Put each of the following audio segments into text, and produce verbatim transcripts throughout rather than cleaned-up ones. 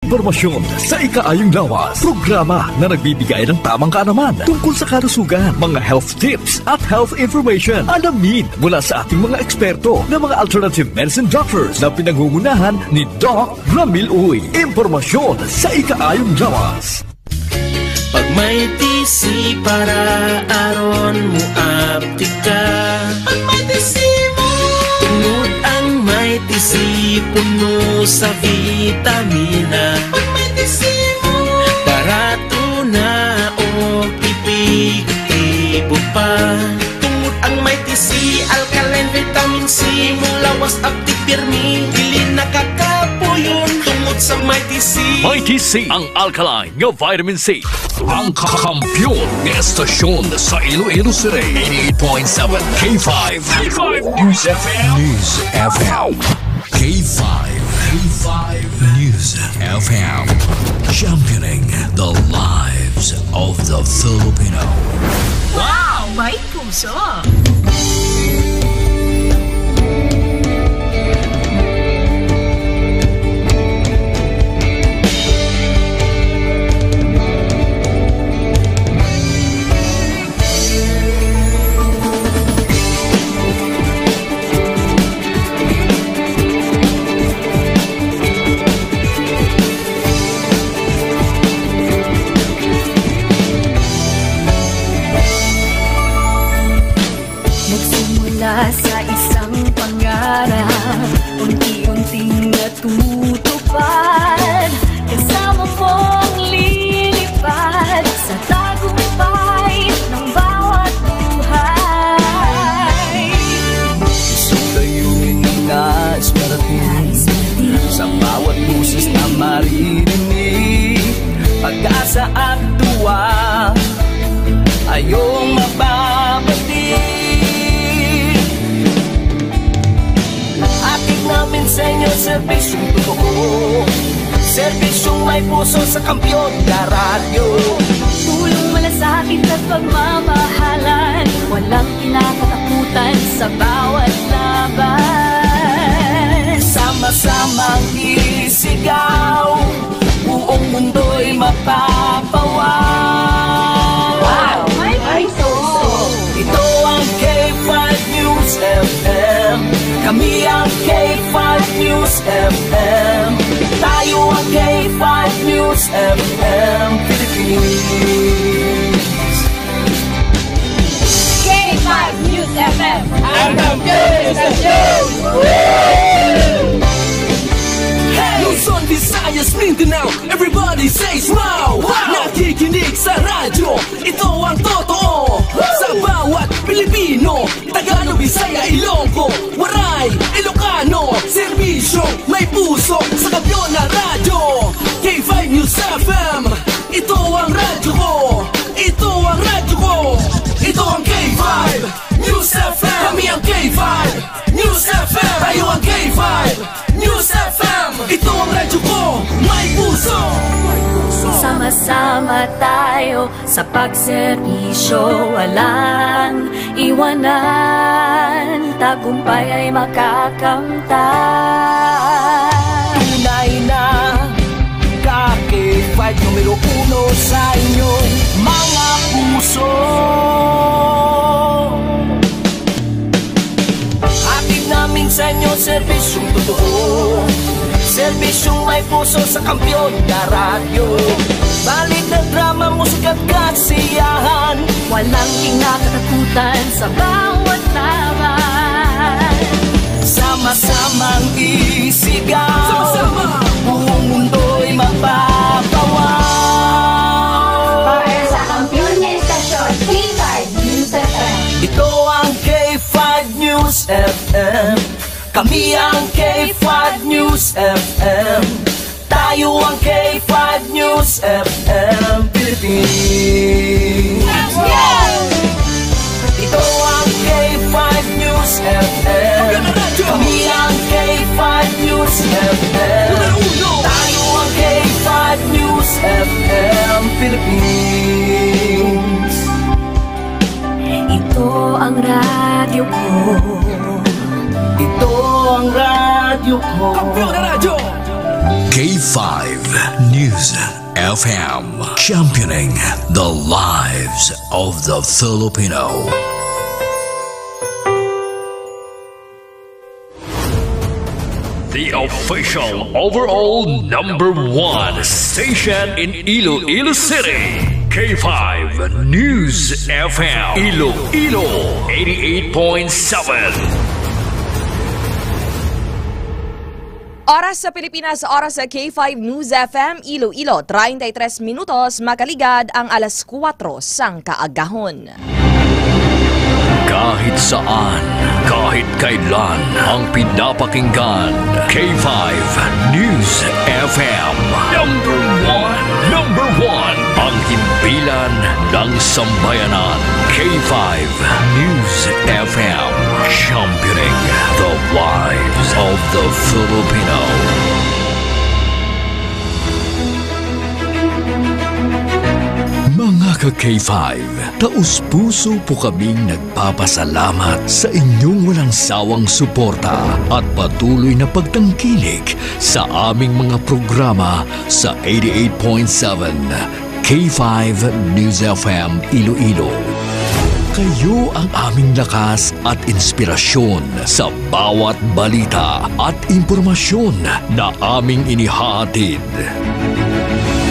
Impormasyon sa ikaayong lawas. Programa na nagbibigay ng tamang kaalaman tungkol sa kalusugan, mga health tips at health information. Alamin mula sa ating mga eksperto na mga alternative medicine doctors na pinangungunahan ni Doc Ramil Uy. Impormasyon sa ikaayong lawas. Pag may T C para aron mo aptika. Pag may T C mo. Tungod ang may T C puno sa vitamina. Pag may T C mo. Barato na o epektibo pa. Tungod ang may T C, alkaline vitamin C, mo lawas aptik pirmi, dili nakakapuyon tungod sa may T C. May T C, ang alkaline nga vitamin C. Ang kakampiyon nga estasyon sa Iloilo City, eighty-eight point seven K five. K five News F M. News F M. K five. K five News F M. Championing the lives of the Filipino. Wow! May puso! Nagsimula sa isang pangarap, unti-unting natutupad. Kasama mong lilipad sa tagumpay ng bawat buhay. Isang layunin na nais parating sa bawat boses na maririnig. Pag-asa at tuwa, ayaw mababati. Hatid namin sa inyo serbisyong totoo, serbisyong may puso sa Kampiyon na Radyo. Tulong, malasakit at pagmamahalan, walang kinakatakutan sa bawat laban. Sama-samang isigaw, buong mundo'y mapapawaw. Wow! May puso! Ito ang K five News F M. Kami ang K five News F M. Tayo ang K five News F M Philippines. K five News F M. Ang kampiyon sa show! Hey! Luzon, Visayas, Mindanao, everybody say smile! Wow! Nakikinig sa radyo, ito ang totoo. Sa bawat Pilipino, Tagalog, Bisaya, Ilonggo, Waray, Ilocano, serbisyo, may puso, sa Kampiyon na Radyo. K five News F M, ito ang radyo ko. Ito ang radyo ko. Ito ang K five News F M. Kami ang K five News F M. Tayo ang K five News F M. Ito ang radyo ko. May puso. Sama-sama tayo sa pagserbisyo. Walang iwanan. Tagumpay ay makakamtan. Tunay na ka K five numero uno sa inyong mga puso. Hatid namin sa inyo serbisyong totoo, serbisyong may puso sa Kampiyon na Radyo. Balita, drama, musika at kasiyahan. Walang kinakatakutan sa bawat laban. Sama-samang isigaw. Sama-sama. Buong mundo'y mapapawaw. Para sa kampiyon nga istasyon, K five News F M. Ito ang K five News F M. Kami ang K five News F M. Tayo ang K five News F M Philippines. Ito ang K five News F M. Kami ang K five News F M. Tayo ang K five News F M Philippines. Ito ang radyo ko. Ito ang radyo ko. Kampiyon na radyo. K K five News F M, championing the lives of the Filipino. The official overall number one station in Iloilo City, K five News F M, Iloilo eighty-eight point seven. Oras sa Pilipinas, oras sa K five News F M Iloilo, treinta y tres minutos, makaligad ang alas kuwatro sang kaagahon. Kahit saan, kahit kailan, ang pinapakinggan, K five News F M. Number one, number one, ang himpilan ng sambayanan, K five News F M, championing the lives of the Filipino. Mga ka K five, taus-puso po kaming nagpapasalamat sa inyong walang sawang suporta at patuloy na pagtangkilik sa aming mga programa sa eighty-eight point seven K five News F M Iloilo. Kayo ang aming lakas at inspirasyon sa bawat balita at impormasyon na aming inihahatid.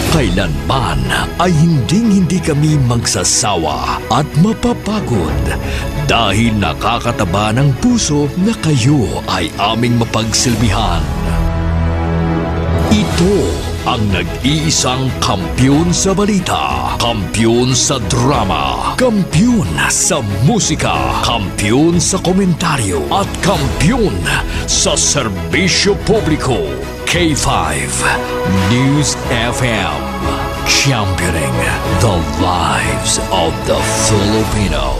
Kailanman ay hinding-hindi kami magsasawa at mapapagod dahil nakakataba ng puso na kayo ay aming mapagsilbihan. Ito ang nag-iisang kampiyon sa balita, kampiyon sa drama, kampiyon sa musika, kampiyon sa komentaryo, at kampiyon sa serbisyo publiko. K five News F M, championing the lives of the Filipino.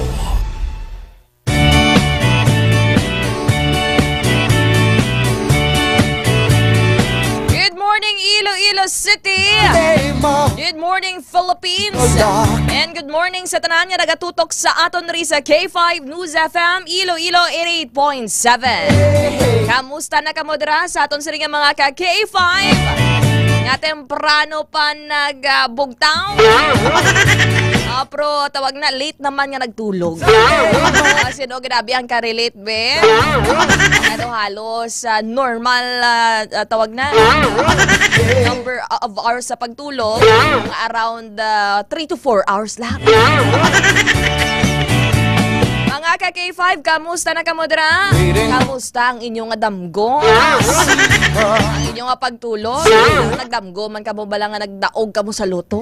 Good morning, Iloilo City. Good morning, Philippines. And good morning sa tanan nga nagatutok sa aton ri sa K five News F M Iloilo eighty-eight point seven. Kamusta na kamo dira sa aton sini nga mga ka K five? Nga temprano pa nagbugtaw. Ah, pero tawag na, late naman nga nagtulog. Kasi no, grabe ang ka-relate, be. Ano, halos ah, normal, ah, ah, tawag na, number of hours sa pagtulog, mga around ah, three to four hours lang. Mga ka K five, kamusta na kamo dira? Kamusta ang inyong nga damgo? Ang inyong nga pagtulog? Nagdamgo man kamo bala nga nagdaog kamo sa lotto?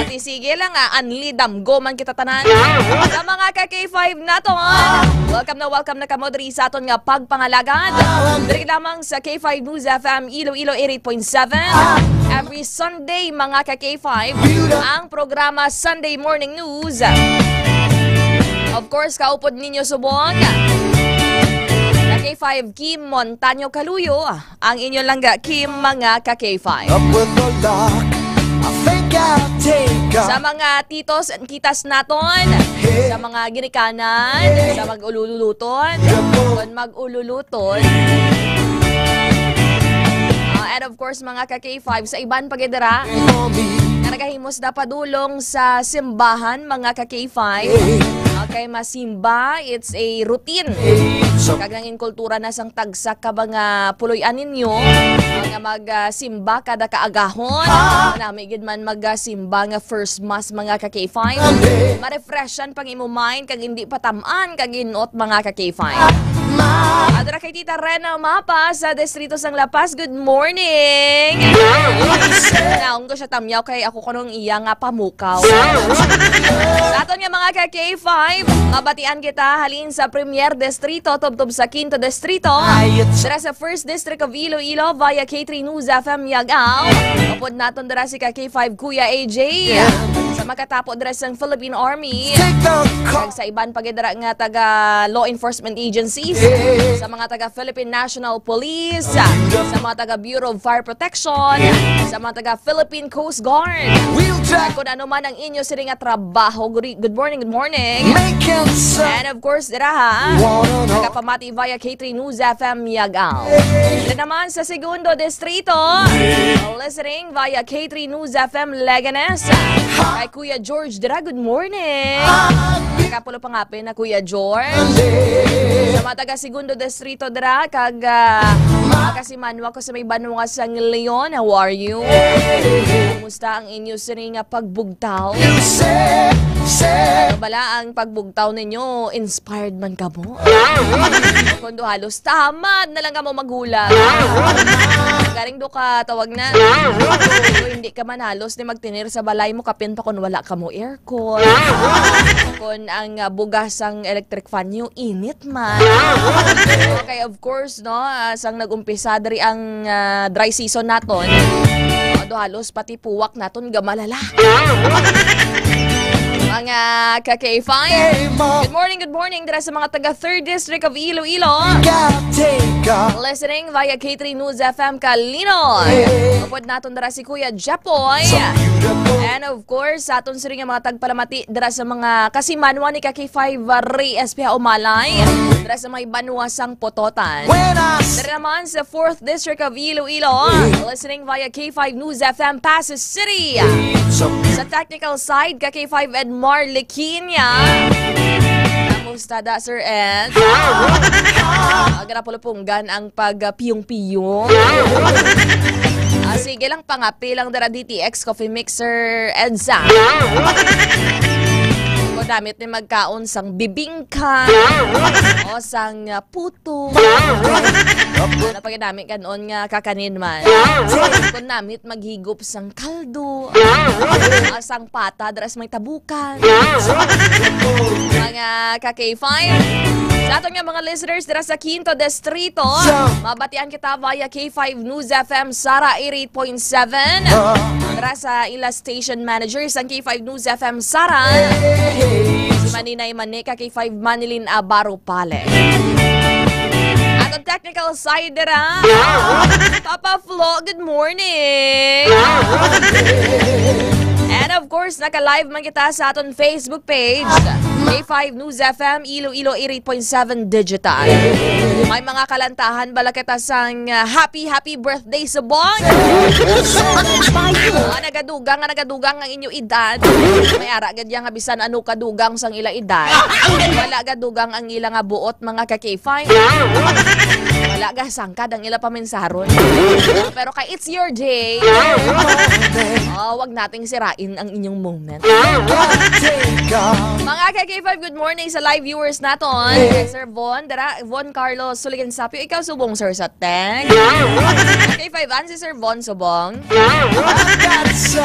Ati, sige lang, ah, anli damgo man kita tanan. Sa mga ka K five naton, welcome na welcome na kamo diri sa aton nga pagpangalagad. Diri lamang sa K five News F M Iloilo eighty-eight point seven. Every Sunday, mga ka K five, ang programa Sunday Morning News. Of course, kaupod ninyo subong ka K five Kim Montaño Caluyo, ang inyo langga Kim, mga ka K five. Up with the luck, I think I'll take a Sa mga titos and titas naton, sa mga ginikanan, sa mag-ululuton, kon mag-ululuton. Ah, and of course, mga ka K five, sa iban pa gid dira nga nagahimos na padulong sa simbahan, mga ka K five. Okay, masimba, it's a routine. Kag nangin kultura na sang tagsa ka mga puloy-an ninyo nga mag, ah, simba kada kaagahon. Nami gid man mag, ah, simba nga first mass, mga ka K five. Refreshan pang imo mind kag hindi patam-an kag inot, mga ka K five. Adto ra kay Tita Rena Mapa sa Distrito sang La Paz. Good morning. Naong ko siya tamyaw kay ako kuno ang iya nga pamukaw. Sa aton nga mga ka K five, mabatian kita halin sa Premier Distrito tubtob sa Quinto Distrito. Dira sa First District of Iloilo via K three News F M Yagaw. Upod naton dira si ka K five Kuya A J. Sa makatapo dira sang Philippine Army, kag sa iban pa gid dira nga taga law enforcement agencies, sa mga taga Philippine National Police, sa mga taga Bureau of Fire Protection, sa mga taga Philippine Coast Guard. Kung ano man ang inyo sini nga trabaho, good, good morning, good morning. And of course, dira ha, nakapamati via K three News F M Yagaw. Dira naman sa Segundo Distrito, listening via K three News F M Leganes. Kay Kuya George dira, good morning. Nakapulo pa nga pin na Kuya George. Sa mga taga Segundo Distrito dira, kag ah, kasimanwa ko sa may banwa sang Leon. How are you? Kumusta ang inyo sini nga pagbugtaw? Ano bala ang pagbugtaw ninyo? Inspired man kamo? Kundo halos tamad na lang kamo maghulat. Garing do ka tawag na. Kung hindi ka man halos ni magtinir sa balay mo, kapin pa kung wala kamo aircon. Kung ang ah, bugas sang electric fan nyo, init man. Okay, of course, no? Ah, sang nag-umpisa diri ang ah, dry season naton. Ado halos pati puwak naton gamalala. Mga ka-K five. Good morning, good morning dira sa mga taga Third District of Iloilo. Listening via K three News F M Kalinoy. Upod naton dira si Kuya Jepoy. And of course, sa aton sini nga mga tagpalamati dira sa mga kasimanwa ni ka-K five Ray S P Umalay. Dira sa may banwa sang Pototan. Dira naman sa Fourth District of Iloilo. Listening via K five News F M Pasay City. Sa technical side, ka-K five Edmar Liquiña. Kamusta da, Sir Ed? Aga na pulupunggan ang pagpiyong-piyong. Ah, sige lang, pangapi lang dira D T X Coffee Mix, Sir Edsa. Kung namit ni magkaon sang bibingka o sang ah, puto. Ano pa gid nami kanon nga kakanin man? Kung namit maghigop sang kaldo, ah, sang pata, dras may tabukan. Mga ka-K five. Sa aton nga mga listeners dira sa Quinto Distrito, mabatian kita via K five News F M Sara eighty-eight point seven. Dira sa ila station manager sang K five News F M Sara, si Maninay Manika, K five Manilin Abaro Pale. Aton technical side dira, Papa Flo, good morning. And of course, naka-live man kita sa aton Facebook page, K five News F M Iloilo eighty-eight point seven Digital. May mga kalantahan bala kita sang ah, happy, happy birthday, Subong. Ah, nagadugang nga, nagadugang ang inyo edad. May ara gid yang bisan ano kadugang sang ila edad. Wala gadugang ang ila nga buot, mga ka-K five. Wala gasangkad ang ila paminsaron. Pero kay it's your day, oh, wag nating sirain ang inyong moment. Mga ka-K five, good morning sa live viewers naton. Kay Sir Von, dara, Von Carlos Suligan Sapio, ikaw subong, sir, sa text. K five, an si Sir Von subong. Si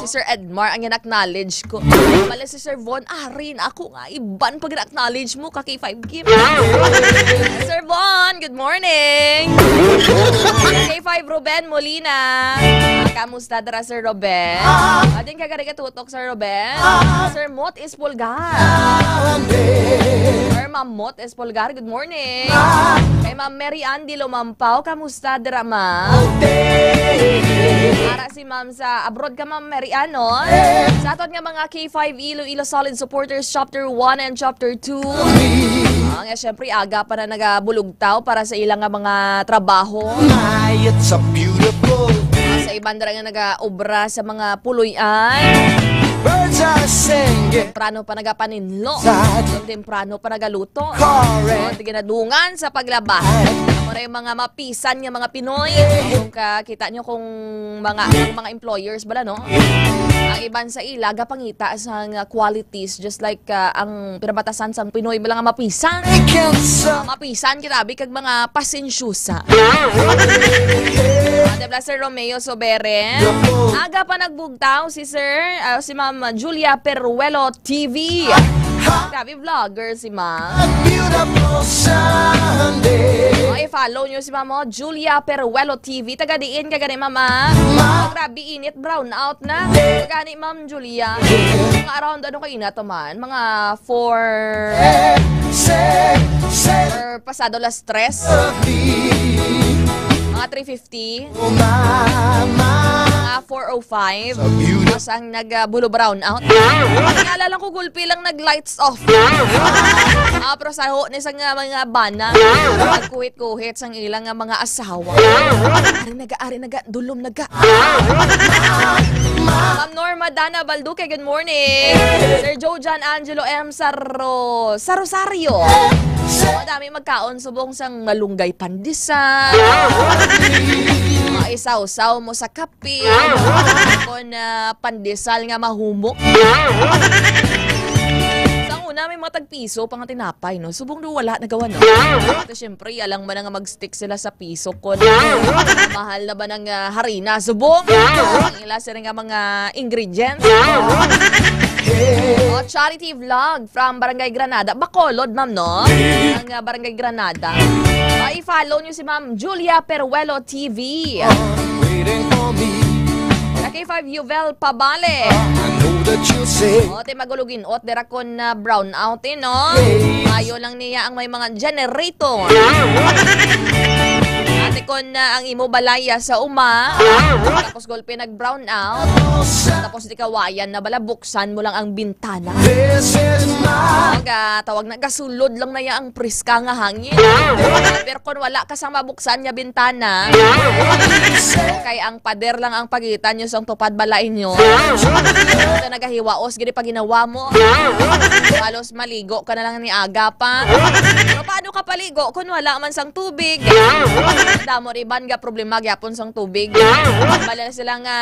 Sir Edmar ang gina-acknowledge ko. Pala si Sir Von, arin ako nga iban pag acknowledge mo ka K five Kim. Sir Von, good morning. K five Ruben Molina. Kamusta dira, Sir Ruben? Adin ka gari ka tutok, Sir Ruben. Sir Mot Espolgar. Sir Ma'am Mot Espolgar, good morning. Kay Ma'am Mary Ann Di Lumampaw, kamusta dira, ma'am? Para si Ma'am sa abroad ka, Ma'am Mary Ann, no? Sa aton nga mga K five Iloilo Solid Supporters Chapter one and Chapter two. Ah, nga syempre aga pa na nagabulugtaw para sa ilang nga mga trabaho. My, it's a beautiful day. Sa iban dira nga nagaobra sa mga puloy-an. Birds are singing. Temprano pa nagapaninlo. Sad. Kung temprano pa nagaluto. Correct. O, ginadungan sa paglaba. Amo na yung mga mapisan nga mga Pinoy. Kung kakita nyo kung mga, ang mga employers bala, no? Ang iban sa ila, gapangita sa nga qualities, just like ah, ang pinabatasan sang Pinoy bala nga mapisan. Mapisan kita, abi, kag mga pasensyosa. Ah, di ba, Sir Romeo Sobere? Aga pa nagbugtaw si Sir, ah, si Ma'am Julia Peruelo T V. Grabe vlogger si Ma'am. Beautiful Sunday. O, i-follow nyo si Ma'am, oh, Julia Peruelo T V. Taga diin ka gani, Ma'am, ah? Ma- Oh, grabe init, brown out na. Gani, Ma'am Julia. Mga around, ano kayo na to, man? Mga four Say, say, or pasado las tres. Love me. Mga three fifty. Oh, mama. Mga four oh five. Sa beauty. Tapos ang nag, ah, bulo brown out. Kaya lang ko gulpi lang nag-lights off. Ah, pero sa ho ni sa nga mga bana, nagkuhit-kuhit sang ilang nga mga asawa. Ari naga, ari naga, dulom naga. Ma'am Norma Dana Balduque, good morning. Sir Joe John Angelo M. Saro, sa Rosario. Madami magkaon subong sang malunggay pandesal. Mga isaw-saw mo sa kape. Kon, ah, pandesal nga mahumok. Sa una, may mga tagpiso pa nga tinapay, no? Subong do wala nagawa, no? Ito, syempre, alang man nga mag-stick sila sa piso kon mahal na ba ng, ah, harina. Subong, ang ila sila nga mga ingredients. O, charity vlog from Barangay Granada. Bacolod, ma'am, no? Ang, ah, Barangay Granada. O, i-follow nyo si Ma'am Julia Peruelo T V. Waiting for me. Sa K five Yuvel Pabale. I know that you'll say O, te magulugin ot dira kon, ah, brown out, eh, no? Yes. Mayo lang niya ang may mga generator. Ate, kon, ah, ang imo balaya sa uma, tapos golpe nag-brown out, tapos di kawayan na bala, buksan mo lang ang bintana. This is my Tawag, ah, tawag na, gasulod lang na ya ang priska nga hangin. Pero kon wala ka sang mabuksan nga bintana, kay ang pader lang ang pagitan nyo sang tupad balay nyo. Ito nagahiwaos, gini pa ginawa mo. Halos maligo ka na lang ni aga pa. Pero paano ka paligo kung wala man sang tubig? Damo riban nga problema gyapon sang tubig. Bala na sila nga,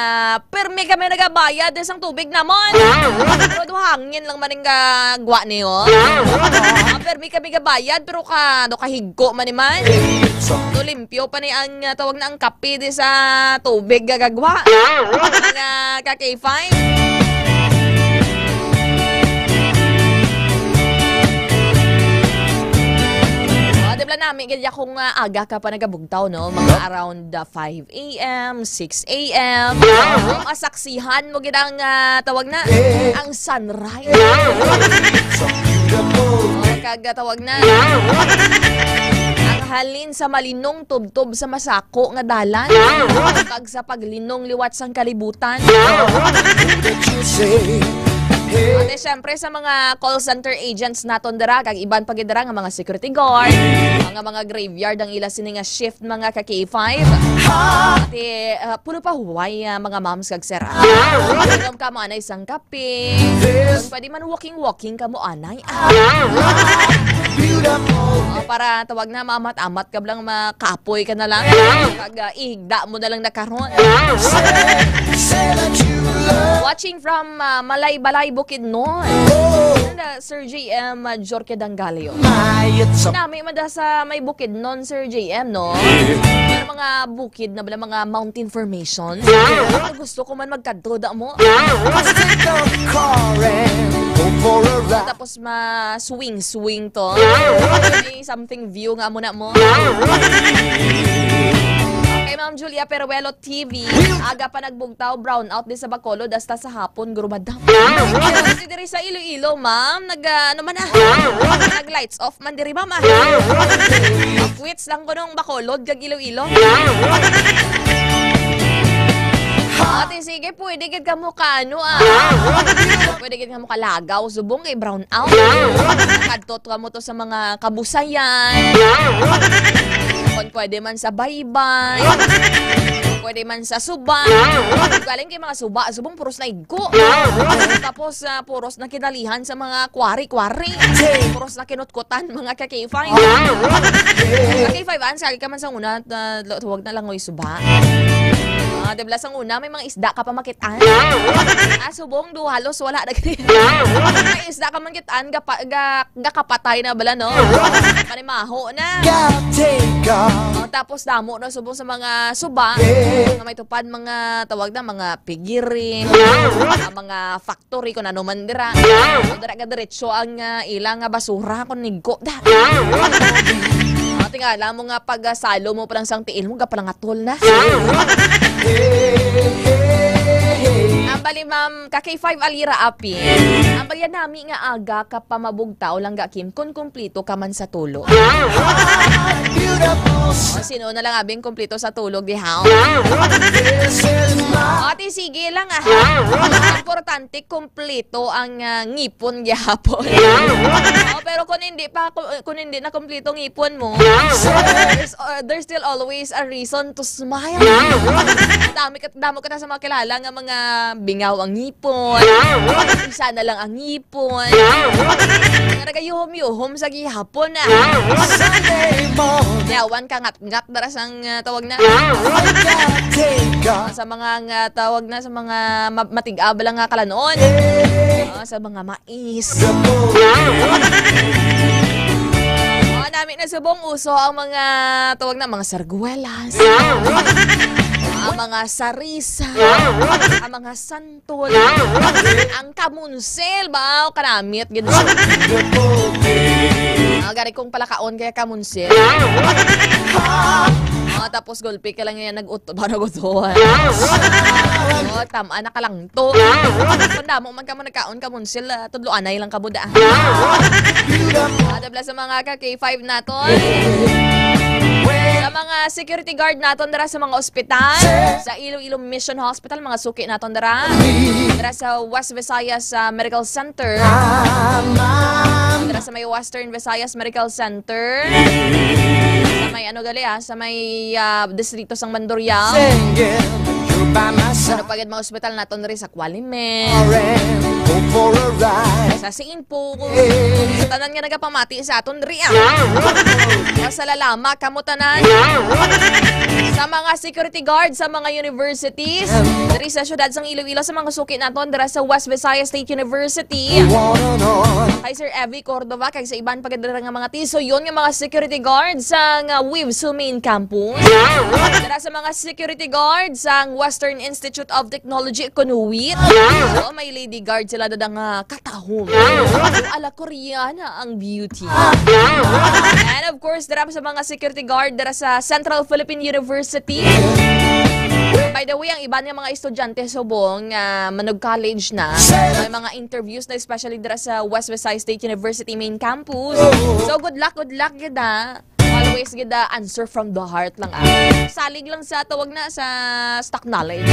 "Permi kami nagabayad sang tubig namon." Pero do hangin lang man ang gagwa niyo. Ah, permi kami gabayad, pero ka, do kahigko man ni man. Do limpyo pa ni ang, ah, tawag na ang kape di sa tubig gagagwa. Mga ka K five. Ah, di ba nami, gid akong, ah, aga ka pa nagabugtaw, no? Mga around, ah, five a m, six a m. Masaksihan mo gid ang, ah, tawag na, ang sunrise. O, kag, ah, tawag na, ang halin sa malinong tubtob sa masako nga dalan, kag sa paglinong liwat sang kalibutan. Ate, syempre, sa mga call center agents naton dira, kag iban pa gid dira nga mga security guard, mga, mga graveyard ang ila sini nga shift, mga ka K five. Ate, ah, puno pa huway, ah, mga moms kag sir, ah. Welcome ka mo anay sang kape. Kung pwede man walking-walking ka mo anay. Ah. Ah, para tawag na maamat-amat ka lang, makapoy ka na lang. Pag, ah, ihigda mo na lang na karon. Watching from, ah, Malaybalay, Bukidnon. Ano na, Sir J M, ah, Jorge Dangalio. Nami man da sa may Bukidnon, Sir J M, no? May mga bukid na bala, mga mountain formations. Pero gusto ko man magkadto da mo. Let's take the car and go for a ride. Tapos ma-swing-swing to. May something view nga mo na mo. Kay Ma'am Julia Peruelo T V, aga pa nagbugtaw, brown out di sa Bacolod, hasta sa hapon, guro madam. Kasi diri sa Iloilo, ma'am, nag, ah, ano man, ah, nag-lights off man diri, ma'am, ah. Quits lang ko nung Bacolod, kag Iloilo. Ate, sige, pwede gid kamo ka, ano, ah. Pwede gid kamo kalagaw, subong kay brown out. Kadto to kamo to sa mga kabusayan. Kung pwede man sa baybay. Kung pwede man sa suba. Galing kay mga suba, subong puros na igko. Tapos, ah, puros na kinalihan sa mga kwari-kwari. Puros na kinutkutan, mga ka K five. Ka K five, an, sagi ka man sa una, ah, lo-, huwag na lang, oy, suba. Ah, Tibla sang una, may mga isda ka pa makit-an. Ah, subong do, halos wala na gani. May isda ka makit-an, gapa-, ga-, gakapatay na bala, no? Panimaho na. Oh, tapos damo na subong sa mga suba. Nga may tupad, mga tawag na, mga pigiri, ah, mga factory, kung ano man dira. So, dira ka diretso ang, ah, ilang, ah, basura, kung nigo, da. Ah, tingala mo nga pag, ah, salo mo pa lang sang tiil mo, gapalangatol na. Ang bali, ma'am, ka K five Alira Apin. Ang bali nami nga aga ka pa mabugtaw lang ga Kim kun kumplito ka man sa tulo. O, sino na lang abing kumplito sa tulog diha? O, ti, sige lang, ah. Importante, kumplito ang, ah, ngipon gihapon. O, pero kung hindi pa, kung, kung hindi na kumplito ngipon mo, there's, uh, there's still always a reason to smile. Dami ka, damo ka na sa mga kilala nga mga bingaw ang ngipon. Isa na lang ang ngipon. Nga nagayuhom-yuhom sa gihapon na. Yawan ka ngat-ngat dara sang, ah, tawag na. Sa mga nga tawag na, sa mga ma-, matig-ab lang nga kalanon. Ah, sa mga is. Oh, nami na subong uso ang mga, tawag na, mga sarguelas. Ang mga sarisa. Ang mga santol. Ang kamunsel, ba? O, kanamit, gid. Ah, gari kong palakaon kaya kamunsel. Oh, tapos gulpi ka lang yan, nag-ut-, ba, nag-utuhan. Oh, tama, nakalangto. Kung damo man ka mo nagkaon kamunsel, ah, Tudloanay lang kamo da. Ah, dabla sa mga ka K five naton. Sa mga security guard naton dira sa mga ospital, sa Iloilo Mission Hospital, mga suki naton dira. Dira sa West Visayas, ah, Medical Center. Dira sa may Western Visayas Medical Center. Sa may ano gali, ah, sa may, ah, distrito sang Mandurriao. Ano pa gid mga ospital naton diri sa Qualime. Sa Saint Paul. Sa tanan nga nagapamati sa aton diri, ah. Sa Lalama, kamo tanan. Sa mga security guard sa mga universities diri sa siyudad sang Iloilo, sa mga suki naton dira sa West Visayas State University. Kay Sir Evie Cordova, kag sa iban pa gid dira nga mga tisuyon nga mga security guard sang, ah, WIVSU main campus. Dira sa mga security guard sang Western Institute of Technology, kuno WIT. So, may lady guard sila dada nga katahom. So, ala Koreana ang beauty. And of course, dira sa mga security guard dira sa Central Philippine University. By the way, ang iban nga mga estudyante subong, ah, manag-college na. May mga interviews na, especially dira sa West Visayas State University main campus. So, good luck, good luck gid, ah. Always gid, ah, answer from the heart lang, ah. Salig lang sa tawag na sa stock knowledge.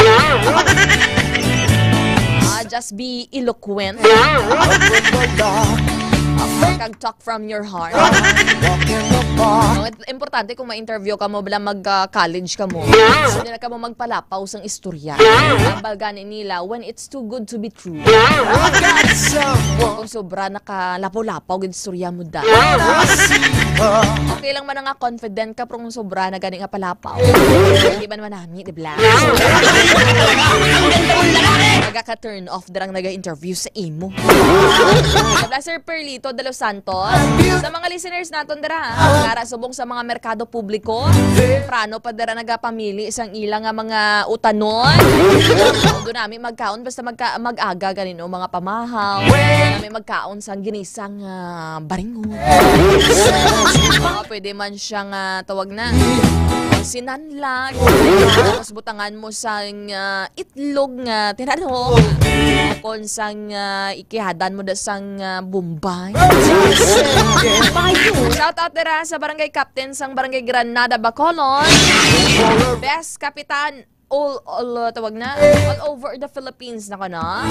Ah, just be eloquent. Kag talk from your heart. So, it-, importante kung ma-interview ka mo, bala mag, ah, college ka mo. Hindi na ka mo magpalapaw sang istorya. Ang balga ni nila, when it's too good to be true. Kung sobra nakalapaw-lapaw gid istorya mo da. Okay lang man nga confident ka, pero kung sobra na gani nga palapaw. Hindi man manami, di ba? Magaka-turn off darang naga-interview sa imo. Di ba, Sir Perlito de los Santos? Sa mga listeners naton dira, ha? Para subong sa mga merkado publiko, temprano pa dira nagapamili sang ila nga mga utanon. Kung doon nami magkaon, basta magka-, mag-aga ganin o mga pamahaw. Nami magkaon sang ginisang, ah, baringon. Ah, pwede man siya nga tawag na sinanlag. Tapos butangan mo sang, ah, itlog nga tinadhok. Kon sang, ah, ikihadan mo da sang, ah, Bombay. Shout out dira sa Barangay Captain sang Barangay Granada, Bacolod. Best Kapitan all, all, uh, tawag na, all over the Philippines na ka na.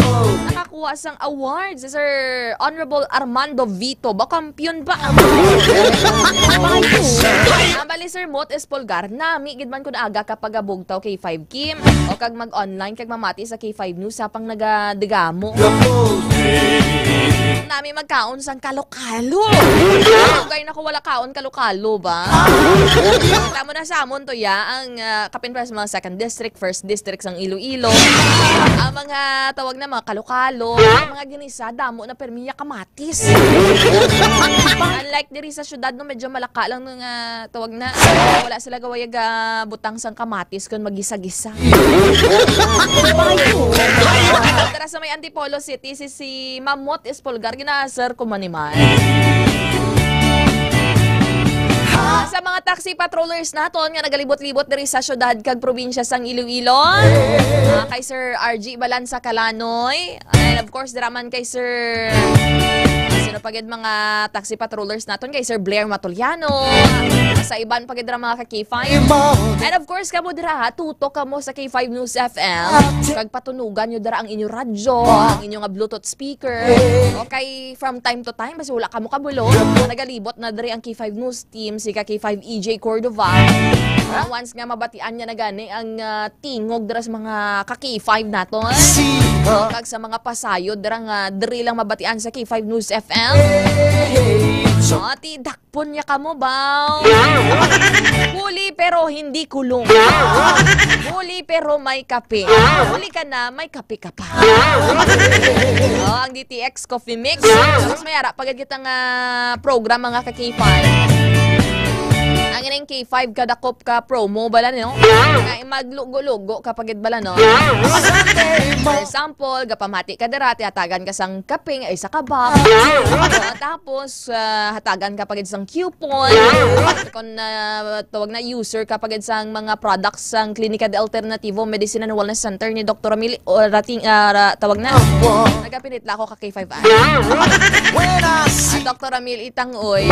Nakakuha sang award si Sir Honorable Armando Vito. Ba, kampiyon ba? Ang bali, Sir Mot Espolgar, nami gid man kun aga ka pagabugtaw K five Kim o kag mag-online kag mamati sa K five News sa pang nagadegamo. Nami magkaon sang kalo-kalo. Dugay na ko wala kaon kalo-kalo ba? Tamo na sa amon to ya, ang ah, kapin pa sa mga second district, first district sang Iloilo. Ang mga tawag na mga kalo-kalo, ang mga ginisa, damo na permi ya kamatis. Unlike diri sa syudad, no, medyo malaka lang nga tawag na. Wala sila gawayag ah, butang sang kamatis kung magisa-gisa. Tara sa may Antipolo City, si, si Mamot Espolgar, gina-sir ko man ni man. Sa mga taxi patrollers naton nga nagalibot-libot diri sa syudad kag probinsya sang Iloilo, ah, kay Sir R G Balansa Kalanoy, and of course, dira man kay Sir, sino pa gid mga taxi patrollers naton, kay Sir Blair Matuliano, sa iban pa gid dira mga ka K five. And of course, kamo dira ha, tutok kamo sa K five News F M. Kag patunugan nyo dira ang inyo radyo, ang inyo nga Bluetooth speaker. Okay, from time to time, basi wala kamo kabulo, nagalibot na diri ang K five News team, si ka K five E J Cordova. Ah, once nga mabatian niya na gani ang ah, tingog dira sa mga ka K five naton. Kag sa mga pasayod dira nga diri lang mabatian sa K five News F M. Ati dakpon niya kamo, baw. Huli pero hindi kulong. Huli pero may kape. Huli ka na, may kape ka pa. Oh, ang D T X Coffee Mix. Tapos may ara pagad kita nga program, mga ka K five. Ang ining K five kadakop ka promo bala, no? Nga maglugo-lugo ka pagid bala, no? For example, gapamati ka dira, tihatagan ka sang kape nga isa ka box. Ah, tapos, ah, hatagan ka pagid sang coupon. Kung ah, tawag na user ka pagid sang mga products sang Klinika de Alternativo Medicine and Wellness Center ni Doktor Mili, o rating, ah, ra- tawag na. Nagapinitla ako ka K five I. When I see Ah, Doktor Ramil Itangoy.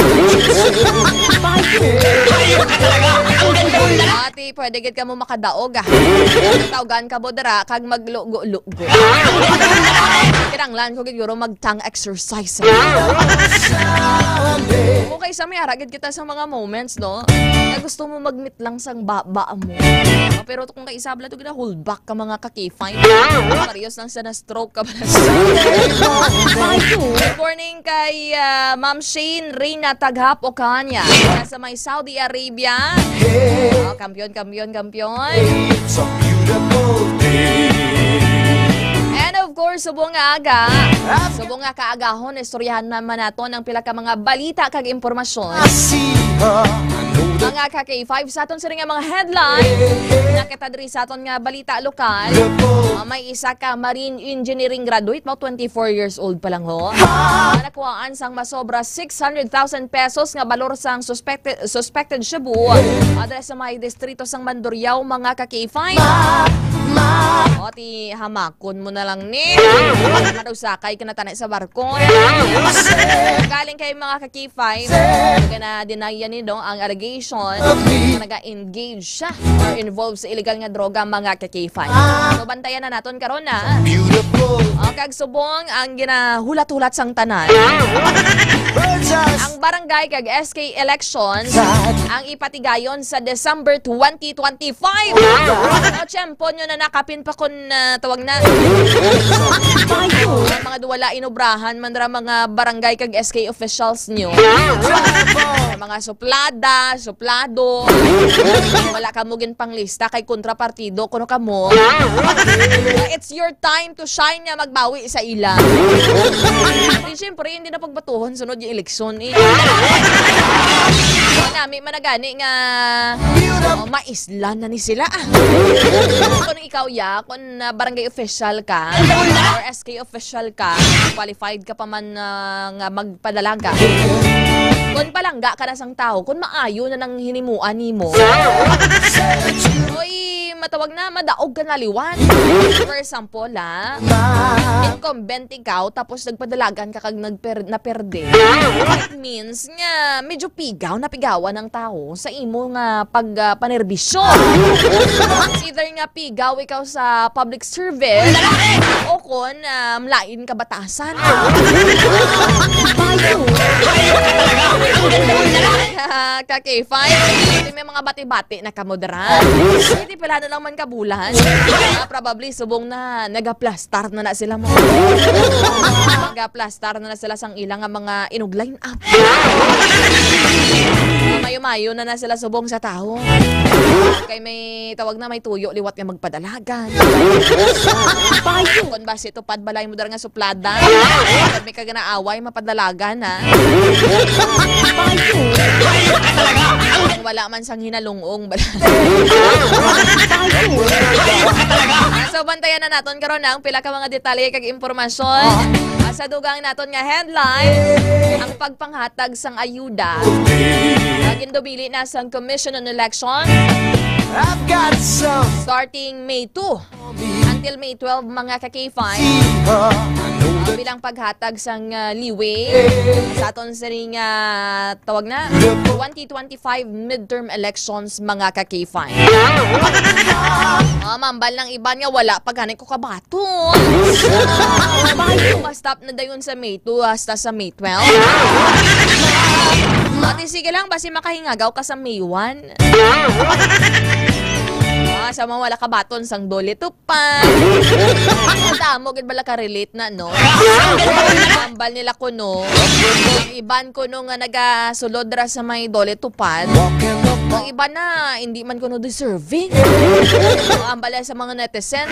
Ati, pwede gid ka mo makadaog, ah. Tawgan ka mo dira, kag maglugo-lugo. Kinanglan ko gid guro mag-tongue exercise. Okay, sa may ara gid kita sa mga moments, no? Nga gusto mo magmit lang sang baba mo. Ah, pero kung kay isabla to, gina-hold back ka mga ka-K five. Parehas lang sa na-stroke ka ba? Good morning kay ah, Ma'am Shane Reyna Taghap Ocaña. Sa may Saudi Arabia. Oh, kampiyon, kampiyon, kampiyon. It's a beautiful day. And of course, subong nga aga, subong nga kaagahon, istoryahan naman nato ang pila ka mga balita kag impormasyon. I see her. I know that Mga ka K five, sa aton sini nga mga headline, nakita diri sa aton nga balita lokal. Ah, may isa ka marine engineering graduate, mao twenty-four years old pa lang ho. Nakuhaan sang masobra six hundred thousand pesos nga balor sang suspected, suspected shabu. Adres sa may distrito sang Mandurriao, mga ka K five. O, ti hamakon mo na lang ni. Madusakay ka na tani sa barko. Galing kay mga ka K five, gana-deny yan ni, no, ang allegation na naga-engage siya or involved sa illegal nga droga, mga ka K five. So, bantayan na naton karon na. Beautiful. O, kag subong ang ginahulat-hulat sang tanan. Ang barangay kag S K elections ang ipatigayon sa December twenty twenty-five. O, tiyempo nyo na nakapin pa kun ah, tawag na. Ang mga duwala inubrahan man ra mga barangay kag S K officials nyo. Mga suplada, suplado. Wala kamo ginpanglista kay kontrapartido kuno kamo. It's your time to shine nga magbawi sa ila. Di, siyempre, hindi na pagbatuhon sunod yung eleksyon eh. Nami managani nga oh, maisla na ni sila ah. Kung ikaw ya, kung ah, barangay official ka or S K official ka, qualified ka pa man ah, nga magpadalaga. Kung palangga ka na sang tao, kung maayo na nang hinimuan nimo, oy, matawag na, madaog ka na liwat. For example, ah, incumbent ikaw, tapos nagpadalagan ka kag nagper, naperde. It means nga medyo pigaw, napigawan ang tao sa imo nga pag ah, panerbisyo. Either nga pigaw ikaw sa public service o kon um, lain kabatasan. Ka K five, may mga bati-bati na kamo dira. Hindi pala na man ka bulan. Ah, probably subong na nagaplastar na na sila mo. Nagaplastar na na sila sang ila nga mga inuglay. Ah. Ah, mayo-mayo na na sila subong sa tawo. Kay may tawag na, may tuyo liwat nga magpadalagan. Payo. Kon basi tupad balay mo dara nga suplada. Kon may kaganaaway, mapadalagan, ha? Payo. Kung wala man sang hinalungong, bala. Payo. So, bantayan na naton karon ang pila ka mga detalye kag impormasyon. Ah, sa dugang naton nga headline, ang pagpanghatag sang ayuda nga gindumili na sang Commission on Election I've got some starting May two until May twelve, mga ka-K five. Ah, bilang paghatag sang, ah, liwe sa aton sining, ah, tawag na, twenty twenty-five midterm elections, mga ka-K five. Ah, mambal ng iban nga wala pa gani ko kabaton. Basta na dayon sa May two hasta sa May twelve. Ate, sige lang, basi makahingagaw ka sa May one. Ah, sa mga wala kabaton sang DOLE tupad. Ang damo gid bala ka-relate na, no? Ambal nila kuno. Ang iban kuno nga nagasulod ra sa may DOLE tupad. Ang iban na, hindi man kuno deserving. Ang ambal sa mga netizen.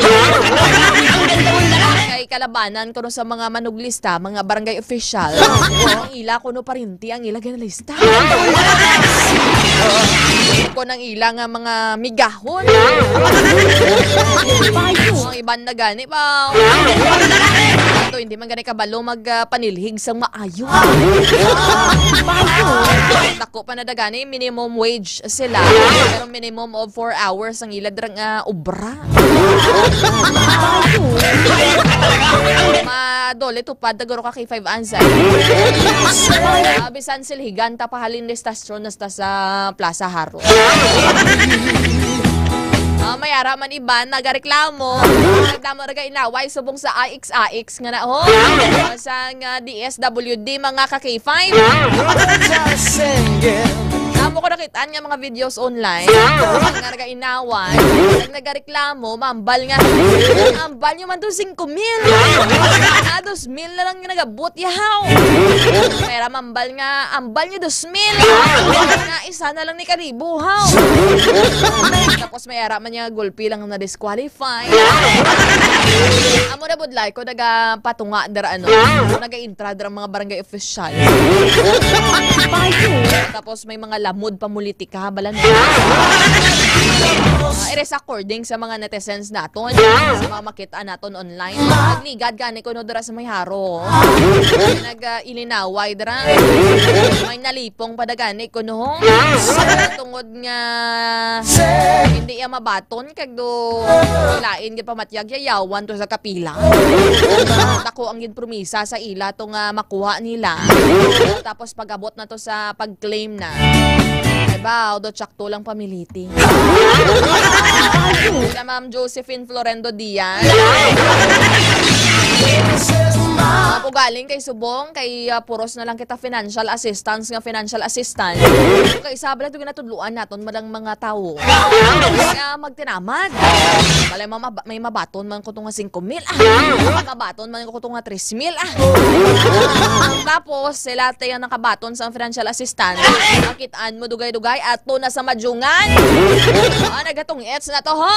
Kay kalabanan kuno sa mga manuglista, mga barangay official. Ang ila kuno parinti ang ila ginalista. Ko nang ila nga mga migahon. Ang iban na gani ba? Ato, hindi man gani kabalo mag, ah, panilhig sang maayo. Dako pa na dagani, minimum wage sila. Pero minimum of four hours ang ila dira nga obra. Ma-DOLE tupad, taguro ka K five ansay. Ah, bisan silhigan ta pahalin ni stasyon hasta sa Plaza Haro. Ah, may ara man iban nagareklamo. Nagdamo ra ka inaway subong sa I X I X nga na, oh. Sa nga D S W D, mga ka-K five. Amo ko nakitaan nga mga videos online nga nagainaway. Nag-, nagareklamo, mambal nga, "Ambal nyo man to singko mil. Ah, dos mil na lang yung nagabot, yahaw." Pero mambal nga, "Ambal nyo dos mil. Nga isa na lang ni kalibo, haw." Tapos may ara man niya gulpi lang na disqualify. Amo na budlay ko nagapatunga dira, ano, nagaintra dira mga barangay official. Tapos may mga lamod pa politika, bala na. Ah, it is according sa mga netizens naton, sa mga makita naton online. Nagligad gani kuno dira sa may Haro. Nag, ah, ilinaway dira. May nalipong pa da gani kuno. Tungod nga hindi iya mabaton kag do lain gid pamatyag, yayawan to sa kapila. Dako ang gid promisa sa ila to nga makuha nila. Tapos pag-abot na to sa pag-claim na, diba, although tsakto lang pamiliti. Sila Ma'am Josephine Florendo Diaz. Ako galing kay subong, kay, ah, puros na lang kita financial assistance nga financial assistance. Kay isa bala to ginatudluan naton malang mga tawo. Kaya magtinamad. Balay mama, may mabaton man ko to nga singko mil. Ah, mabaton man ko to nga tres mil. Ah. Tapos, sila tayo nakabaton sa financial assistance. Makitaan mo dugay-dugay, ato na sa Madyungan. Ah, nagatong-ets na to, ha?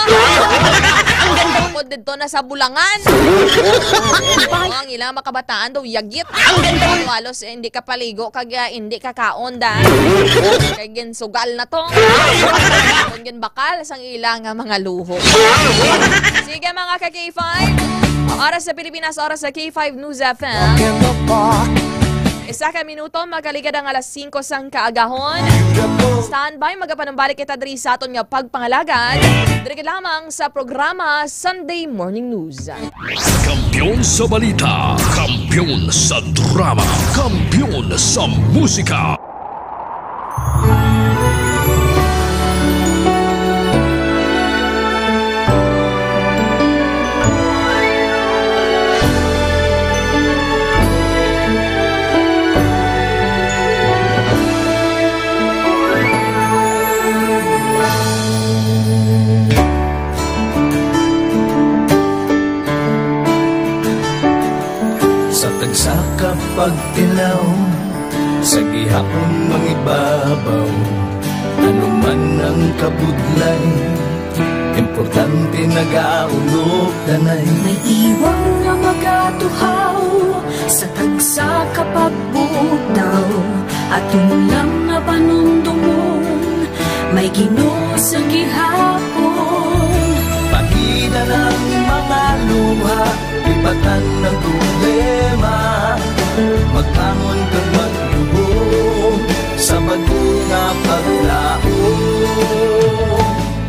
Ang ganda ko dito na sa Bulangan. Oh, ang ilang makabataan daw, yagit. Halos, eh, hindi ka paligo, kag, ah, hindi ka kaon, da. Kay ginsugal na to. Kung ginbakal, sang ila nga mga luho. Sige, mga ka-K five. Oras sa Pilipinas, oras sa K five News F M. Isa ka minuto, magaligad ang alas singko sang kaagahon. Standby, magapanumbalik kita diri sa aton nga pagpangalagad. Diri gid lamang sa programa Sunday Morning News. Kampiyon sa balita, kampiyon sa drama, kampiyon sa musika. Pagtilaw sa gihapon mangibabaw, ano man ang kabudlay, importante nagaulog tanay. May iwang nga magatuhaw sa tagsa ka pagbutaw, aton lang nga panumdumon, may Ginoo sa gihapon. Pahina ng mga luha, lipatan ng problema, magbangon kag magluhom sa bag-o nga paglaom.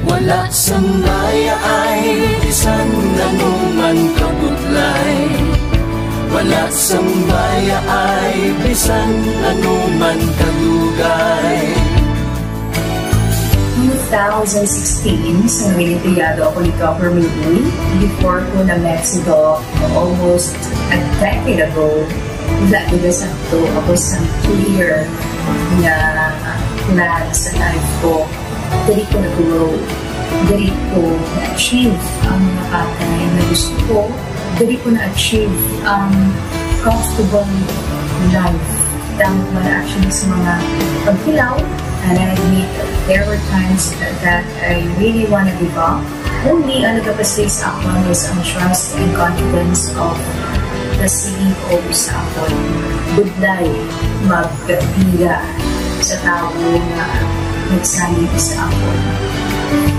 Wala sang bayaay bisan ano man kabudlay, wala sang bayaay bisan ano man kadugay. Two thousand sixteen, sa nangin empleyado ako ni Governor Lee, before ko na-met si Doc almost a decade ago, wala gid sakto ako sa clear nga plan sa life ko. Diri ko nag-grow. Diri ko na-achieve ang mga bagay na gusto ko. Diri ko na-achieve ang comfortable life. Damo man actually sa mga pagtilaw, and I admit there were times that I really wanna give up. Only ang nagapastig sa akon is ang trust and confidence of the C E O sa akon. Budlay magpila sa tawo nga nagsalig sa akon.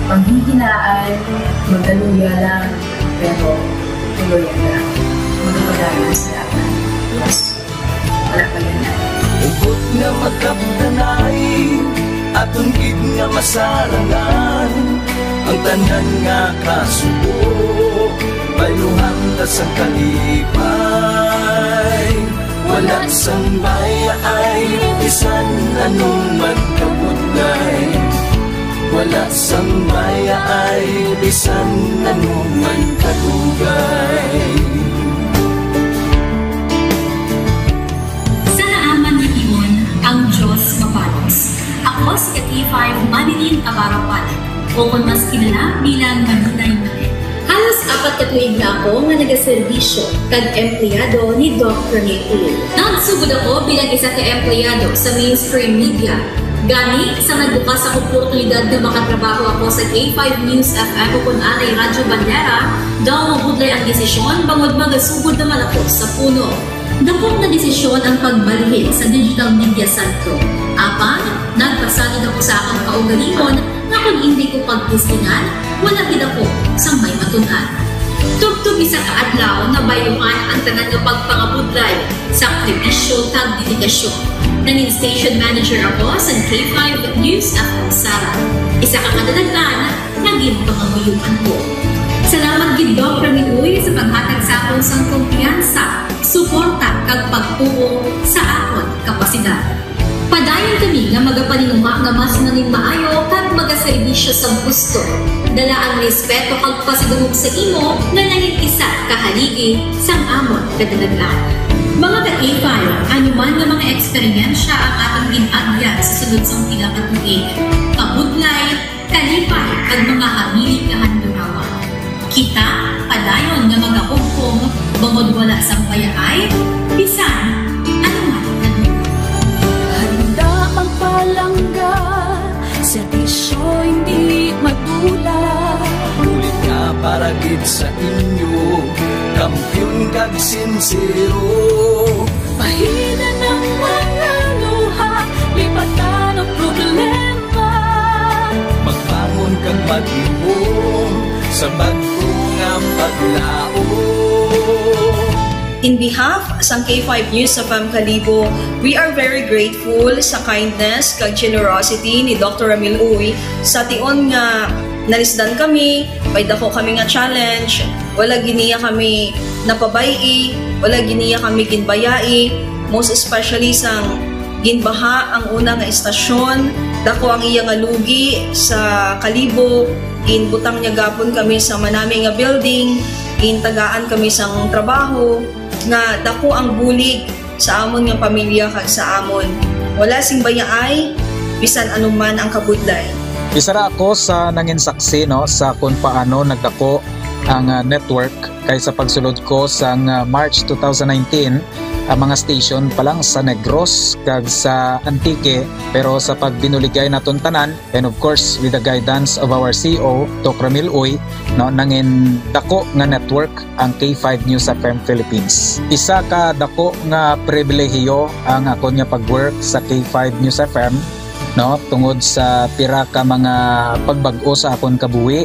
Panghihinaan, magaluya lang, pero tuloy lang. Magpadayon sa laban. Yes. Wala pa yun na. Hugot nga magkapdanay, aton gid nga masarangan ang tanan nga kasubo, bayluhan ta sang kalipay. Wala sang bayaay, bisan anong magkabudlay. Wala sang bayaay, bisan anong magkadugay. Sa naaman nga tion, ang Dios mapalos. Ako si ka K five Manilyn Abarapan, o kon mas kilala bilang Maninay Manilyn. Halos apat ka tuig na ako nga nagaserbisyo kag empleyado ni Doc Rene Tuloy. Nagsugod ako bilang isa ka empleyado sa mainstream media. Gani, sa nagbukas ang oportunidad nga makatrabaho ako sa K five News F M o kon anay Radyo Bandera, daw mabudlay ang desisyon bangod magasugod naman ako sa puno. Dako nga desisyon ang pagbalhin sa Digital Media Centro. Apan, nagpasalig ako sa akong kaugalingon nga kon indi ko pagtistingan, wala gid ako sang may matun-an. Tubtob isa ka adlaw, nabayluhan ang tanan nga pagpangabudlay, sakripisyo, kag dedikasyon. Nangin station manager ako sa K five News F M Sara, isa ka kadalagan nga ginpangamuyoan ko. Salamat gid, Doc Rene Uy, sa paghatag sa akon sang kumpiyansa, suporta, kag pagtuo sa akon kapasidad. Padayon kami nga magapaninguha nga mas nangin maayo kag magaserbisyo sa gusto. Dala ang respeto kag pasidungog sa imo nga nangin isa ka haligi sang amon kadalagan. Mga ka K five, ano man nga mga eksperyensya ang atong gin-agyan sa sulod sang pila ka tuig, kabudlay, kalipay, kag mga hamili kahandurawa. Kita padayon nga magahugpong bangod wala sang bayaay, bisan ano man. Handa magpalangga, serbisyo hindi madula. Bulig nga para gid sa inyo, kampiyon kag sinsero. Pahina ng mga luha, lipatan ang problema. Magbangon kag maglihom sa bag-o nga paglaom. In behalf sang K five News F M Kalibo, we are very grateful sa kindness kag generosity ni Doctor Ramil Uy sa tion nga nalisdan kami, may dako kami nga challenge, wala gid niya kami napabay-i, wala gid niya kami ginbayai, most especially sang ginbaha ang una nga istasyon, dako ang iya nga lugi sa Kalibo, ginbutang niya gapon kami sa manami nga building, gintagaan kami sang trabaho, nga dako ang bulig sa amon nga pamilya kag sa amon. Wala sing bayaay, bisan ano man ang kabudlay. Isa ra ako sa nangin saksi, no, sa kung paano nagdako ang, ah, network kay sa pagsulod ko sang, ah, March two thousand nineteen, ang mga station pa lang sa Negros kag sa Antique, pero sa pagbinuligay naton tanan, and of course, with the guidance of our C E O, Doc Ramil Uy, no, nangin dako nga network ang K five News F M Philippines. Isa ka dako nga pribilehiyo ang akon nga pag-work sa K five News F M, no, tungod sa pira ka mga pagbag-o sa akon kabuhi,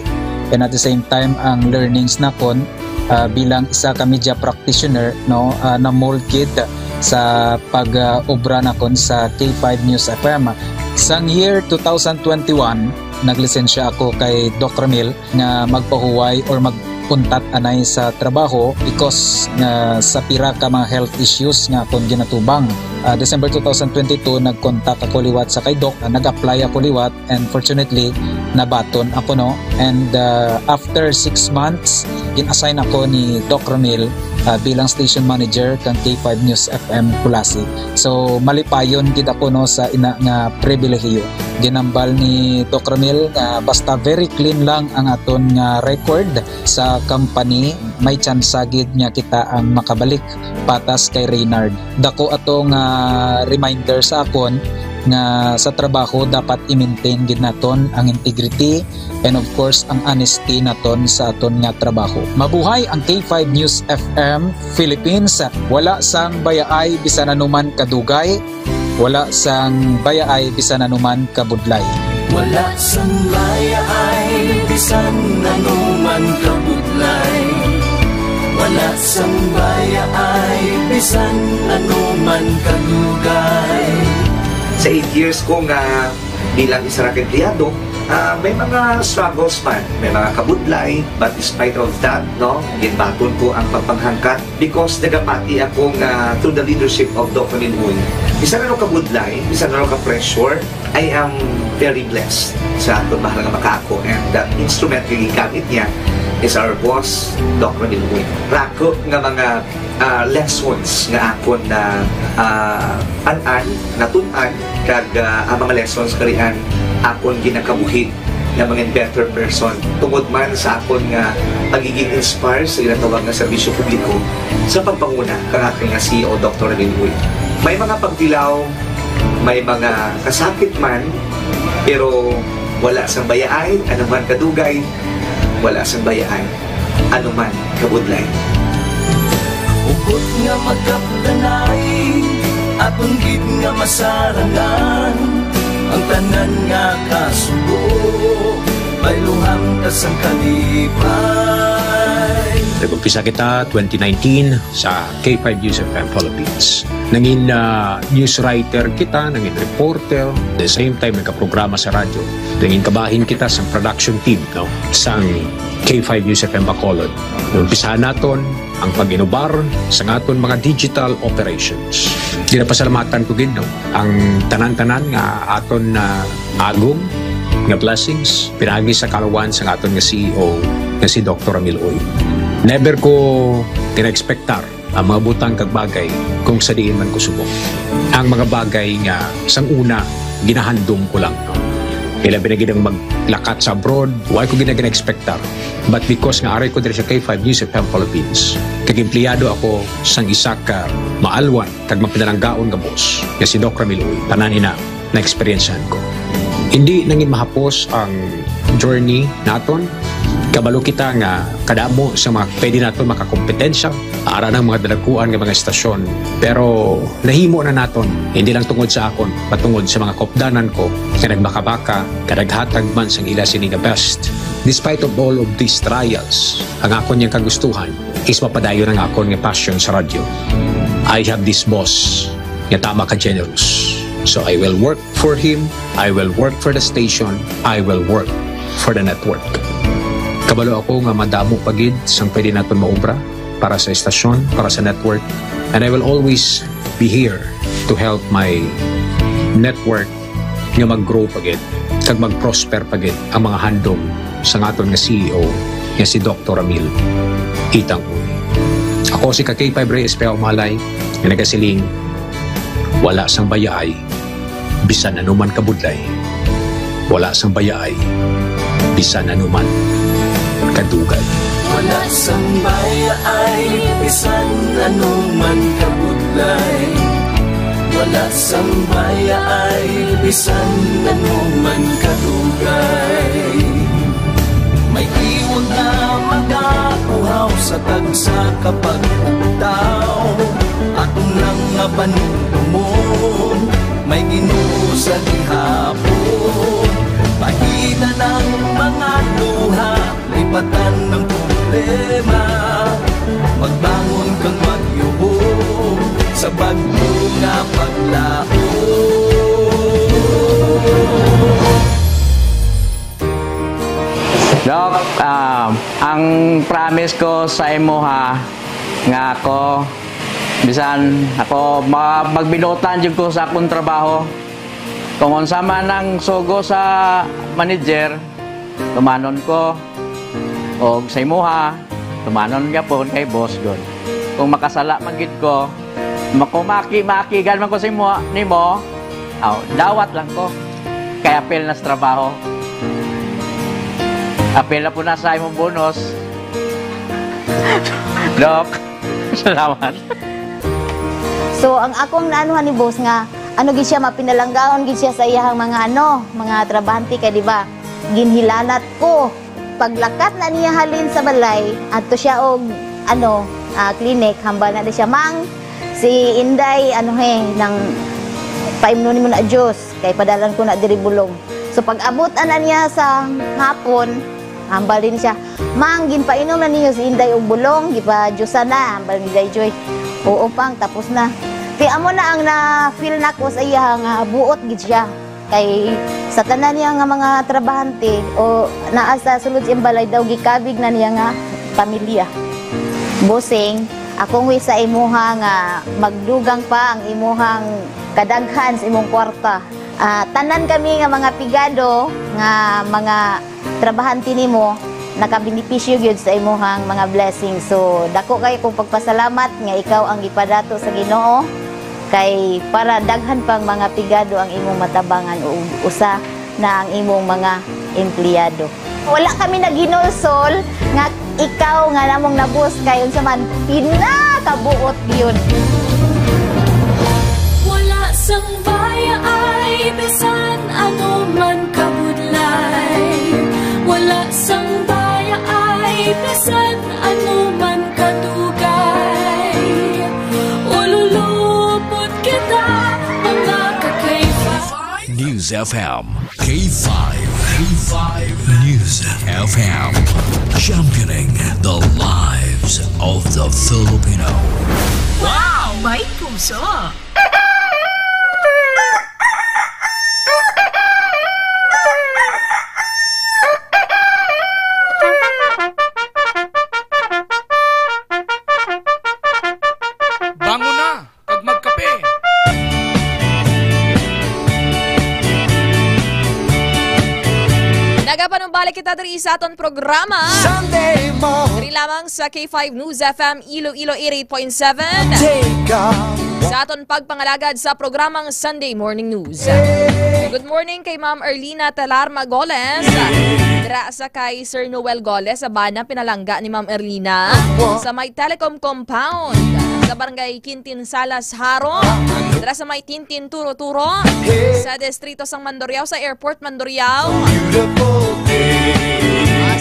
and at the same time ang learnings nakon, ah, bilang isa ka media practitioner, no, ah, na-mold gid sa pag, ah, obra nakon sa K five News F M. Sang year two thousand twenty-one, naglisensya ako kay Doc Ramil nga magpahuway or mag-untat anay sa trabaho because nga sa pira ka mga health issues nga akon ginatubang. Ah, December two thousand twenty-two, nag-contact ako liwat sa kay Doc. Ah, nag-apply ako liwat, and fortunately, nabaton ako, no. And, ah, after six months, gin-assign ako ni Doc Ramil, ah, bilang station manager kang K five News F M Culasi. So, malipayon gid ako, no, sa ina nga pribilehiyo. Ginambal ni Doc Ramil nga basta very clean lang ang aton nga record sa company, may tsansa gid nga kita ang makabalik patas kay Reynard. Dako ato nga reminder sa akon nga sa trabaho dapat i-maintain gid naton ang integrity and of course ang honesty naton sa aton nga trabaho. Mabuhay ang K five News F M Philippines. Wala sang bayaay bisan anuman kadugay, wala sang bayaay bisan anuman kabudlay. Wala sang bayaay bisan anuman kabudlay. Wala sang bayaay bisan anuman kadugay. Sa eight years ko nga bilang isa ra ka empleyado, ah, may mga struggles man, may mga kabudlay, but despite of that, no, ginbaton ko ang pagpanghangkat because nagapati ako nga through the leadership of Doc Ramil Uy, bisan ano kabudlay, bisan ano ka pressure, I am very blessed sa akon mahal nga makaako, and the instrument nga gigamit niya is our boss, Doc Ramil Uy. Rako nga mga, ah, lessons nga akon na, ah, an-an, natun-an, kag, ah, ang mga lessons karian akon ginakabuhi nga mangin better person tungod man sa akon nga pagiging inspire sa ginatawag nga serbisyo publiko sa pagpanguna kang akon nga C E O, Doktor Ramil Uy. May mga pagtilaw, may mga kasakit man, pero wala sang bayaay, anuman kadugay, wala sang bayaay, anuman kabudlay. Hugot nga magkapdanay, aton gid nga masarangan, ang tanan nga kasubo, bayluhan ta sang kalipay. Nag-umpisa kita twenty nineteen sa K five News F M Philippines. Nangin, ah, news writer kita, nangin reporter, the same time nagkaprograma sa radyo. Nangin kabahin kita sa production team, no, sang K five News F M Bacolod. Umpisahan naton ang pag-inubar sa aton mga digital operations. Ginapasalamatan ko gid, no, ang tanan-tanan nga aton na agom nga blessings pinaagi sa kaluwan sa aton nga C E O nga si Doktor Ramil Uy. Never ko gina-expectar ang mga butang kag bagay kung sa diin man ko subong. Ang mga bagay nga sang una ginahandom ko lang, no? Ilabi na gid ang maglakat sa abroad, wala ko gid na gina-expectar. But because nga aray ko diri sa K five News F M Philippines, kag empleyado ako sang isa ka maalwan kag mapinalanggaon nga boss, nga si Doc Ramil Uy, tanan ina na-eksperyensyahan ko. Hindi nangin mahapos ang journey naton. Kabalo kita nga kadamo sa mga pwede naton makakompetensya, ara ng mga dalaguan nga mga estasyon. Pero nahimo na naton, hindi lang tungod sa akon, patungod sa mga kopdanan ko nga nagbakabaka, nga naghatag man sang ila sini nga best. Despite of all of these trials, ang akon yang kagustuhan is mapadayon ang akon nga passion sa radyo. I have this boss nga tama ka generous. So I will work for him, I will work for the station, I will work for the network. Kabalo ako nga madamo pa gid sang pwede naton maobra para sa estasyon, para sa network, and I will always be here to help my network nga mag-grow pa gid kag mag-prosper pa gid ang mga handom sang aton nga C E O nga si Doktor Ramil Itang Uy. Ako si ka K five Reyes Pea Umalay nga nagasiling, wala sang bayaay bisan anuman kabudlay, wala sang bayaay bisan anuman kadugay. Wala sang bayaay bisan ano man kabudlay. Wala sang bayaay bisan ano man kadugay. May iwag na magakuhaw sa tagsa ka pag-ugtaw. Aton lang nga panumdumon, may Ginoo sa gihapon. Pahina ng mga luha, lipatan ng problema. Magbangon kang maghihom sa bagyo nga paglaom. Doc, ah, ang promise ko sa imo ha, nga ako, bisan ako, ma-, magbinuotan jud ko sa akong trabaho. Kung unsa man ang sugo sa manager, tumanon ko. Og sa imuha, tumanon gyapon kay boss gud. Kung makasala man gid ko, makumaki-makigan man ko sa imo, nimo, aw, dawat lang ko. Kay apil na sa trabaho. Apil na po na sa imong bonus. Doc, salamat. So, ang akong naanuhan ni boss nga, ano gid siya, mapinalanggaon gid siya sa iyahang mga, ano, mga trabahante kay, di ba, ginhilanat ko. Paglakat na niya halin sa balay, adto siya og, ano, ah, clinic, hambal na di siya, "Mang, si Inday, ano he, nang paimnon nimo na juice, kay padalan ko na diri bulong." So, pag-abot ana niya sa hapon, hambal din siya, "Mang, ginpainom na ninyo si Inday og bulong, gipa-juice na," hambal ni Day Joy. "Oo, Pang, tapos na." Kay amo na ang na-feel nako sa iya nga buot gid siya. Kay sa tanan niya nga mga trabahante o naa sa sulod sa iyang balay daw, gikabig na niya nga pamilya. Bossing, akong wish sa imuha nga magdugang pa ang imuhang kadaghan sa imong kwarta. Ah, tanan kami nga mga pigado nga mga trabahante nimo, nakabenepisyo gyud sa imuhang mga blessings. So, dako kayo kong pagpasalamat nga ikaw ang gipadato sa Ginoo, kay para daghan pang mga pigado ang imong matabangan, ug usa na ang imong mga empleyado. Wala kami naghinulsol nga ikaw nga namong nabus kay unsa man, pinakabuot gyud. Wala sang bayaay bisan ano man kabudlay. Wala sang bayaay bisan ano man kadugay. Ululupot kita, mga ka-K five. News F M. K five. K five News F M. Championing the lives of the Filipino. Wow! May puso! Bangon na! Kag magkape. Nagapanumbalik kita diri sa aton programa. Sunday mo. Diri lamang sa K five News F M Iloilo eighty-eight point seven. Take a Sa aton pagpangalagad sa programang Sunday Morning News. Good morning kay Ma'am Erlina Talar Magoles. Dira sa kay Sir Noel Goles, sa bana pinalangga ni Ma'am Erlina. Sa may Telecom Compound. Sa Barangay Quintin Salas, Jaro. Dira sa may Quintin Turo-Turo. Sa Distrito sang Mandurriao, sa Airport Mandurriao.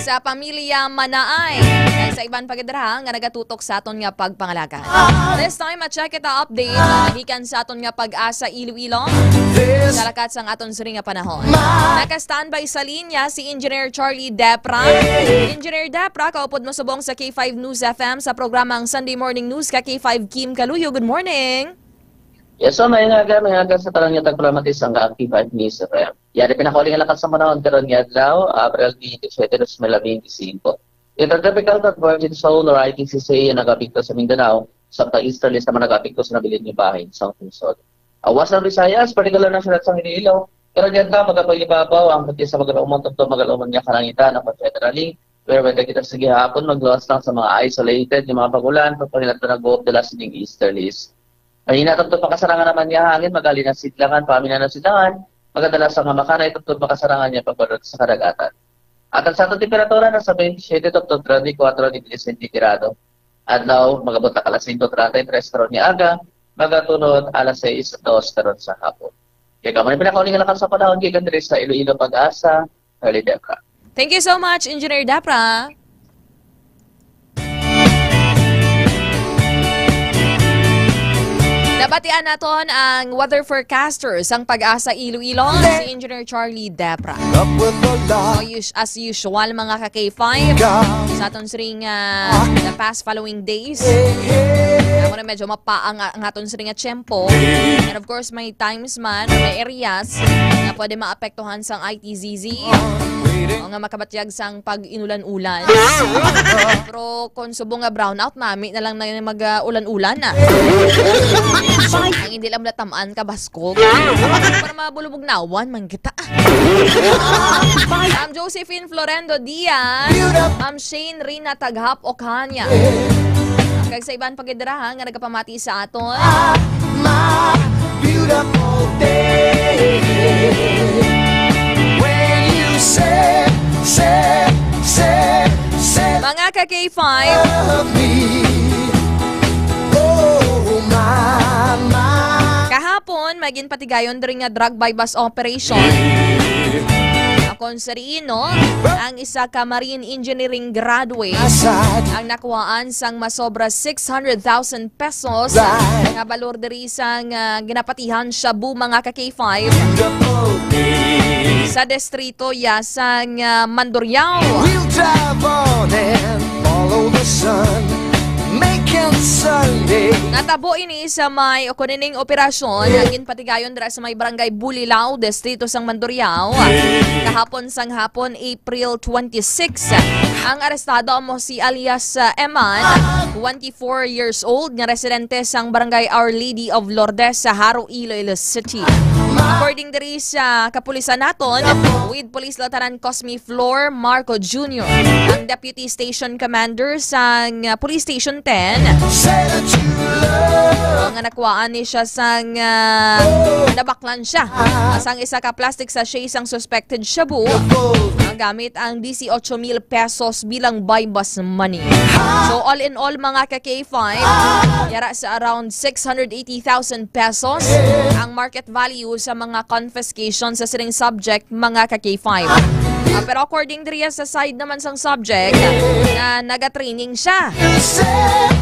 Sa pamilya Manaay. Kag sa iban pa gid dira nga nagatutok sa aton nga pagpangalagad. This time, ma-check kita update, ah, gikan sa aton nga Pag-asa Iloilo. Sa lakat sang aton siring nga panahon. Naka-standby sa linya si Engineer Charlie Depra. Engineer Depra, kaupod mo subong sa K five News F M sa programang Sunday Morning News ka K five Kim Kaluyo. Good morning. Yes, so, may nga, may nga sa tanan nga tagpalamatis ang K five News F M. Yari pinakauling lakas sa panahon karon nga adlaw, April twenty-seven, dos mil veinticinco. Ito, tropical convergence zone or I T C C ang nag-apekto sa Mindanao, samtang easterlies naman nag-apekto sa nabilin nga bahin sa lungsod. Awas ang Visayas, partikular na siyudad sang Iloilo. Pero diyan ka, magapag-ibabaw ang puti sa magalaumon, tubtob magalaumon nga kalangitan, ang generally, where weather kita sa gihapon, magluwas lang sa mga isolated nga mga pag-ulan, pagpangilat na nag-uot dala sining easterlies. Mahina tubtob makasarangan naman nga hangin, magali na sidlangan, pamina na sidlangan, magadala sa nga makanay tubtob makasarangan nga pagbalot sa kadagatan. At ang sa aton temperatura nasa twenty-seven to twenty-four degrees centigrado. Adlaw, magabot na alas singko treinta y tres karon nga aga, magatulod alas sais dos karon sa hapon. Kaya kamo ni pinakauli nga lakas sa panahon gikan diri sa Iloilo, Pag-asa, Charlie Debra. Thank you so much, Engineer Debra. Nabatian naton ang weather forecaster sang Pag-asa Iloilo, si Engineer Charlie Debra. Up with the light. Oh, us-, as usual, mga ka-K five, sa aton siring, ah, the past following days, amo na medyo mapaang ang aton siring nga tiyempo. And of course, may times man, may areas na pwede maapektuhan sang I T Z Z o nga makabatyag sang pag-inulan-ulan. Pero kung subong nga brownout, nami na lang na mag-ulan-ulan na. Ang hindi lang natamaan ka, baskog. Para mabulubog nawan, man kita. Ma'am Josephine Florendo Diaz, Ma'am Shane Rina Taghap Ocania. Kag sa iban pa gid dira, ha, nga nagapamati sa aton. My beautiful day. When you say, say, say, say, mga ka-K five, love me. Oh, my, my. Kahapon, may ginpatigayon diri nga drug buy-bust operation. Akon sa Rino, ang isa ka marine engineering graduate ang nakuhaan sang masobra six hundred thousand pesos nga balor diri sang, ah, ginapatihan shabu, mga ka-K five, sa distrito ya sang, ah, Mandurriao. We'll drive on and follow the sun, making Sunday. Natabo ini sa may ukon ining operasyon nga ginpatigayon dira sa may barangay Bulilao, distrito sang Mandurriao, kahapon sang hapon, April twenty-six. Ang arestado amo si alias, ah, Eman, twenty-four years old, nga residente sang barangay Our Lady of Lourdes sa Jaro, Iloilo City. According diri sa kapulisan naton, with Police Lieutenant Cosme Flor Marco Junior, ang Deputy Station Commander sang, ah, Police Station ten, nga nakuhaan ni siya sang, ah, nabaklan siya sang isa ka plastic sachet sang suspected shabu, ah, gamit ang disiotso mil pesos bilang buy-bust money. So, all in all, mga ka-K five, yara sa around six hundred eighty thousand pesos ang market value sa mga confiscation sa sining subject, mga ka-K five. Ah, pero according diri sa side naman sang subject, na nagatraining siya,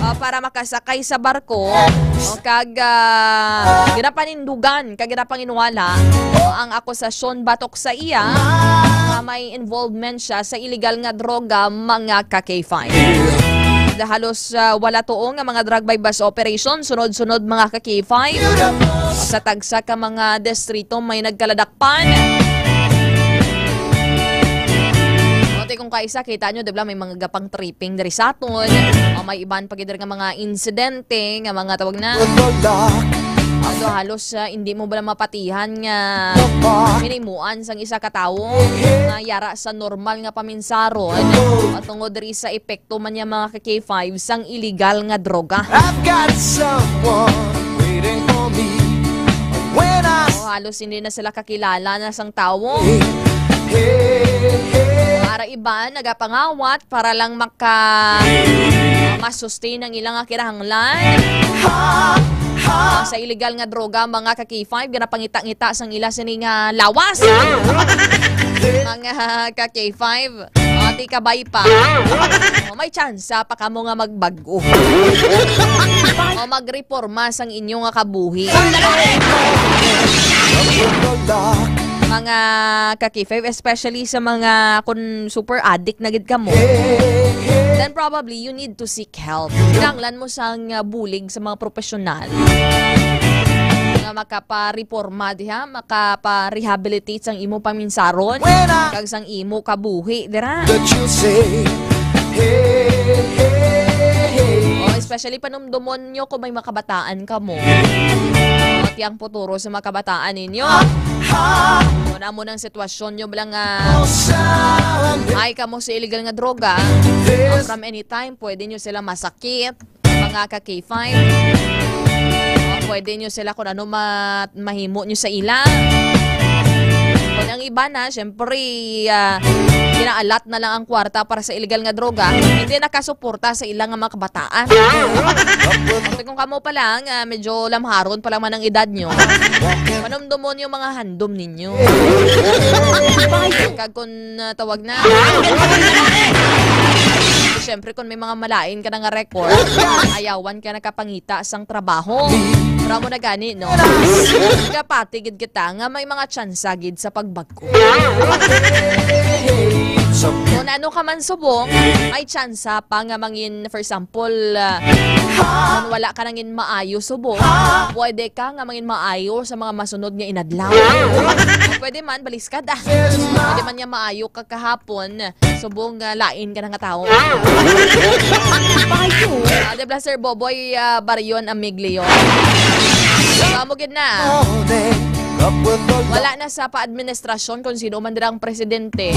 ah, para makasakay sa barko, o kag, ah, ginapanindugan kag ginapanginwala, o, ang akusasyon batok sa iya nga may involvement siya sa illegal nga droga, mga ka-K five. Halos, ah, wala tuo nga mga drug buy-bust operation sunod-sunod, mga ka-K five, sa tagsa ka mga distrito may nagkaladakpan. Buti kung kaisa, kita nyo, di ba, may mga gapang tripping diri sa aton. O, may iban pa gid nga mga insidente nga mga tawag na. Ano, halos, ah, hindi mo bala mapatihan nga hinimuan sang isa ka tawo nga yara sa normal nga paminsaron, tungod diri sa epekto man niya, mga ka-K five, sang illegal nga droga. I've got someone waiting for me when I O, halos hindi na sila kakilala na sang tawo. Hey, hey, hey. Para iban, nagapangawat para lang maka-, ma-sustain ang ilang kinahanglan. Ha, ha. Sa illegal nga droga, mga ka-K five, ginapangita-ngita sang ila sini nga lawas. Mga ka-K five, o, di kabay pa. O, may tsansa pa kamo nga magbag-o. O, magreporma sang inyo nga kabuhi. Mga ka-K five, especially sa mga kun super addict na gid kamo, then probably you need to seek help. Kinahanglan mo sang, ah, bulig sa mga profesional nga makapareporma diha, makaparehabilitate sang imo paminsaron, kag sang imo kabuhi dira. That you say, hey, hey, hey. O, especially panumdumon nyo kung may makabataan kamo. Pati ang futuro sa mga kabataan ninyo. Kung amo nang sitwasyon nyo, bala nga ay kamo sa illegal nga droga, from anytime, pwede nyo sila masakit, mga ka-K five. Pwede nyo sila kung ano ma-, mahimo nyo sa ila. Kung ang iba na, syempre, ah, ginaalat na lang ang kwarta para sa illegal nga droga, hindi nakasuporta sa ila nga mga kabataan. Kung kamo pa lang, ah, medyo lamharon pa lang man ang edad nyo, manumdumon yung mga handom ninyo. Kag kung, ah, tawag na, siyempre, kung may mga malain ka na nga record, ayawan ka nakapangita sang trabaho. Pero amo na gani, no? Kapati gid kita nga may mga tsansa gid sa pagbag-o. Kung ano ka man subong, may tsansa pa nga mangin, for example, ah, kung wala ka nangin maayo subong, pwede ka nga mangin maayo sa mga masunod nga inadlaw. Pwede man, baliskad, ah. Pwede man nga maayo ka kahapon, subong, ah, lain ka na nga tao. Bayo. Ah, di ba, Sir Boboy, ah, Barion, Amig Leon? So, amo gid na. Wala na sa pa-administrasyon kung sino man dira ang presidente.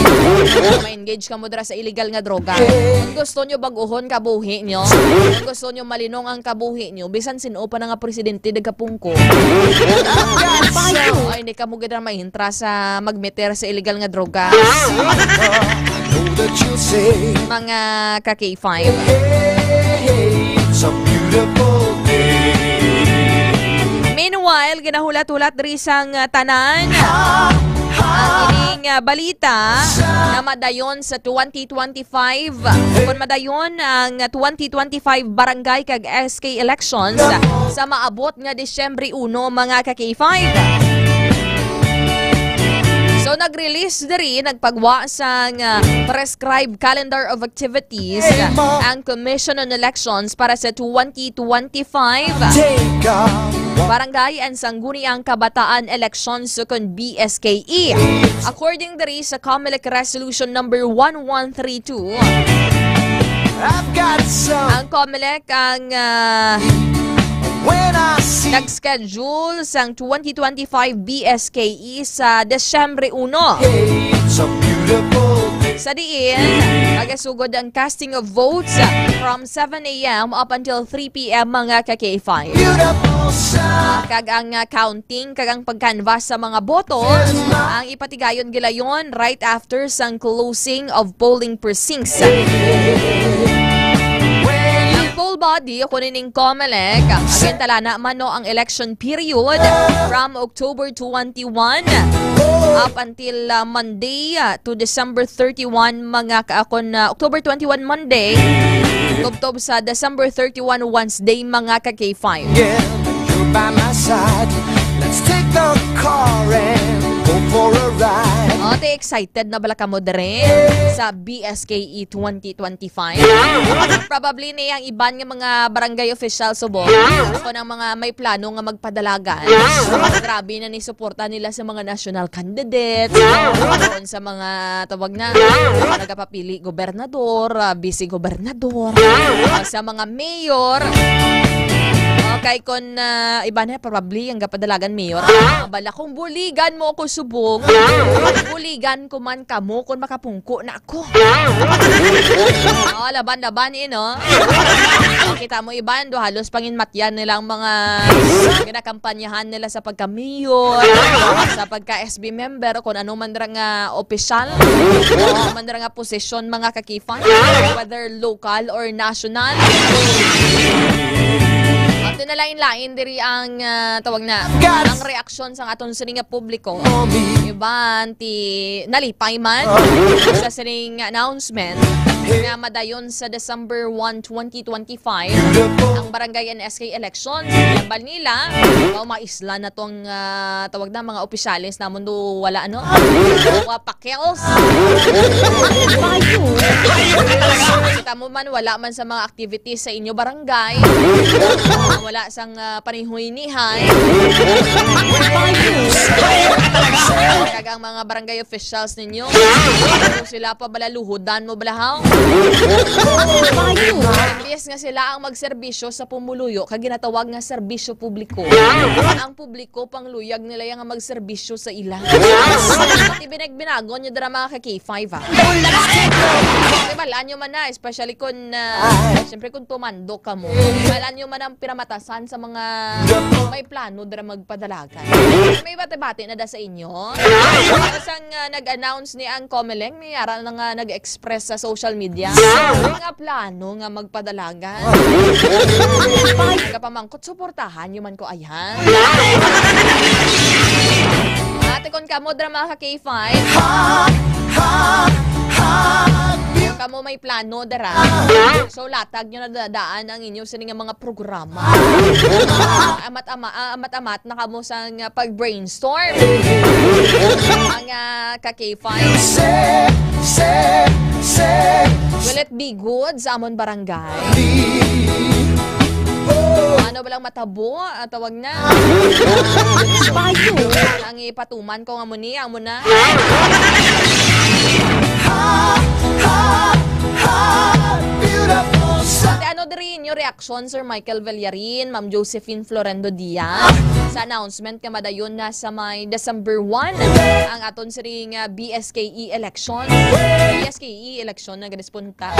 Ma-engage ka mo dira sa illegal nga droga. Kung gusto nyo bag-uhon kabuhi nyo, kung gusto nyo malinong ang kabuhi nyo, bisan sin-o pa na nga presidente nagkapungko. Ay, hindi ka mo gid na mahintra sa magmeter sa illegal nga droga. Mga ka K five. Meanwhile, ginahulat-hulat diri sang, ah, tanan ang ining, ah, balita na madayon sa twenty twenty-five. Kung madayon ang twenty twenty-five barangay kag S K elections sa maabot nga Disyembre uno, mga ka K five. So, nag-release diri, nagpagwa sang, ah, prescribed calendar of activities ang Commission on Elections para sa twenty twenty-five Barangay and Sangguniang Kabataan Elections, sukon B S K E. According diri sa Comelec Resolution number one one three two, I've got some ang Comelec ang, ah, when I see nag-schedule sang twenty twenty-five B S K E sa Disyembre uno. It's a beautiful day. Sa diin, magasugod ang casting of votes from seven a m up until three p m, mga ka K five. Beautiful sun. Kag ang, ah, counting kag ang pag-canvass sa mga boto ang ipatigayon gilayon right after sang closing of polling precincts. Ang poll body, o kuno ning Comelec, ang gintalana man, no, ang election period from October twenty-one up until, uh, Monday, uh, to December thirty-one, mga ka-, akon, uh, October twenty-one, Monday, tubtob sa December thirty-one, Wednesday, mga ka-K five. Yeah, you're by my side. Let's take the car and go for a ride. Oh, te, excited na bala kamo diri sa B S K E twenty twenty-five? Probably ni ang iban nga mga barangay official subong, kung ang mga may plano nga magpadalagan, grabe na ni suporta nila sa mga national candidates, doon sa mga tawag na nagapapili gobernador, ah, vice gobernador, ah, sa mga mayor. Okay, kung, ah, iban na probably ang gapadalagan mayor, ah, bala kung buligan mo ako subong, buligan ko man kamo kung makapungko na ako. Oh, laban-laban, eh, no? Kita mo iban, do halos panginmatyan nilang mga ginakampanyahan nila sa pagka-mayor, sa pagka-S B member, o kung ano man ra nga opisyal, o ano man ra nga posisyon, mga ka-K five, whether local or national. At na lain-lain diri ang, ah, tawag na, ang reaksyon sang aton sini nga publiko. Iban ti nalipay man sa sining announcement nga madayon sa December one, twenty twenty-five, ang barangay and S K election. Hambal nila, mao maisla na tong, ah, tawag na, mga opisyales namon do wala, ano? Mga pakels. Kita mo man, wala man sa mga activities sa inyo barangay. Wala sang, ah, panihuynihan. Kag ang mga barangay officials ninyo, kung sila pa bala, luhudan mo bala, haw? Imbes nga sila ang magserbisyo sa pumuluyo, kag ginatawag nga serbisyo publiko, ang publiko, pangluyag nila yang magserbisyo sa ila. Pati binag-binagon nyo dira, mga ka-K five, ah. Di ba, alam nyo man na, especially kung, ah, siyempre kung tumando ka mo. Alam nyo man ang pinamatasan sa mga may plano dira magpadalagan. May bati-bati na da sa inyo. Tapos ang, ah, nag-announce ni ang Comelec, may ara na nga nag-express sa social media. Nga plano nga magpadalagan. Kapamangkot, suportahan nyo man ko, ayan. Ate, kon kamo dira, mga ka-K five. Kon kamo may plano dira, so latag nyo na da-, daan ang inyo sini nga mga programa. Amat-ama-, ah, amat-amat na kamo sa nga pag-brainstorm. Mga ka-K five. Will it be good sa amon barangay? Ano ba lang matabo? Ah, tawag na. Ang ipatuman ko nga mo ni, amo na. Ate, ano diri inyo reaksyon, Sir Michael Villarin, Ma'am Josephine Florendo Diaz, sa announcement nga madayon na sa may December one ang aton siring, ah, B S K E election? B S K E election na ganis punta.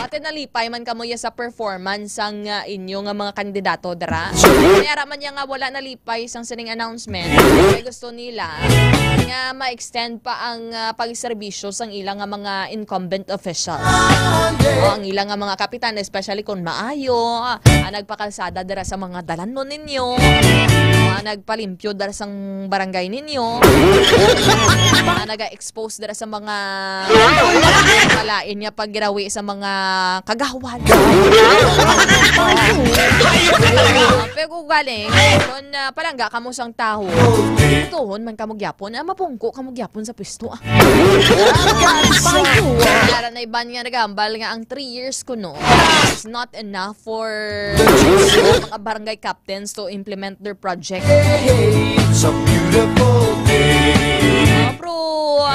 Ate, nalipay man kamo ya sa performance sang, ah, inyo nga mga kandidato dira. Kaya ra man ya nga wala nalipay sang sining announcement. Kay gusto nila nga ma-extend pa ang, ah, pagserbisyo sang ila nga mga incumbent officials. O ang ila nga mga kapitan, especially kung maayo, ah, nagpakalsada dira sa mga dalanon ninyo, ah, nagpalimpyo dira sang barangay ninyo, ah, naga-expose dira sa mga malain nga paggirawi sa mga kagawad. Ah, pero kung galing, kung, ah, palangga kamo sang tawo, tuhon man kamo gyapon, ah, mapungko kamo gyapon sa pwesto, ah. Para na iban nga nagambal nga ang three years kuno is not enough for mga barangay captains to implement their project. Hey, it's a beautiful day. Ah, pero, ah,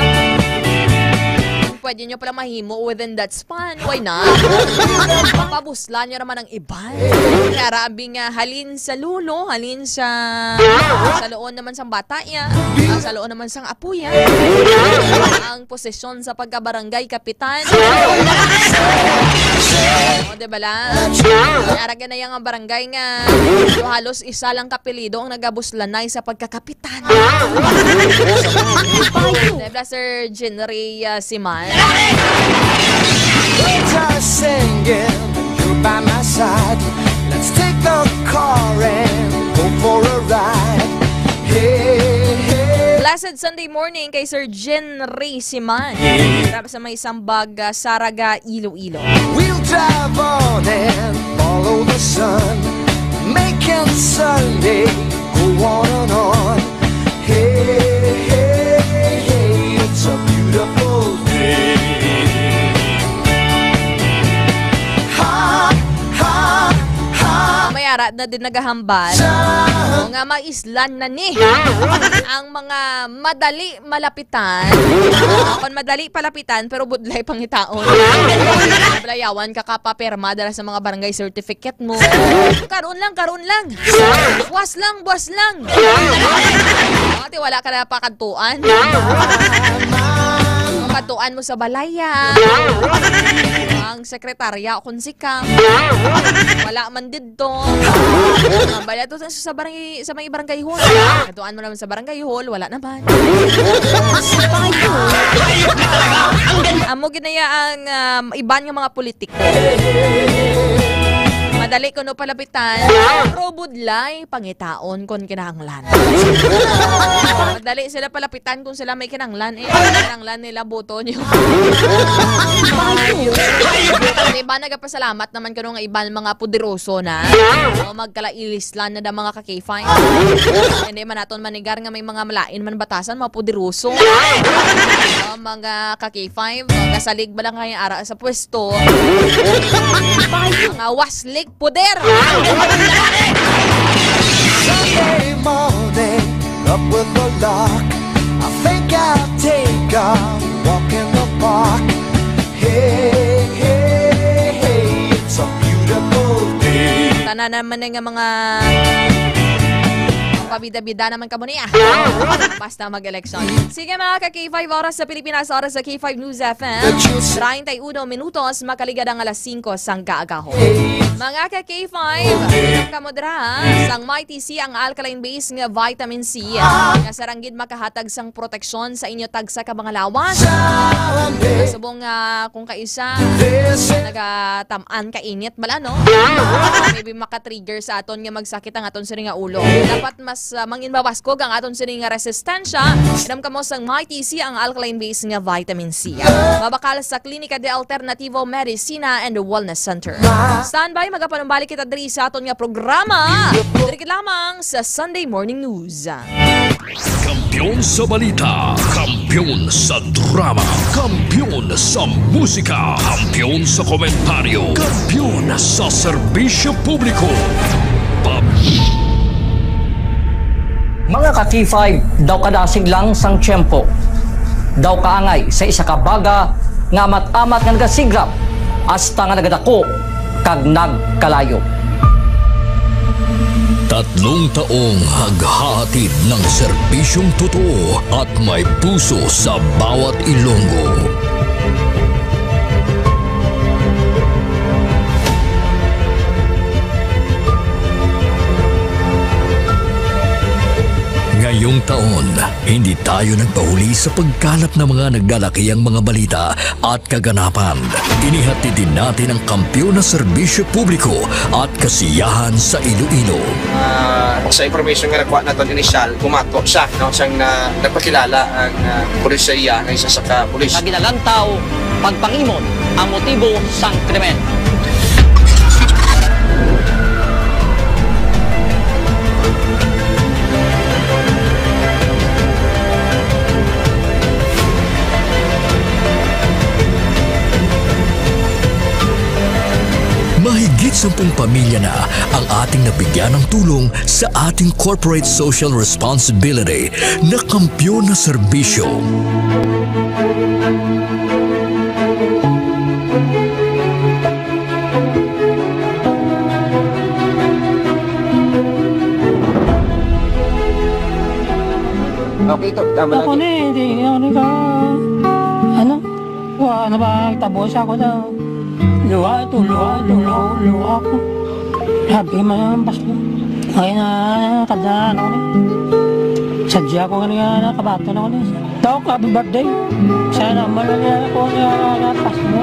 kung pwede nyo pala mahimo within that span, why not? Pabuslan nyo naman ang iban. Kaya rabi nga, halin sa lulo, halin sa, sa loon naman sang bata ya, ah, sa loon naman sang apo ya. Ang posisyon sa pagkabarangay kapitan. O, di ba lang? May aragan na yang barangay nga halos isa lang kapilido ang nagabuslanay sa pagkakapitan. Di ba, Sir Jean Ray, ah, Siman? We're just singing, you're by my side. Let's take the car and go for a ride. Hey, hey. Blessed Sunday morning kay Sir Jean Ray Siman. Trap sa may Sambag, ah, Saraga, Iloilo. We'll drive on and follow the sun, making Sunday go on and on. Hey, hey, hey, it's a beautiful day. Ha, ha, ha. May ara na din naghahambal. Sa- O nga, maislan na ni ang mga madali malapitan. Ah, kung madali palapitan, pero budlay pangitaon. Balayawan ka kapapirma dala sa mga barangay certificate mo. Karon lang, karon lang. Buwas lang, buwas lang. Ate, wala ka na pakadtuan. Pakadtuan mo sa balaya. Ang sekretarya o kung si Kang. Wala man didto. Ah, bala to sa, sa barangay, sa may barangay hall. Katuan mo naman sa barangay hall, wala naman. Amo ginaya ang, um, iban nga mga politiko. Madali kuno palapitan, pero budlay pangitaon kon kinahanglan. Madali sila palapitan kung sila may kinahanglan, eh. Kinahanglan nila boto nyo. Di ba, nagapasalamat naman kuno nga iban mga poderoso na. O, magkalailislan na da mga ka-K five. Hindi man naton manigar nga may mga malain man batasan, mga poderoso. O, mga ka-K five, kasalig ba lang kayo ara sa pwesto? Mga waslik poder! Sunday morning, up with the lark. I think I'll take a walk in the park. Hey, hey, hey, it's a beautiful day. Tanan naman nga mga Pabida-bida naman kamo niya. Basta mag-eleksyon. Sige, mga ka K five, oras sa Pilipinas, oras sa K five News F M. Treinta y uno minutos, makaligad ang alas singko sang kaagahon. Mga ka K five, kamo dira, sang Mighty C ang alkaline base nga vitamin C, nga sarang gid makahatag sang proteksyon sa inyo tagsa ka mga lawas. Subong nga kung kaisa nagatam-an ka init bala, no? Maybe maka-trigger sa aton nga magsakit ang aton sini nga ulo. Dapat mas, ah, mangin mabaskog ang aton sini nga resistensya. Inom kamo sang Mighty C, ang alkaline base nga vitamin C. Mabakal sa Klinika de Alternativo Medicina and Wellness Center. Standby, magapanumbalik kita diri sa aton nga programa. Diri gid lamang sa Sunday Morning News. Kampiyon sa balita, kampiyon sa drama, kampiyon sa musika, kampiyon sa komentaryo, kampiyon sa serbisyo publiko. Pab- Mga ka K five, daw kadasig lang sang tiyempo, daw kaangay sa isa ka baga nga amat-amat nga nagasigrap hasta nga nagadako kag nagkalayo. Tatlong taong naghahatid ng serbisyong totoo at may puso sa bawat Ilonggo. Ngayong taon, hindi tayo nagpahuli sa pagkalap ng mga naglalakihang mga balita at kaganapan. Inihatid din natin ang kampiyon na serbisyo publiko at kasiyahan sa Iloilo. Ah, sa information nga nakuha naton initial, bumato siya, no, siyang na, nagpakilala ang, ah, pulis sa iya nga isa sa ka pulis. Nga ginalantaw pagpangimon ang motibo sang krimen. Mahigit sampung pamilya na ang ating nabigyan ng tulong sa ating corporate social responsibility na kampiyon na serbisyo. Okay to, tama Ako lang. Ni, hindi, hindi ka, ano? Wa na ba, tabo siya ko daw. Luha ito, luha ito, luha, luha ko. Sabi man ang Pasko. Ay na, kada ano ni. Sadya ko nga niya, nakabato na ko ni. Tawag ko, happy birthday. Sana man lang yan ako niya, Pasko.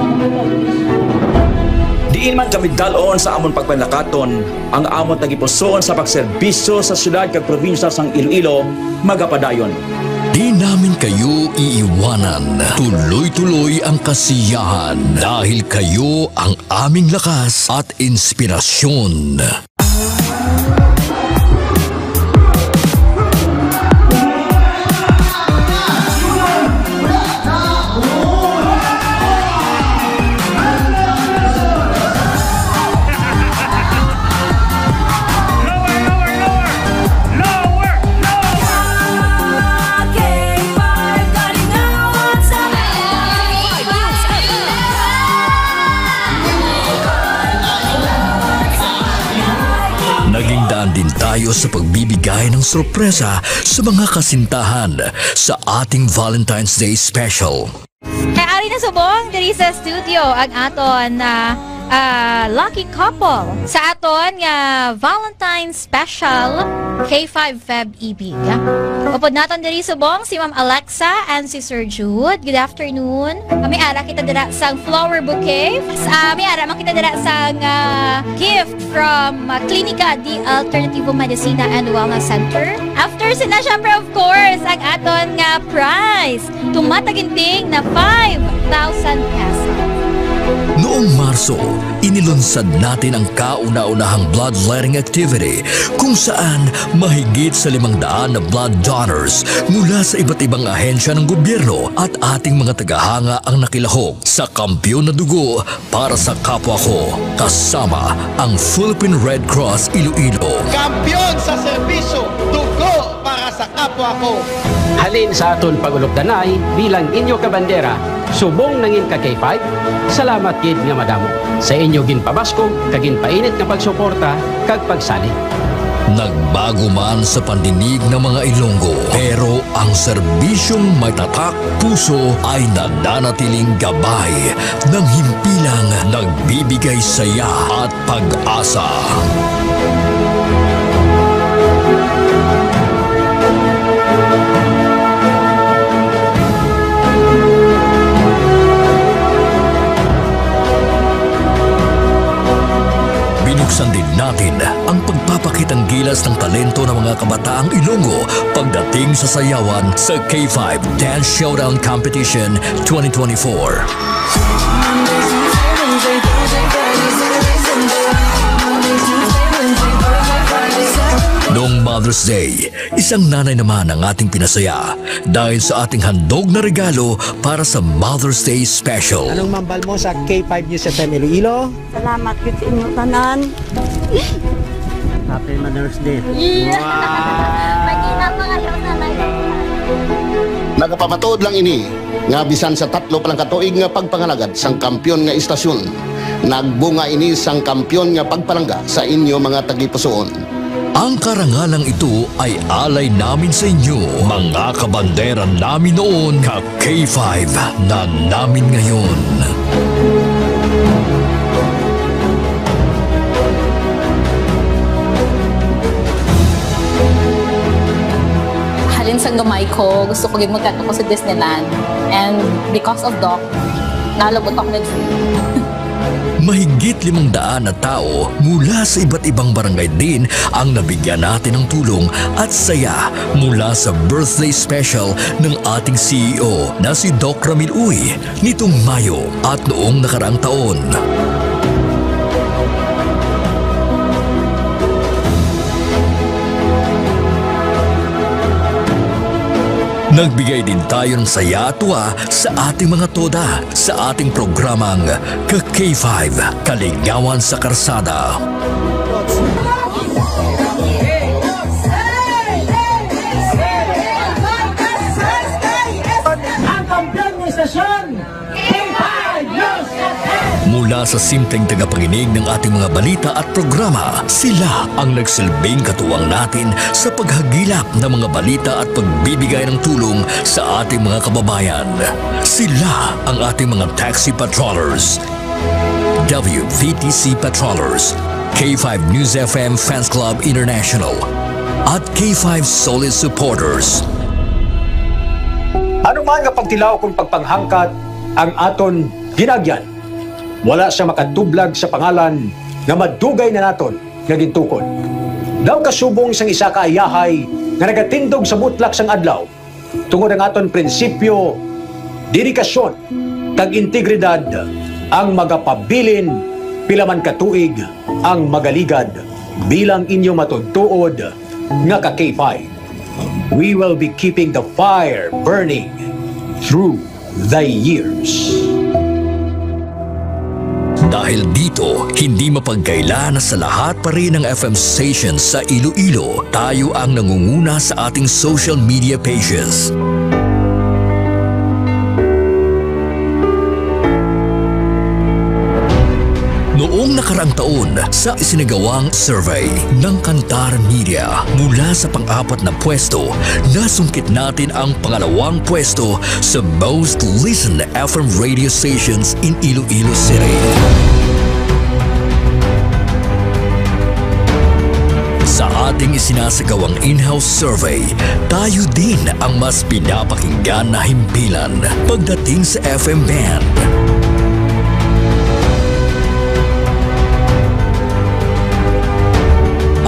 Diin man kami dalon sa amon pagpanlakaton, ang amon tagipusoon sa pagserbisyo sa syudad kag probinsya sang Iloilo, magapadayon. Di namin kayo iiwanan. Tuloy-tuloy ang kasiyahan dahil kayo ang aming lakas at inspirasyon. Naging daan din tayo sa pagbibigay ng sorpresa sa mga kasintahan sa ating Valentine's Day special. Kay ari na subong diri sa studio ang aton, ah, ah, lucky couple sa aton nga Valentine's Special K five Feb Ibig. Upod naton diri subong si Ma'am Alexa and si Sir Jude. Good afternoon. Kami ara kita dira sang flower bouquet. Ah, may ara man kita dira sang, ah, gift from, ah, Klinika de Alternativo Medicina and Wellness Center. After sina, syempre, of course, ang aton nga prize. Tumataginting na five thousand pesos. Noong Marso, inilunsad natin ang kauna-unahang bloodletting activity kung saan mahigit sa limang daan na blood donors mula sa iba't ibang ahensya ng gobyerno at ating mga tagahanga ang nakilahok sa Kampiyon na Dugo para sa Kapwa Ko, kasama ang Philippine Red Cross Iloilo. Kampiyon sa serbisyo, dugo para sa kapwa ko. Halin sa aton pag-ulokdanay bilang inyo kabandera, subong nangin ka K five, salamat gid nga madamo sa inyo ginpabaskog kag ginpainit nga pagsuporta kag pagsalig. Nagbago man sa pandinig ng mga Ilonggo, pero ang serbisyong may tatak puso ay nananatiling gabay ng himpilang nagbibigay saya at pag-asa. Binuksan din natin ang pagpapakitang gilas ng talento ng mga kabataang Ilonggo pagdating sa sayawan sa K five Dance Showdown Competition twenty twenty-four. Noong Mother's Day, isang nanay naman ang ating pinasaya dahil sa ating handog na regalo para sa Mother's Day Special. Anong mambal mo sa K five News F M Iloilo? Salamat gid sa inyo tanan. Happy Mother's Day. Iya. Wow! Pag-ina pa kayo sa live. Nagapamatuod lang ini nga bisan sa tatlo pa lang ka tuig nga pagpangalagad sang kampiyon nga istasyon, nagbunga ini sang kampiyon nga pagpalangga sa inyo mga tagipusoon. Ang karangalang ito ay alay namin sa inyo, mga kabandera namin noon, ka K five na namin ngayon. Halin sang gamay ko, gusto ko gid magkadto ko sa Disneyland. And because of Doc, nalabot ako med free. Mahigit limang daan na tao mula sa iba't ibang barangay din ang nabigyan natin ng tulong at saya mula sa birthday special ng ating C E O na si Doc Ramil Uy nitong Mayo at noong nakaraang taon. Nagbigay din tayo ng saya at tuwa sa ating mga toda sa ating programang ka K five, Kaligawan sa Karsada. Ang kampiyon ng istasyon, K five News F M. Mula sa simpleng tagapakinig ng ating mga balita at programa, sila ang nagsilbing katuwang natin sa paghagilap ng mga balita at pagbibigay ng tulong sa ating mga kababayan. Sila ang ating mga taxi patrollers, W V T C patrollers, K five News F M Fans Club International, at K five Solid Supporters. Ano man nga pagtilaw kung pagpanghangkat ang aton ginagyan, wala siya makatublag sa pangalan nga madugay na naton nga gintukod. Daw kasubong sang isa ka ayahay nga nagatindog sa butlak sang adlaw, tungod ang aton prinsipyo, dedikasyon, kag integridad ang magapabilin pila man ka tuig ang magaligad bilang inyo matuod-tuod nga ka K five. We will be keeping the fire burning through the years. Dahil dito, hindi mapagkaila na sa lahat pa rin ng F M stations sa Iloilo, tayo ang nangunguna sa ating social media pages. Noong nakaraang taon, sa isinagawang survey ng Kantar Media, mula sa pang-apat na pwesto, nasungkit natin ang pangalawang pwesto sa most listened F M radio stations in Iloilo City. Sa ating isinasagawang in-house survey, tayo din ang mas pinapakinggan na himpilan pagdating sa F M band.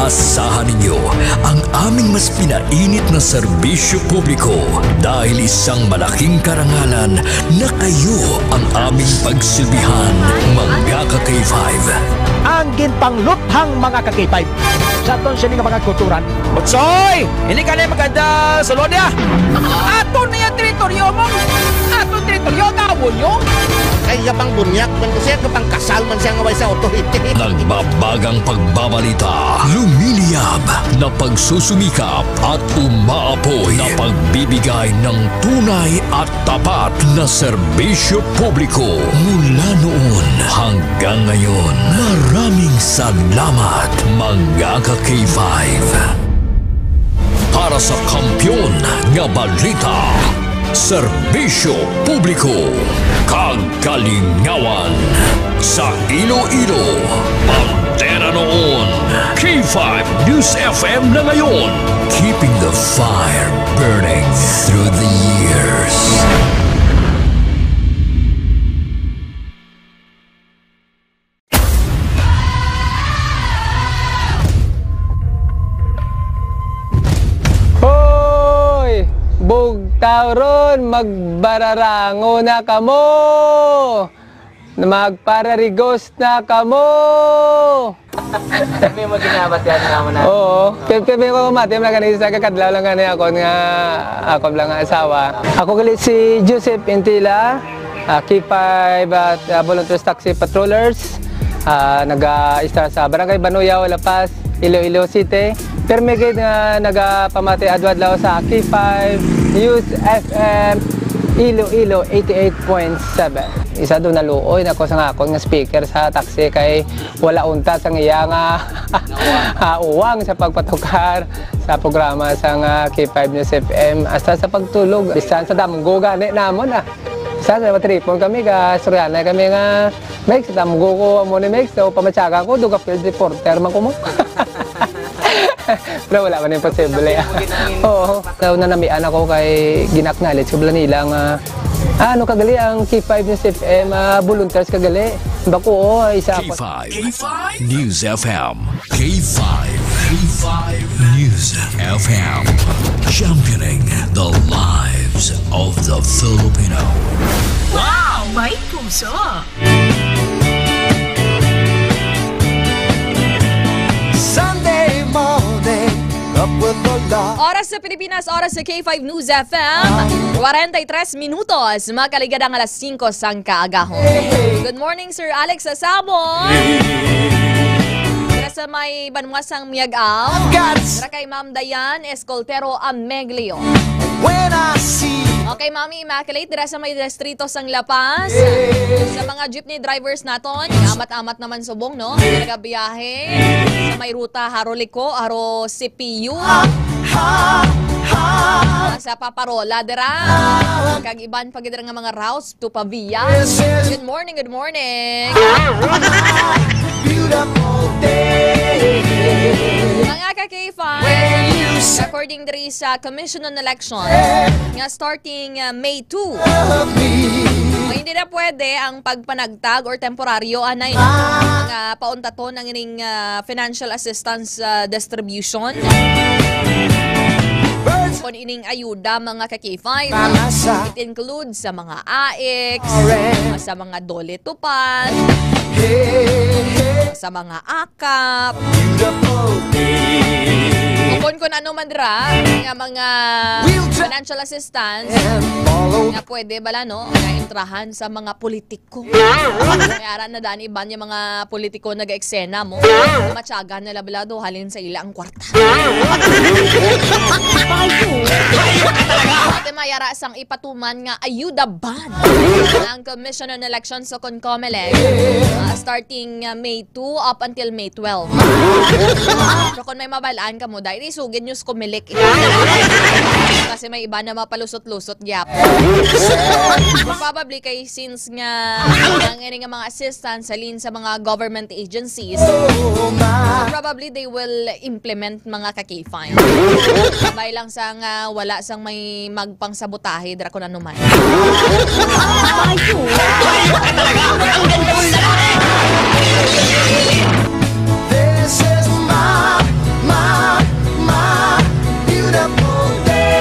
Asahan ninyo ang aming mas pinainit na serbisyo publiko dahil isang malaking karangalan na kayo ang aming pagsilbihan, mga ka-K five. Ang ginpangluthang, mga ka-K five, sa aton sini nga mga kulturan. Utsoy! Hindi ka na maganda sa lodi, ah! Aton na yung teritoryo mo! Aton teritoryo, gawon nyo! Iya pang bunyag man ko siya, kapang kasal man siya nga way sa authority. Nagbabagang pagbabalita, lumiliyab na pagsusumikap at umaapoy na pagbibigay ng tunay at tapat na serbisyo publiko mula noon hanggang ngayon. Maraming salamat, mga ka-K five. Para sa kampiyon nga balita, serbisyo publiko, kag kalingawan sa Iloilo, bandera noon, K five News F M na ngayon. Keeping the fire burning through the years. Hoy! Bugtaw ron, magbararango na kamo! Magpararigos na kamo! May maginabat yan nga mo na. Oo. Pero, pero may pamati, mga kanisa, kakadlaw lang gani ako nga, ako lang nga asawa. Ako gali si Joseph Intila, ah, K five at, ah, Volunteers Taxi Patrollers. Ah, naga-istar sa Barangay Banuyaw, La Paz, Iloilo City. Permi gid nga nagapamati adlaw-adlaw sa K five News F M Iloilo eighty-eight point seven. Isa do naluoy na ko sa akon nga speaker sa taxi kay wala unta sang iya nga, ah, uwang sa pagpatukar sa programa sang, ah, K five News F M, hasta sa pagtulog, bisan sa damgo gani namon, ah. Bisan sa matripon kami, ga istoryahanay kami nga, "Mex, damgo ko amo ni Mex, so pamatyaga ko, duga field reporter man ko mo." Pero wala man imposible. Oo. Daw nanamian ako kay gina-acknowledge ko bala nila nga, "Ah, ano ka gali ang K five News F M, ah, volunteers ka gali?" Bako, "Oo, isa ako." K five News F M. K five. K five News F M. Championing the lives of the Filipino. Wow! May puso! Sunday morning, up with the law. Oras sa Pilipinas, oras sa K five News F M. Kwarenta y tres minutos, makaligad ang alas singko sang kaagahon. Good morning, Sir Alex Asabon. Dira sa may banwa sang Miag-ao. Dira kay Ma'am Dayan Escoltero Ameglio. When I see Okay, Mami Immaculate, dira sa may distrito sang La Paz. Sa mga jeepney drivers naton, amat-amat naman subong, no? Nagabiyahe sa may ruta haro Licao, haro C P U. Sa Paparola, dira. Kag iban pa gid nga mga routes to Pavia. Good morning, good morning. Beautiful day. Mga ka-K five, according diri sa Commission on Election, nga starting, uh, May two, o, hindi na pwede ang pagpanagtag or temporaryo anay nga pauntaton ang ining, uh, financial assistance, uh, distribution. Kon ining ayuda, mga ka-K five, it includes sa mga AICS, sa mga DOLE TUPAD, sa mga AKAP. Kung, kung ano man dira nga mga financial assistance nga pwede bala, no, nga entrahan sa mga politiko. May ara na daan iban yung mga politiko nag-eksena mo. Matyaga na labla do halin sa ila ang kwarta. Ate, may ara sang ipatuman nga ayuda ban ang Commission on Elections o kon COMELEC, ah, starting, ah, May two up until May twelve. So, kung may mabalaan ka mo, dahil isugid nyo sa COMELEC, eh. Kasi may iba na mapalusot-lusot gyap. Probably kay since nga ang ini nga mga assistance halin sa mga government agencies, probably they will implement mga ka-K five. Kabay lang sa nga wala sang may magpangsabotahe dira kun ano man. This is my, my, my beautiful day.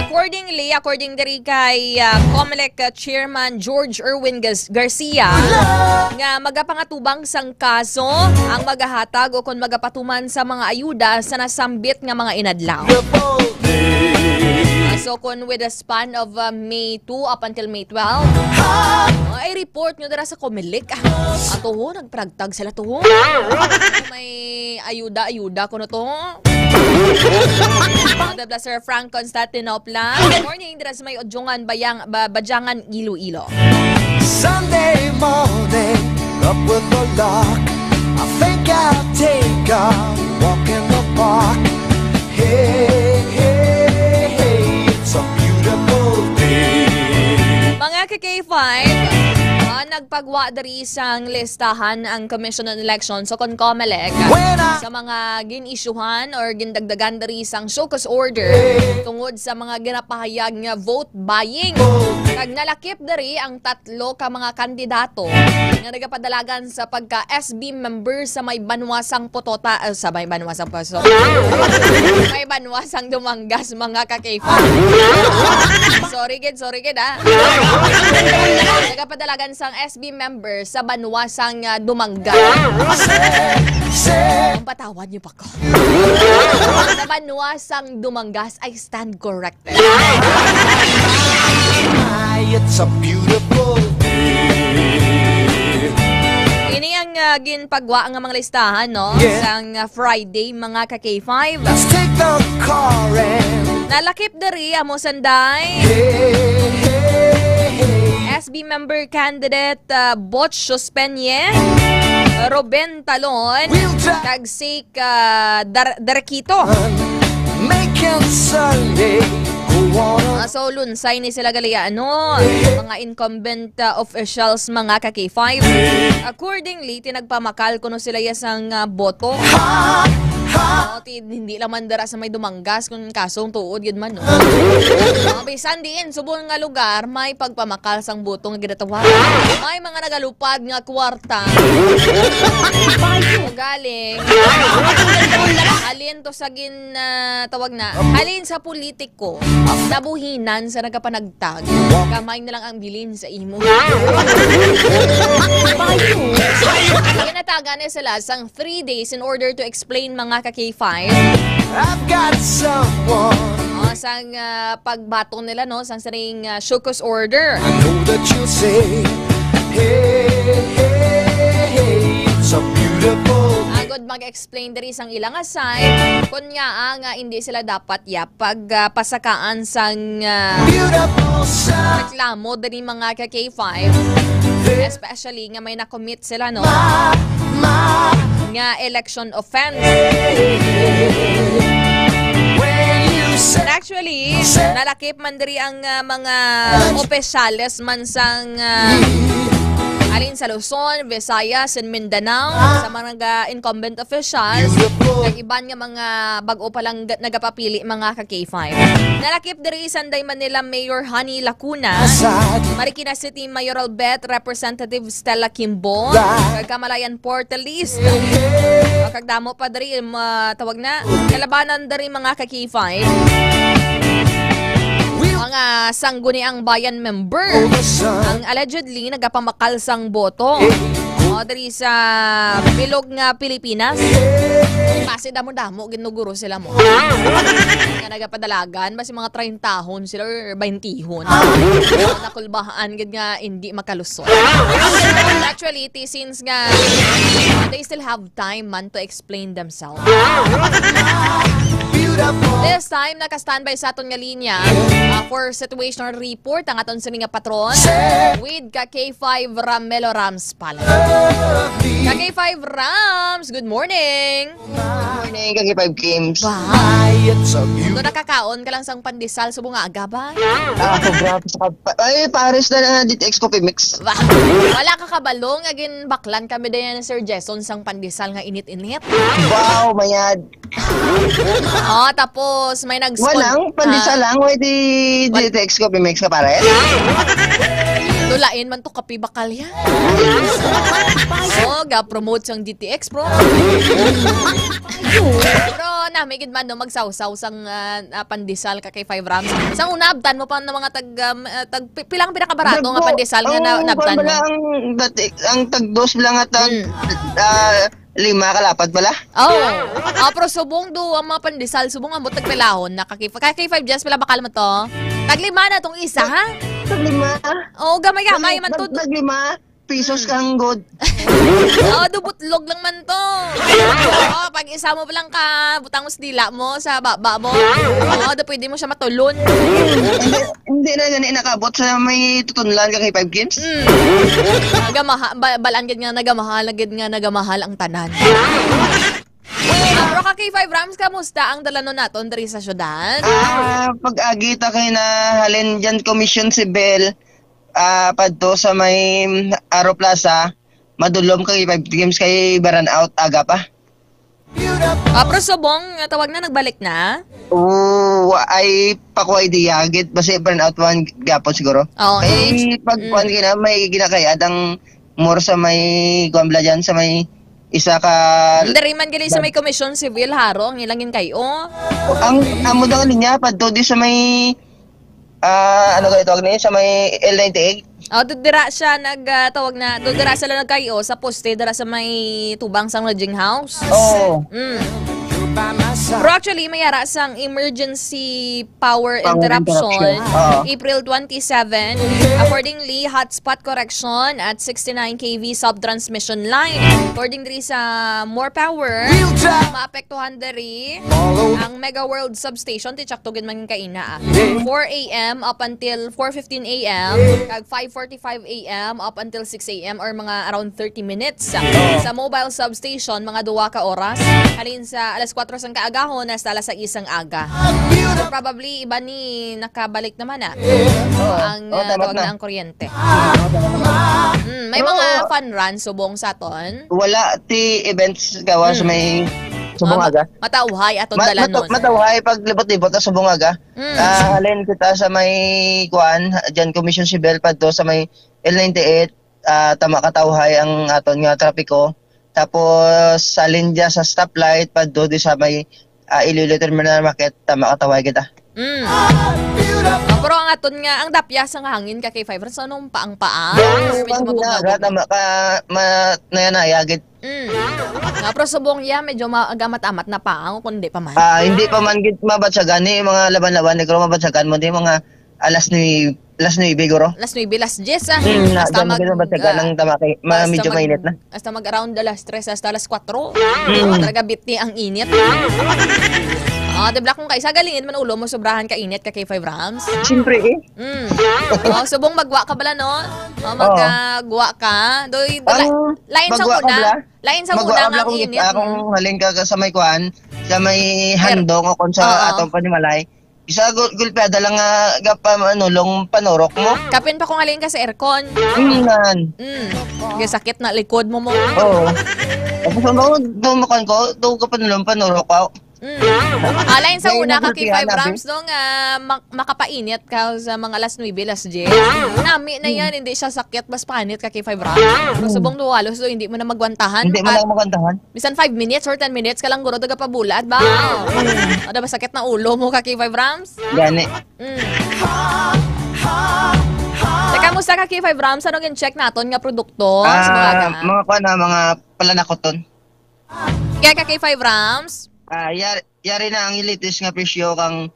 Accordingly, according diri kay, ah, COMELEC, ah, Chairman George Erwin Gas-, Garcia, nga magapangatubang sang kaso ang magahatag o kon magapatuman sa mga ayuda sa nasambit nga mga inadlaw. So, kung with the span of, uh, May two up until May twelve, uh, ay report nyo dira sa Comelec. Ah, ato ho, nagpragtag sila to ho. May ayuda-ayuda ko na to. Madabla Sir Frank Constantinopla. Good morning, dira sa may Odyungan, Bayang, Ba-, Badyangan, Iloilo. Sunday morning, up with the lark. I think I'll take a walk in the park. Hey, hey, hey, it's a beautiful day. Mga ka K five, ah, nagpagwa diri sang listahan ang Commission on Elections o kon Comelec sa mga gin-isyuhan or gindagdagan diri sang show cause order tungod sa mga ginapahayag nga vote buying. Kag nalakip diri ang tatlo ka mga kandidato nga nagapadalagan sa pagka S B member sa may banwa sang Potota, ah, sa may banwa sang Paso. May banwa sang Dumangas, mga ka K five. Sorry gid, sorry gid, ah. Nagapadalagan sang S B member sa banwa sang, ah, Dumangas. Kung patawad niyo pa ko. Sa banwa sang Dumangas, I stand corrected. Ay, it's a beautiful day. Ini ang, ah, ginpagwa nga mga listahan, no? Yeah. Sang, ah, Friday, mga ka K five. Let's take the car and Nalakip diri amo sanday. Hey, hey, hey. S B member candidate, ah, Botch Suspenye, Ruben Talon, We'll drive. Kag si ka Dar-, Darakito. Making Sunday go on. Ah, so, lunsay ni sila gali, ano, mga incumbent, ah, officials, mga ka K five. Accordingly, tinagpamakal kuno sila ya sang, ah, boto. Ha, ha. Oh, ti-, hindi lang man dira sa may Dumangas, kung kasong tuod gid man, no? Ah, bisan diin, subong nga lugar, may pagpamakal sang boto nga ginatawag. May mga nagalupad nga kwarta. Ugaling. Halin to sa gin-, ah, tawag na. Halin sa politiko. Nabuhinan sa nagapanagtag. Kamay na lang ang bilin sa imo. Ginatagan na sila sang three days in order to explain, mga ka K five. I've got someone. Oh, sang, ah, pagbaton nila, no, sang sining, ah, show cause order. I know that you'll say, "Hey, hey, hey, it's a beautiful day." Agod mag-explain diri sang ila nga side, kun nga, ah, nga hindi sila dapat ya pag, ah, pasakaan sang, ah, Beautiful sun. Reklamo diri, mga ka K five, especially nga may na-commit sila, no? Ma, ma. Nga election offense. When you say And actually, nalakip man diri ang, ah, mga opisyales man sang, ah, alin sa Luzon, Visayas, and Mindanao, sa mga incumbent officials, kag iban nga mga bag-o pa lang ga-, nagapapili, mga ka K five. Nalakip diri sanday Manila Mayor Honey Lacuna, Marikina City Mayor Albert Representative Stella Kimbo, kag Kamalayan Portal List. Kag damo pa diri, ma-, tawag na, kalabanan diri, mga ka K five. Mga Sangguniang Bayan member ang allegedly nagapamakal sang boto. O, diri sa bilog nga Pilipinas. Basi damo-damo, ginuguro sila mo. Nga nagapadalagan, basi mga trintahon sila or baintihon. Nakulbahan gid nga hindi makalusot. Actually, ti-, since nga they still have time man to explain themselves. Beautiful. This time, naka-standby sa aton nga linya, ah, for situational report ang aton sini nga patron with ka K five Ramelo Rams pala. Ka K five Rams, good morning. Morning, ka K five Games. Wow. Ay, it's a beautiful Kung nakakaon ka lang sang pandesal subong nga aga ba? Ah, sobra. Ay, pares na lang ang D T X Coffee Mix. Ba? Wala ka kabalo nga ginbaklan kami dayon ni Sir Jason sang pandesal nga init-init? Wow, mayad. Oh, tapos may nag-spon-, Walang pandesal ah, lang, why di Wal- D T X Coffee Mix ka, pare? Tulain man to kape bakal yan. Oh, ga-promote sang D T X, bro. Pero na, may gid man, no, magsawsaw sang, ah, ah, pandesal ka kay five rams. Sang una, abtan mo pa ng mga tag, um, ah, tag, pi-, pilang pinakabarato nga Dagko, pandesal nga na, ang, nabtan kuwan mo? Bala, ang, dati, ang tagdos lang at ang, Mm. ah, Lima ka lapad pala? Oh. Ah, pero subong do ang mga pandesal, subong ambot tagpilahon na ka K five. Ka K five, Jess, pila bakal mo to? Taglima na tong isa, ha? Taglima. Oh, gamay-gamay man to. Taglima, pesos ka ang god. Oh, do butlog lang man to. Oh, pag isa mo pa lang ka, butang mo sa dila mo, sa baba mo. Oh, do pwede mo siya matulon. Hindi, hindi na gani nakabot sa may tutunlan ka K five Games. Mm. Nagamaha-, ba-, balaan gid nga nagamahal, gid nga nagamahal ang tanan. Ah, pero ka K five Rams, kamusta ang dalanon naton diri sa syudad? Ah, pag-agi ta kay na halin dyan Commission Civil, ah, padto sa may Aro Plaza, madulom kay K five Games kay brownout aga pa. Ah, pero subong, ah, tawag na, nagbalik na? Oo, ay pa ko idea, gid, basi brownout man gyapon siguro. Oo, Kay eh, pag mm. kuwan kina, may ginakayad ang more sa may, kuwan bala dyan, sa may isa ka Hindi rin man gali sa may Commission Civil, Haro, ang ilang yun kayo. Ang amo daw niya, padto di sa may, ah, ano kayo tawag niya, sa may L ninety-eight? Oh, do dira siya nag, ah, tawag na, do dira sila nagkayo sa poste dira sa may tubang sang lodging house. Oo. Mm. Pero actually, may ara sang emergency power Power interruption, interruption. Oo. April twenty-seven. Accordingly, hotspot correction at sixty-nine K V subtransmission line. According diri sa More Power, maapektuhan diri ang Mega World Substation, ti tsakto gid man kaina, ah. Four A M up until four fifteen A M, kag five forty-five A M up until six A M, or mga around thirty minutes. Sa mobile substation, mga duwa ka oras. Halin sa alas kuwatro sang kaagahon hasta alas sais sang aga. So, probably, iba ni nakabalik naman, ah. Ang, Oh, ah, tama tawag na. na ang kuryente. Mm, may Pero mga fun run subong sa aton. Wala ti events gawa sa Mm. may Ah, subong ma-, aga. matauhay aton Ma-, dalanon. mata-, matauhay pag libot-libot na subong aga. Mm. Ah, halin kita sa may kuan, dyan Commission Civil padto sa may L ninety-eight, ah, tama katauhay ang aton nga trapiko. Tapos, sa linya sa stoplight, padto di sa may, ah, Iloilo Terminal Market, tama katauhay kita. Mm. Ah, pero ang aton nga, ang dapya sa nga hangin ka kay five, so anong paang paa? Yung Medyo pang mabugnaw-bugnaw. aga, tama ka, ma-, naya-naya gid. Mm. Ah, pero subong iya, medyo ma-, agamat-amat na pa, ang kundi pa man. Ah, hindi pa man gid mabatsagan ni mga laban-laban ni, pero mabatsagan mo di mga alas nuebe, alas nuebe, guro. Alas nuebe, alas diyes, ah. Mm, na, Hasta dyan mo mag-, gid mabatsagan ah, ang tama kay, ma-, hasta medyo mag-, mainit na. hasta mag-around alas tres, hasta alas kuwatro. Mm. Talaga biti ang init. Ah, di ba kung kaisa galingin man ulo mo, sobrahan ka init ka kay five Rams? Siyempre, eh. Mm. Oh, subong magwa ka bala, no? Oh, Oo. magwa ka. Doy, Ang la-, lain sa magwa ka una. bala? Lain sa Magwa una ka nga bala kung init. kita, kung Mm. halin ka sa may kuan, sa may Air-, handong o kung sa Oo. atong panimalay. Isa gul-, gulpiada lang nga gapa-, ano, long panurok mo. Kapin pa kung halin ka sa aircon. Mm, nan. Mm. Kaya sakit na likod mo mo. Oo. Tapos ang mga dumakan ko, doon ka pa nilang panurok ko. Mm. Ah, lain sa May una ka kay nagulpihan five natin. Rams, no, nga mak-, makapainit ka sa mga alas nuebe, alas diyes. Nami na yan, hindi siya sakit, mas panit ka kay five Rams. Pero Mm. subong do halos do, hindi mo na magwantahan. Hindi mo At na magwantahan. Bisan five minutes or ten minutes ka lang, guro, taga pabulat ba? Mm. Ano ba, sakit na ulo mo ka kay five Rams? Gani. Mm. Teka, musta ka kay five Rams? Anong in-check naton nga produkto? Sa mga Ah, aga? mga kuwan na, mga palanakoton. Kaya ka kay five Rams? Ah, yar-, yari na ang latest nga presyo kang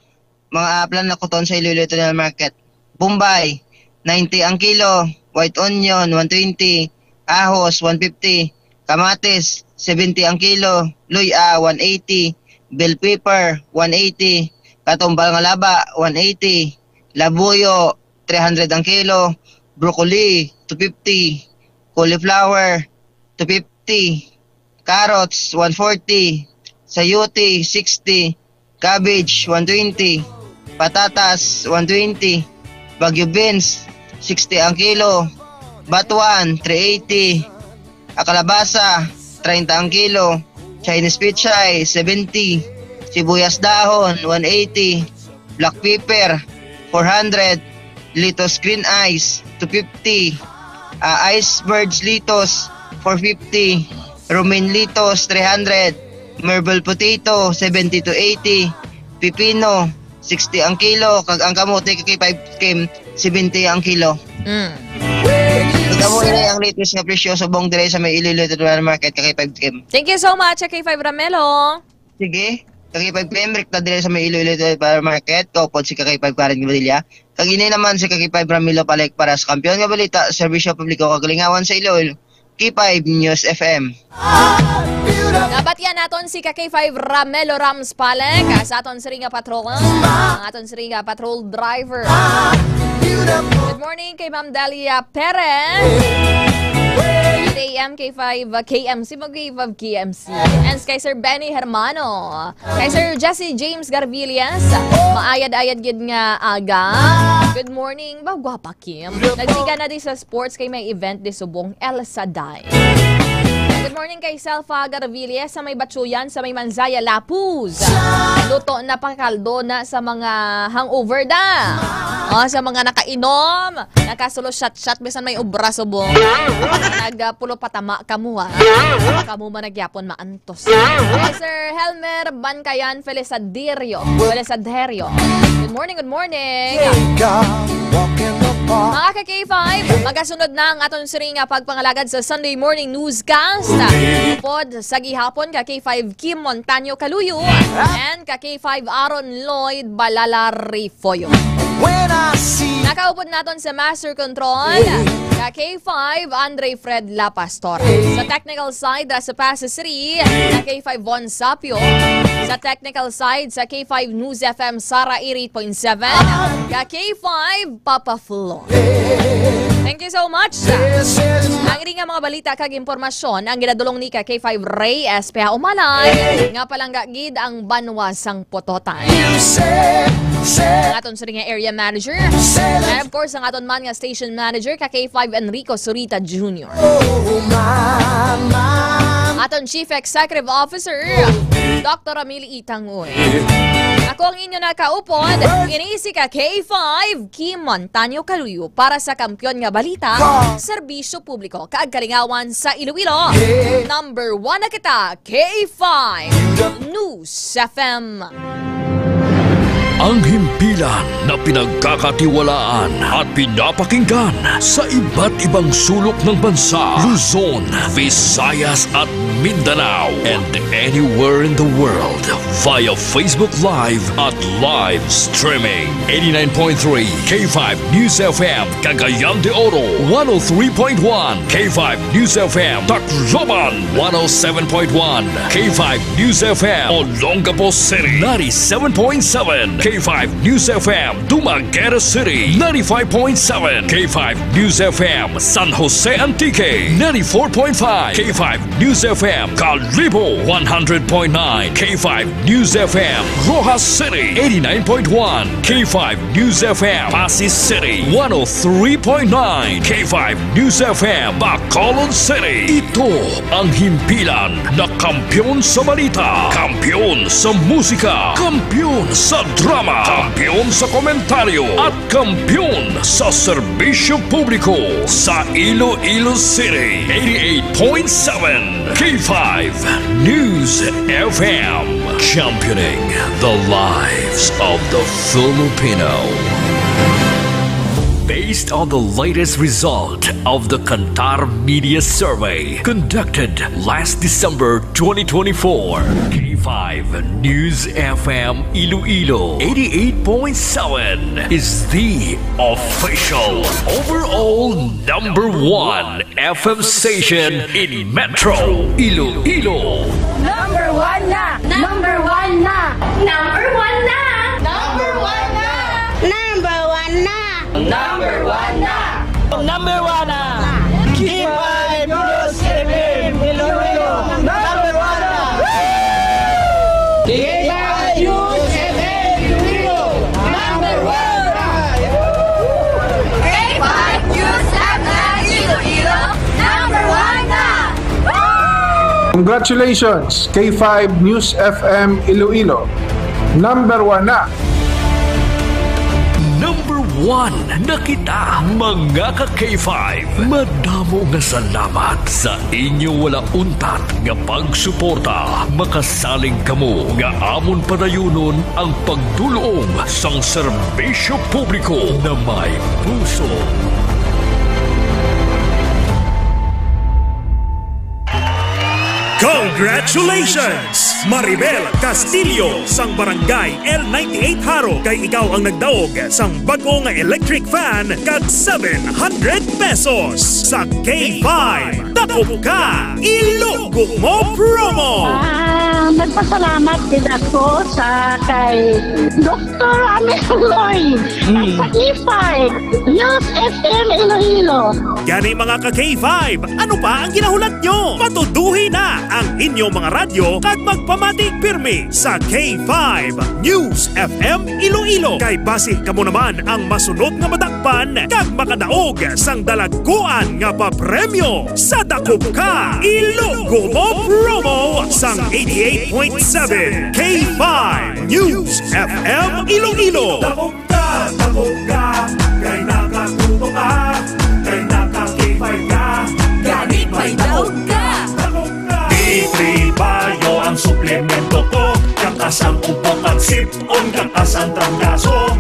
mga palanakoton sa Iloilo Internal Market. Bombay, ninety ang kilo. White onion, one twenty. Ahos, one fifty. Kamatis, seventy ang kilo. Luya, one eighty. Bell pepper, one eighty. Katumbal nga laba, one eighty. Labuyo, three hundred ang kilo. Broccoli, two fifty. Cauliflower, two fifty. Carrots, one forty. Sayote, sixty. Cabbage, one twenty. Patatas, one twenty. Baguio beans, sixty ang kilo. Batuan, three eighty. Ang kalabasa, treinta ang kilo. Chinese pechay, seventy. Sibuyas dahon, one eighty. Black pepper, four hundred. Lettuce green ice, two fifty. Ah, iceberg lettuce, four fifty. Romaine lettuce, three hundred. Marble potato, seventy to eighty. Pipino, sixty ang kilo. Kag ang kamote, kay five Kim, seventy ang kilo. Mm. Ang kamote na yan, Ang latest nga presyo subong dire sa may Iloilo Market, ka K five Kim. Thank you so much, K five Ramelo. Sige, ka K five Kim, rekta dire sa may Iloilo Market, kaupod si ka K five Karen Gaviria. Kag ini naman si ka K five Ramelo Palek para sa Kampiyon nga Balita, Serbisyo Publiko, Kagalingawan sa Iloilo, K five News F M. Nabatian naton si ka K five Ramelo Rams Palek, ah, sa aton siri nga patrol. Ang aton siri nga patrol driver. Good morning kay Ma'am Delia Perez. Eight A M K five, uh, K M C, mag-, K M C. And kay Sir Benny Hermano. Kay Sir Jesse James Garvillas, maayad-ayad gid nga aga. Good morning, ba, gwapa Kim. Nagsiga na di sa sports kay may event di subong El Shaddai. Good morning kay Selfa Garvillas sa may Batsuyan, sa may Manzaya, Lapuz. Luto na pa kaldo na sa mga hangover da. Oh, sa mga nakainom, nakasulo shot-shot, bisan may obra subong. Nagpulo patama kamo, ha. Kamo man nagyapon maan Santos. Kay Sir Helmer Bancayan Felisaderio. Felisaderio. Good morning, good morning. Mga ka K five, magasunod na ang aton siri nga pagpangalagad sa Sunday Morning Newscast. Pod sa gihapon ka K five Kim Montaño Caluyo and ka K five Aaron Lloyd Balala Refollo. Nakaupod naton sa Master Control ka K five Andre Fred La Pastora. Sa technical side, ah, sa Pasas City, sa K five Von Sapio. Sa technical side, sa K five News F M Sara eighty-eight point seven. Ka K five Papa Flo. Thank you so much. Ang ring nga mga balita kag impormasyon ang ginadulong ni ka K five Ray S P Umalay, nga palangga gid ang banwa sang Pototan. Ang aton sini nga area manager. And of course, ang aton man nga station manager, ka K five Enrico Surita Junior. Aton Chief Executive Officer, Doctor Ramil Itangoy. Ako ang inyo nakaupod, ini si ka K five, Kim Montaño Caluyo, para sa Kampiyon nga Balita, Serbisyo Publiko, kag Kalingawan sa Iloilo. Number one na kita, K five News F M. Ang himpilan na pinagkakatiwalaan at pinapakinggan sa iba't ibang sulok ng bansa, Luzon, Visayas at Mindanao, and anywhere in the world via Facebook Live at live streaming. Eighty-nine point three K five News F M, Cagayan de Oro, one oh three point one K five News F M, Tacloban, one oh seven point one K five News F M, Olongapo City, ninety-seven point seven K five News F M, Dumaguete City, ninety-five point seven K five News F M, San Jose Antique, ninety-four point five K five News F M, Kalibo, one hundred point nine K five News F M, Roxas City, eighty-nine point one K five News F M, Passi City, one oh three point nine K five News F M, Bacolod City. Ito ang himpilan na kampiyon sa balita, kampiyon sa musika, kampiyon sa drama, kampiyon sa komentaryo, at kampiyon sa serbisyo publiko sa Iloilo City. Eighty-eight point seven K five News F M, championing the lives of the Filipino. Based on the latest result of the Kantar Media Survey conducted last December twenty twenty-four, K five News F M Iloilo eighty-eight point seven is the official overall number one F M station in Metro Iloilo. Number one na! Number one na! Number one na! Number one na! Number one na! Number one na! Number one na! K five News F M Iloilo! Number one na! K five News F M Iloilo! Number one na! K five News F M Iloilo! Number one na! Congratulations, K five News F M Iloilo. Number one na. Number one na kita, mga ka K five. Madamo nga salamat sa inyo wala untat nga pagsuporta. Makasalig kamo nga amon padayunon ang pagdul-ong sang serbisyo publiko na may puso. Congratulations, Maribel Castillo sang Barangay L ninety-eight Jaro, kay ikaw ang nagdaog sang bag-o nga electric fan kag seven hundred pesos sa K five Dakop Ka, Ilogo Mo promo. Ah, nagpasalamat gid ako sa kay Doktor Amir Lloyd, Mm. sa K five, News F M Iloilo. Gani, mga ka K five, ano pa ang ginahulat nyo? Patuduhi na ang inyo mga radyo kag magpamati pirmi sa K five News F M Iloilo. Kay basi kamo naman ang masunod nga madakpan kag makadaog sang dalagkuan nga papremyo sa Dakop Ka, Ilogo Mo promo sang eighty-eight point seven K five News F M Iloilo. Dakop ka, dakop ka, kay nakatuto ka, kay naka K five ka. Gani may daog ka. Dakop ka. D three Bio ang suplemento ko, kakas ang ubo kag sip-on, kakas ang trangkaso.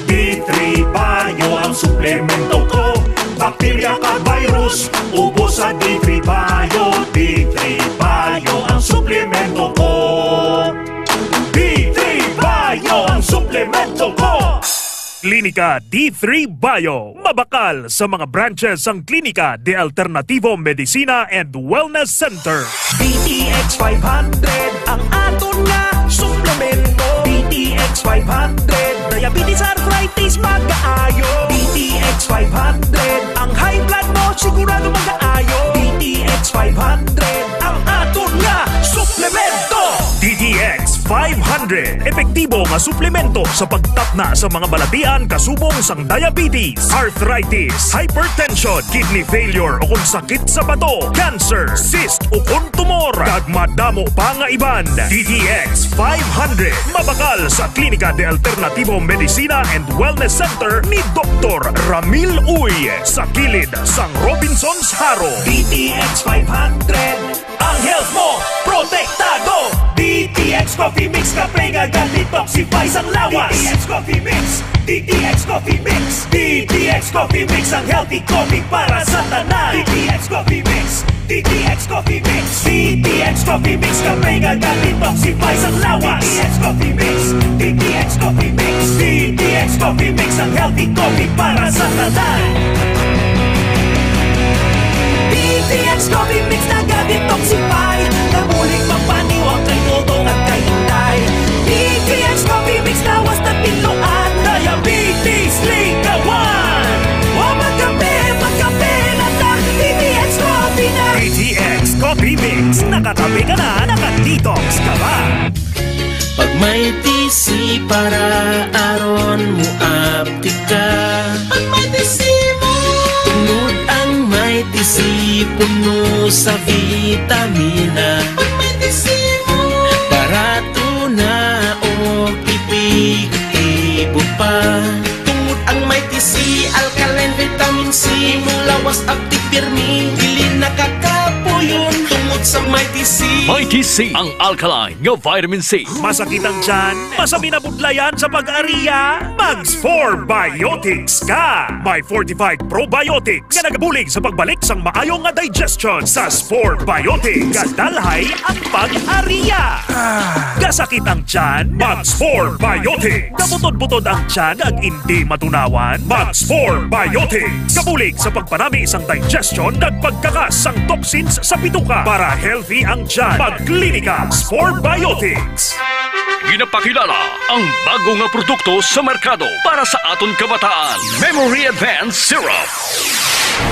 D three Bio ang suplemento ko, bakterya kag virus, ubos sa D three Bio. D three Bio ang suplemento ko. D three Bio ang suplemento ko. Klinika D three Bio, mabakal sa mga branches sang Klinika de Alternativo Medicina and Wellness Center. D T X five hundred ang aton nga suplemento. D T X five hundred, diabetes, arthritis, magaayo. D T X five hundred, ang high blood mo sigurado magaayo. D T X five hundred ang aton nga suplemento. D T X five hundred, epektibo nga suplemento sa pagtapna sa mga balatian kasubong sang diabetes, arthritis, hypertension, kidney failure, o kung sakit sa bato, cancer, cyst, o kung tumor, kag madamo pa nga iban. D T X five hundred, mabakal sa Klinika de Alternativo Medicina and Wellness Center ni Doktor Ramil Uy, sa kilid sang Robinsons Jaro. D T X five hundred, ang health mo protektado. D T X Coffee Mix, kape nga ga-detoxify sang lawas. D T X Coffee Mix, D T X Coffee Mix, D T X Coffee Mix, ang healthy coffee para sa tanan. D T X Coffee Mix, D T X Coffee Mix, D T X Coffee Mix, kape nga ga-detoxify sang lawas. D T X Coffee Mix, D T X Coffee Mix, D T X Coffee Mix, ang healthy coffee para sa tanan. D T X Coffee Mix naga-detoxify, nabulig magpaniwang kay Dodong at kay Inday. D T X Coffee Mix lawas na tinluan, diabetes ligawan. Wa magkape, magkape na ta, D T X Coffee na. D T X Coffee Mix, nakakape ka na, naka-detox ka pa. Pag may T C para aron mo aptik ka. Pag may T C mo. Tungod ang may T C puno sa vitamina. Pag may T C mo. Barato na o epektibo pa. Tungod ang may T C, alkaline vitamin C, mo lawas aptik pirmi, dili nakakapuyon tungod sa may T C. May T C, ang alkaline nga vitamin C. Masakit ang tiyan? Masami na budlayan sa pag-ariya? Mag Spore Biotics ka! May fortified probiotics nga nagabulig sa pagbalik sang maayo nga digestion. Sa Spore Biotics, gadalhay ang pag-ariya. Gasakit ang tiyan? Mag Spore Biotics. Kabutod-butod ang tiyan ag indi matunawan? Mag Spore Biotics. Kabulig sa pagpanami sang digestion kag pagkakas sang toxins sa bituka para healthy ang tiyan. Magklinika Spore Biotics. Ginapakilala ang bago nga produkto sa merkado para sa aton kabataan, Memory Advance Syrup.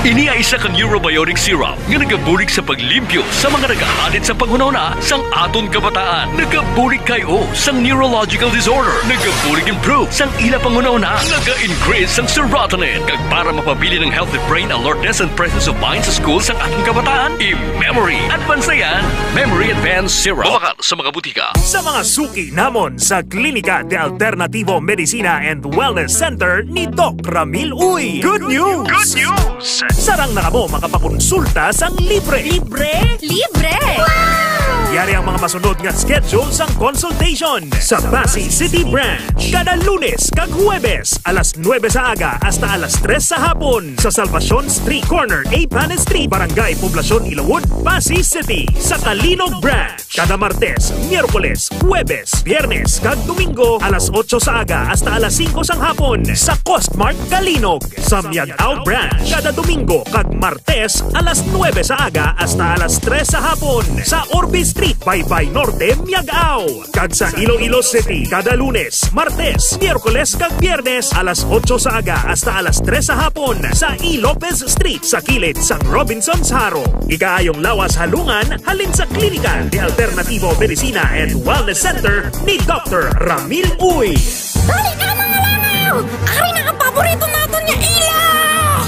Ini ay isa ka neurobiotic syrup nga nagabulig sa paglimpyo sa mga nagahalit sa panghunahuna sang aton kabataan. Nagabulig kay o sang neurological disorder. Nagabulig improve sang ila panghunahuna. Naga-increase sang serotonin. Kag para mapabilin ang healthy brain alertness and presence of mind sa school sang aton kabataan, i-Memory Advance na yan. Memory Advance Syrup. Mabakal sa mga butika. Sa mga suki namon sa Klinika de Alternativo Medicina and Wellness Center ni Doc Ramil Uy. Good news! Good news! Sarang na kamo makapakonsulta sang libre. Libre? Libre! Wow! Yari ang mga masunod nga schedule sang consultation. Sa Passi City Branch, kada Lunes kag Huwebes, alas nuebe sa aga hasta alas tres sa hapon. Sa Salvacion Street, corner A Panes Street, Barangay Poblacion, Ilawod, Passi City. Sa Calinog Branch, kada Martes, Miyerkules, Huwebes, Biyernes, kag Domingo, alas otso sa aga hasta alas singko sang hapon. Sa Costmart Calinog, sa Miag-ao Branch, kada Domingo kag Martes, alas nuebe sa aga hasta alas tres sa hapon. Sa Orbe Street, Baybay Norte, Miag-ao. Kag sa Iloilo City, kada Lunes, Martes, Miyerkules, kag Biyernes, alas otso sa aga hasta alas tres sa hapon, sa E. Lopez Street, sa kilid sang Robinsons Jaro. Ikaayong lawas halungan halin sa Klinika de Alternativo Medicina and Wellness Center ni Doktor Ramil Uy. Dali na, mga langaw! Ari na ang paborito naton nga ilaw!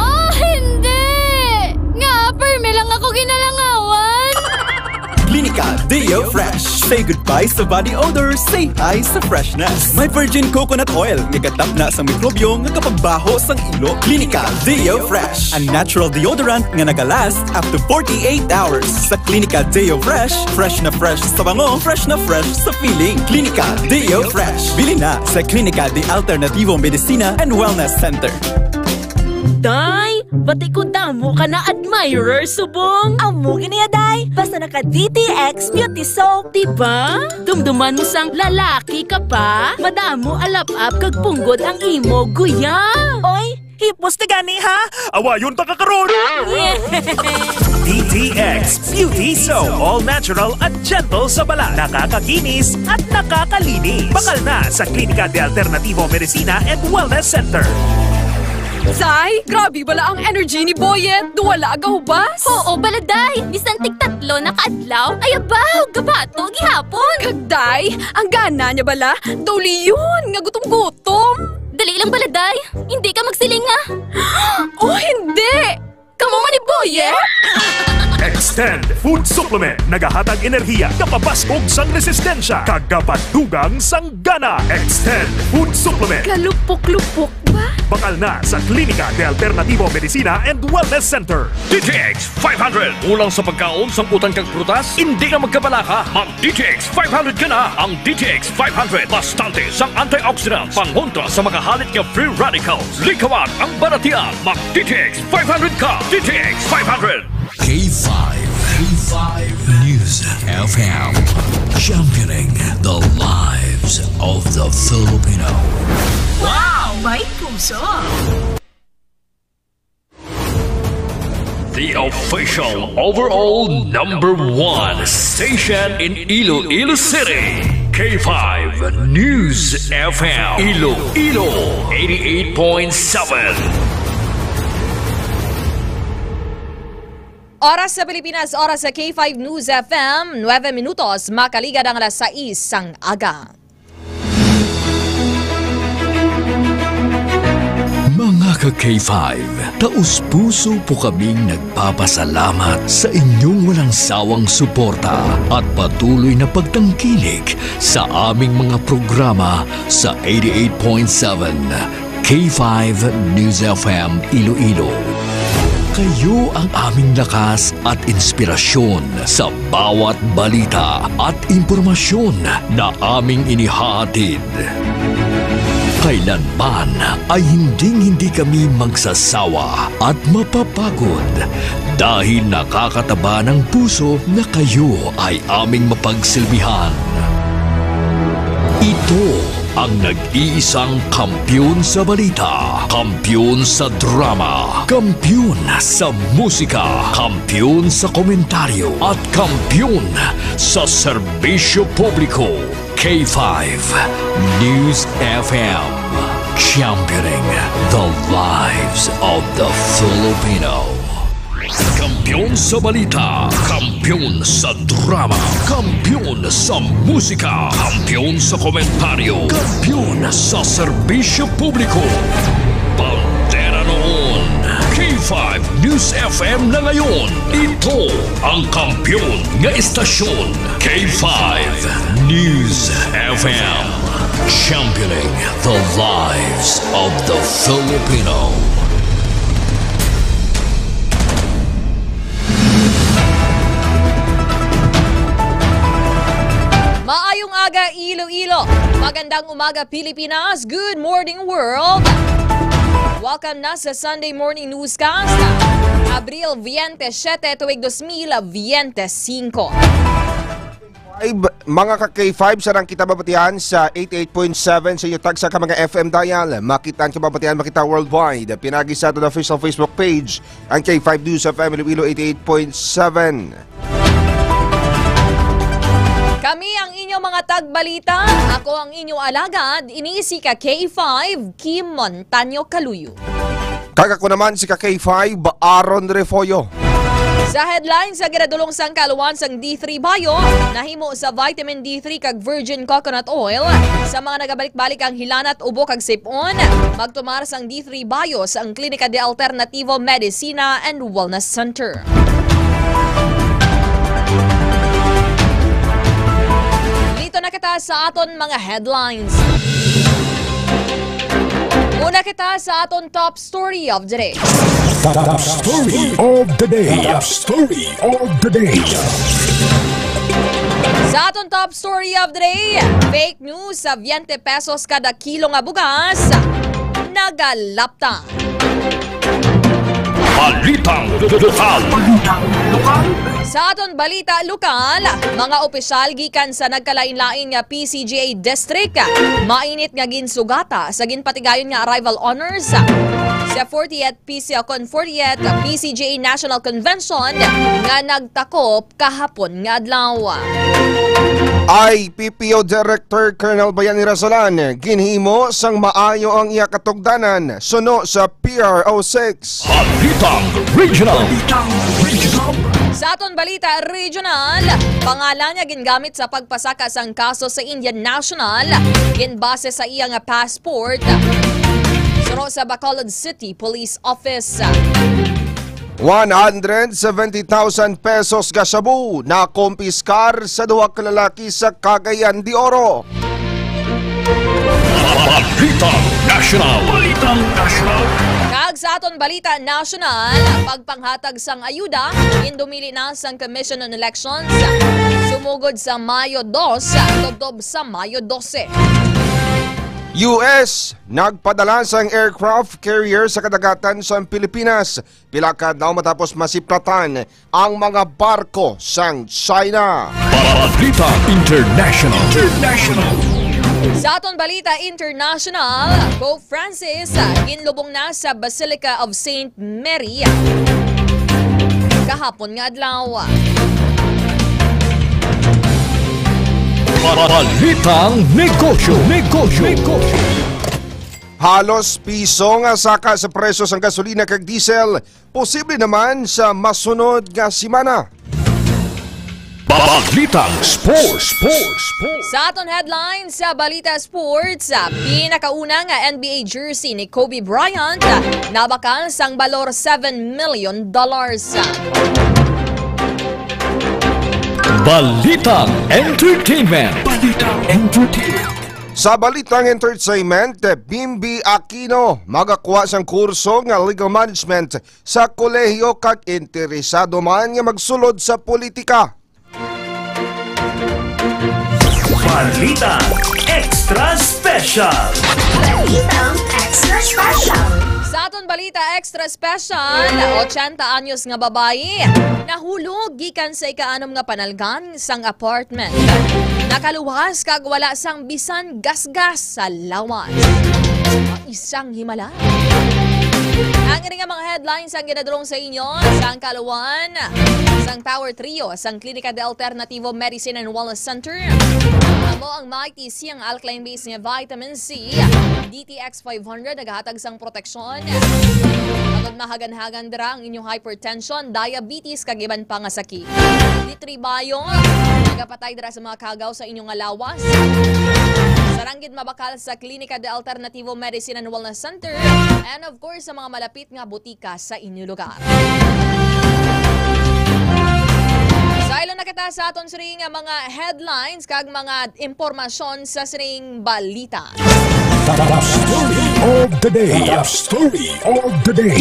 Oh, hindi! Nga, permi lang ako ginalangawan! Klinika Deo Fresh. Say goodbye sa body odor, say hi sa freshness. May virgin coconut oil nga gatapna sa mikrobyo nga kapagbaho sang ilo. Klinika Deo Fresh, a natural deodorant nga nagalast up to forty-eight hours. Sa Klinika Deo Fresh, fresh na fresh sa bango, fresh na fresh sa feeling. Klinika Deo Fresh. Bili na sa Klinika de Alternativo Medicina and Wellness Center. Day, bati ko damo ka na admirer subong. Amo gini ya, day. Basta naka D T X Beauty Soap. Diba? Dumduman mo sang lalaki ka pa. Madamo alap-ap kag punggod ang imo guya. Oy, hipos ka gani, ha? Awayon ta ka karon. D T X Beauty Soap. All natural at gentle sa balat. Nakakakinis at nakakalinis. Bakal na sa Klinika de Alternativo Medicina and Wellness Center. Say, grabe bala ang energy ni Boyet. Daw wala gahubas. Oo, bala, day. Bisan tig tatlo na ka adlaw, ay abaw, gabato gihapon. Kag, day, ang gana niya bala, daw liyon nga gutom-gutom. Dali lang bala, day. Hindi ka magsiling nga. Oh, hindi! Kamo man ni Boyet? Extend Food Supplement. Nagahatag enerhiya, kapabaskog sang resistensya, kag kapadugang sang gana. Extend Food Supplement. Kalupok-lupok ba? Bakal na sa Klinika de Alternativo Medicina and Wellness Center. D T X five hundred. Kulang sa pagkaon, sangkutan kag prutas? Indi na magkabalaka. Mag D T X five hundred ka na. Ang D T X five hundred, bastante sang antioxidants, pangontra sa mga halit nga free radicals. Likawan ang balatian. Mag D T X five hundred ka. D T X five hundred. K five, K five News F M, championing the lives of the Filipino. Wow! May puso! The official overall number one station in Iloilo City. K five News F M. Iloilo, eighty-eight point seven. Oras sa Pilipinas, oras sa K five News F M, nuebe minutos, makaligad ang alas sais sang aga. Mga ka-K five, taos-puso po kaming nagpapasalamat sa inyong walang sawang suporta at patuloy na pagtangkilik sa aming mga programa sa eighty-eight point seven K five News F M Iloilo. Kayo ang aming lakas at inspirasyon sa bawat balita at impormasyon na aming inihahatid. Kailanman ay hinding-hindi kami magsasawa at mapapagod dahil nakakataba ng puso na kayo ay aming mapagsilbihan. Ito ang nag-iisang kampiyon sa balita, kampiyon sa drama, kampiyon sa musika, kampiyon sa komentaryo, at kampiyon sa serbisyo publiko. K five News F M, championing the lives of the Filipino. Kampiyon sa balita, kampiyon sa drama, kampiyon sa musika, kampiyon sa komentaryo, kampiyon sa serbisyo publiko. Bandera noon, K five News F M na ngayon. Ito ang kampiyon nga estasyon, K five News F M. Championing the lives of the Filipino. Iloilo. Magandang umaga, Pilipinas. Good morning, world. Welcome na sa Sunday Morning Newscast. Abril veinte siete, tuig dos mil veinticinco. Five, mga ka K five, sarang kita mabatian sa eighty-eight point seven sa inyo tagsa ka mga F M dial. Makita ang kababatian, makita worldwide. Pinagi sa aton official Facebook page, ang K five News F M Iloilo eighty-eight point seven. Kami ang inyong mga tagbalita. Ako ang inyong alagad, ini si ka K five, Kim Montaño Caluyo. Kag ako naman si ka K five, Aaron Refollo. Sa headlines, sa ginadulong sang kaluan sang D three Bio, nahimo sa vitamin D three kag virgin coconut oil. Sa mga nagabalik-balik ang hilanat, ubo kag sipon, magtumar sang D three Bio sa ang Klinika de Alternativo Medicina and Wellness Center. Dito na kita sa aton mga headlines. Una kita sa aton top story of the day. Top story of the day. Top story of the day. Sa aton top story of the day, fake news sa twenty pesos kada kilo nga bugas, nagalapta. Balitang lokal. Sa aton balita lokal, mga opisyal gikan sa nagkalain-lain nga P C G A district mainit nga ginsugata sa ginpatigayon nga arrival honors sa fortieth P C, kon fortieth P C G A National Convention nga nagtakop kahapon nga adlaw. I P P O Director Colonel Bayani Rasolan, ginhimo sang maayo ang iya katugdanan suno sa P R O six. Balitang Regional. Sa aton balita regional, pangalan nga gingamit sa pagpasaka sang kaso sa Indian national, ginbase sa iya nga passport. Suno sa Bacolod City Police Office. One hundred seventy thousand pesos nga shabu nakumpiskar sa duha ka lalaki sa Cagayan de Oro. Balitang National. Balitang National. Kag sa aton balita nasyonal, pagpanghatag sang ayuda, gindumili na sang Commission on Elections, sumugod sa Mayo dos, tubtob sa Mayo dose. U S nagpadala sang aircraft carrier sa kadagatan sang Pilipinas, pila ka adlaw matapos masiplatan ang mga barko sang China. Balita International. International. Sa aton balita international, Pope Francis, ah, ginlubong na sa Basilica of Saint Mary kahapon nga adlaw. Balitang negosyo, negosyo, negosyo. Halos piso nga saka sa presyo sang gasolina kag diesel, posible naman sa masunod nga semana. Balitang sports, sports, sports. Sa aton headlines sa Balita Sports, ah, pinakauna nga N B A jersey ni Kobe Bryant, ah, nabakal sang balor seven million dollars. Balitang entertainment. Balitang entertainment. Sa balitang entertainment, Bimbi Aquino magakuha sang kurso nga legal management sa kolehiyo kag interesado man nga magsulod sa politika. Balita Extra Special. Balitang Extra Special. Sa aton balita Extra Special, ochenta anyos nga babayi nahulog gikan sa ikaanom nga panalgan sang apartment. Nakaluwas kag wala sang bisan gasgas sa lawas. Isang himala. Ang ini nga mga headlines ang ginadulong sa inyo sang kaluan sang Power Trio sang Klinika de Alternativo Medicine and Wellness Center. Amo ang Mighty C, ang alkaline base nga vitamin C. D T X five hundred nagahatag sang proteksyon. Agud mahaganhagan dira ang inyong hypertension, diabetes, kag iban pa nga sakit. D three Bio, nagapatay dira sa mga kagaw sa inyong nga lawas. Sarang gid mabakal sa Klinika de Alternativo Medicine and Wellness Center, and of course, sa mga malapit nga butika sa inyong lugar. Sa ilo na kita sa aton siring nga mga headlines kag mga impormasyon sa siring balita. Top story of the day. Top story of the day.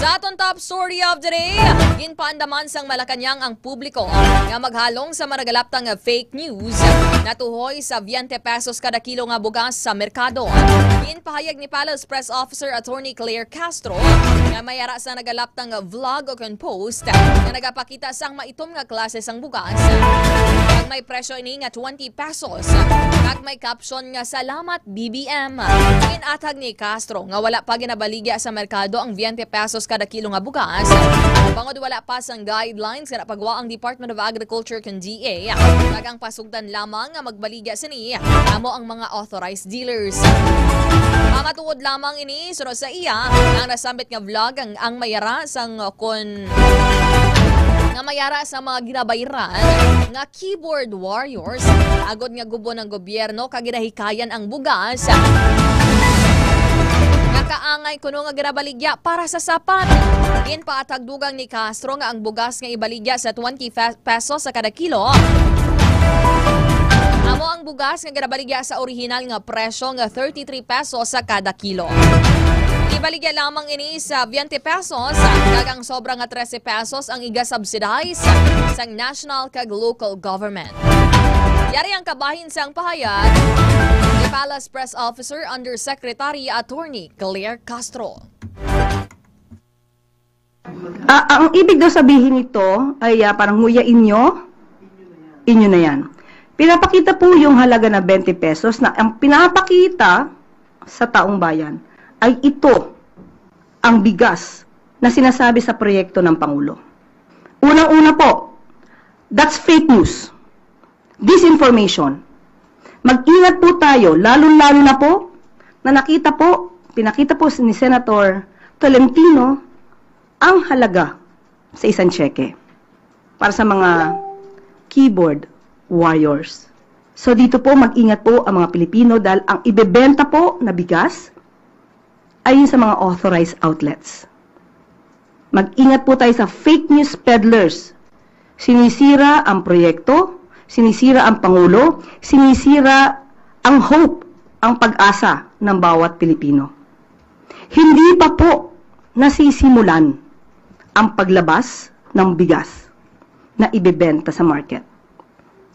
Sa Aton top story of the day, ginpaandaman sang Malacañang ang publiko nga maghalong sa managalaptang nga fake news natuhoy sa twenty pesos kada kilo nga bugas sa merkado. Ginpahayag ni Palace Press Officer Attorney Claire Castro nga may ara sa nagalaptang vlog o kon post nga nagapakita sang maitom nga klase sang bugas. Kag may presyo ini nga twenty pesos. Kag may caption nga, "Salamat, B B M." Ginathag ni Castro nga wala pa ginabaligya sa merkado ang twenty pesos kada kilo nga bugas, bangod wala pa sang guidelines nga napagwa ang Department of Agriculture kon D A. Kag ang pasugtan lamang nga magbaligya sini amo ang mga authorized dealers. Matuod lamang ini, sunod sa iya, ang nasambit nga vlog ang, ang mayara sang kon nga mayara sa mga ginabayran nga keyboard warriors, agod nga gubon ang gobyerno kag ginahikayan ang bugas nga kaangay kuno nga ginabaligya para sa sapat. Ginpatagdugang ni Castro nga ang bugas nga ibaligya sa twenty fa-, pesos sa kada kilo amo ang bugas nga ginabaligya sa orihinal nga presyo nga thirty-three pesos sa kada kilo. Ibaligya lamang ini sa twenty pesos, kag ang sobra nga trese pesos ang iga-subsidize sang national kag local government. Yari ang kabahin sang pahayag ni Palace Press Officer Undersecretary Attorney Claire Castro. Ah, ang ibig daw sabihin nito ay, ah, parang nguya inyo, inyo na yan. Pinapakita po yung halaga na twenty pesos na ang pinapakita sa taong bayan ay ito ang bigas na sinasabi sa proyekto ng Pangulo. Unang-una po, that's fake news. Disinformation. Mag-ingat po tayo, lalo-lalo na po na nakita po, pinakita po ni Senator Tolentino ang halaga sa isang tseke para sa mga keyboard warriors. So dito po, mag-ingat po ang mga Pilipino dahil ang ibebenta po na bigas ay sa mga authorized outlets. Mag-ingat po tayo sa fake news peddlers. Sinisira ang proyekto, sinisira ang Pangulo, sinisira ang hope, ang pag-asa ng bawat Pilipino. Hindi pa po nasisimulan ang paglabas ng bigas na ibebenta sa market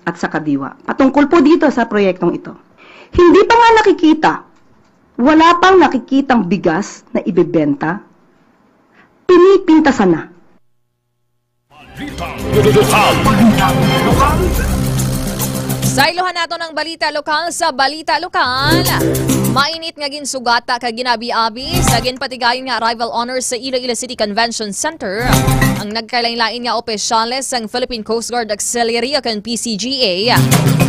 at sa kadiwa. Patungkol po dito sa proyektong ito, hindi pa nga nakikita, wala pang nakikitang bigas na ibebenta, pinipintasan na. Sa ilohan nato ng balita lokal sa Balita Lokal. Mainit nga ginsugata kag ginabi-abi sa ginpatigayon nga arrival honors sa Iloilo City Convention Center ang nagkalain-lain nga opisyales sang Philippine Coast Guard Auxiliary o kon P C G A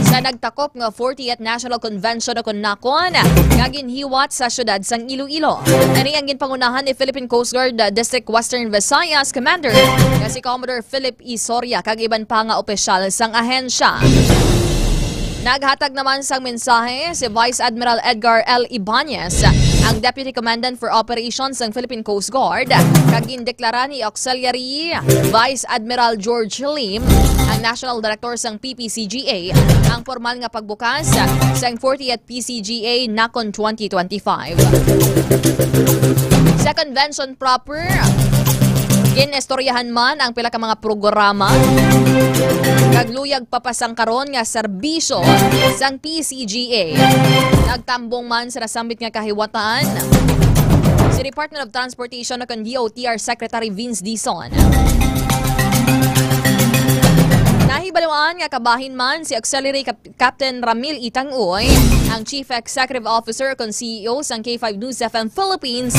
sa nagtakop nga fortieth National Convention o kon NACON nga ginhiwat sa siyudad sang Iloilo. Ini ang ginpangunahan ni Philippine Coast Guard, uh, District Western Visayas Commander nga si Commodore Philip E. Soria kag iban pa nga opisyal sang ahensya. Naghatag naman sang mensahe si Vice Admiral Edgar L. Ibañez, ang Deputy Commandant for Operations sang Philippine Coast Guard, kag gindeklara ni Auxiliary Vice Admiral George Lim, ang National Director sang P P C G A, ang pormal nga pagbukas sang fortieth P C G A NACON twenty twenty-five. Sa convention proper, ginistoryahan man ang pila ka mga programa kag luyag pa pa sang karon nga serbisyo sang P C G A. Nagtambong man sa nasambit nga kahiwatan si Department of Transportation o kon D O T R Secretary Vince Dizon. Nahibaluan nga kabahin man si Auxiliary Cap-, Captain Ramil Itang-Uy, ang Chief Executive Officer o kon C E O sang K five News F M Philippines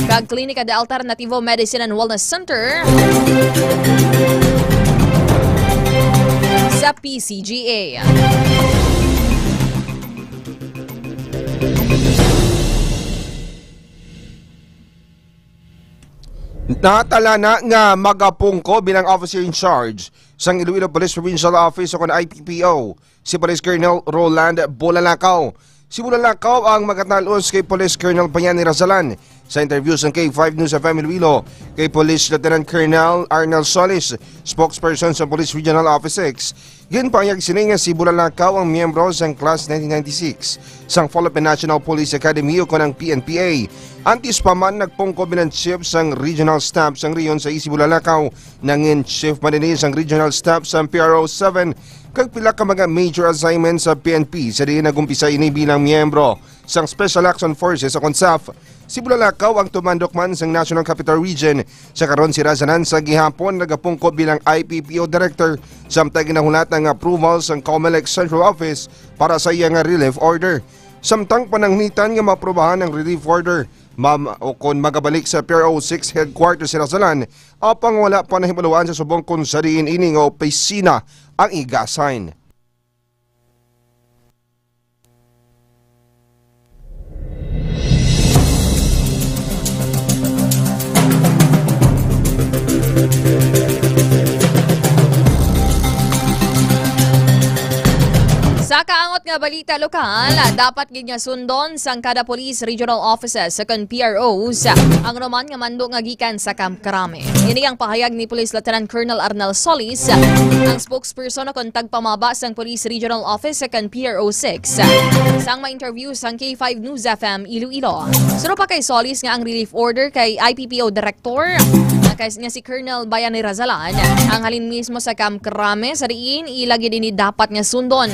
kag Klinika de Alternativo Medicine and Wellness Center sa P C G A. Natala na nga magapungko bilang officer in charge sang Iloilo Police Provincial Office o kon I P P O si Police Colonel Roland Bulalakaw. Si Bulalakaw ang magatalos kay Police Colonel Payani Razalan Sa interview sang K five News F M Iloilo kay Police Lieutenant Colonel Arnel Solis, spokesperson sa Police Regional Office six, ginpahayag sini nga si Bulalakaw ang miyembro sang Class nineteen ninety-six sang Philippine National Police Academy o kon ang P N P A. Antes pa man nagpungko bilang chief sang regional staff sang rehiyon sa East Bulalakaw, nangin chief man ini sang regional staff sa P R O seven kag pila ka mga major assignments sa P N P sa diin nag-umpisa ini bilang miyembro sang Special Action Forces o kon SAF. Si Bulalakaw ang tumandok man sang National Capital Region. Sa karon, si Razalan sa gihapon nagapungko bilang I P P O Director, samtang ginahulat ang approval sang Comelec Central Office para sa iya nga relief order. Samtang pananglitan nga maaprubahan ang relief order, ma'am, o kon magabalik sa P R O six headquarters si Razalan, apang wala pa nahibaluan sa subong kon sa diin ini nga opisina ang iga-assign. Sa kaangot nga balita lokal, dapat gid nga sundon sang kada police regional offices kon P R Os ang anuman nga mando nga gikan sa Camp Crame. Ini ang pahayag ni Police Lieutenant Colonel Arnel Solis, ang spokesperson o kon tagpamaba sang Police Regional Office kon P R O six, sang ma-interview sang K five News F M Iloilo. Suno pa kay Solis nga ang relief order kay I P P O Director nga kay, nga si Colonel Bayani Razalan ang halin mismo sa Camp Crame, sa diin ila gid ini dapat nga sundon.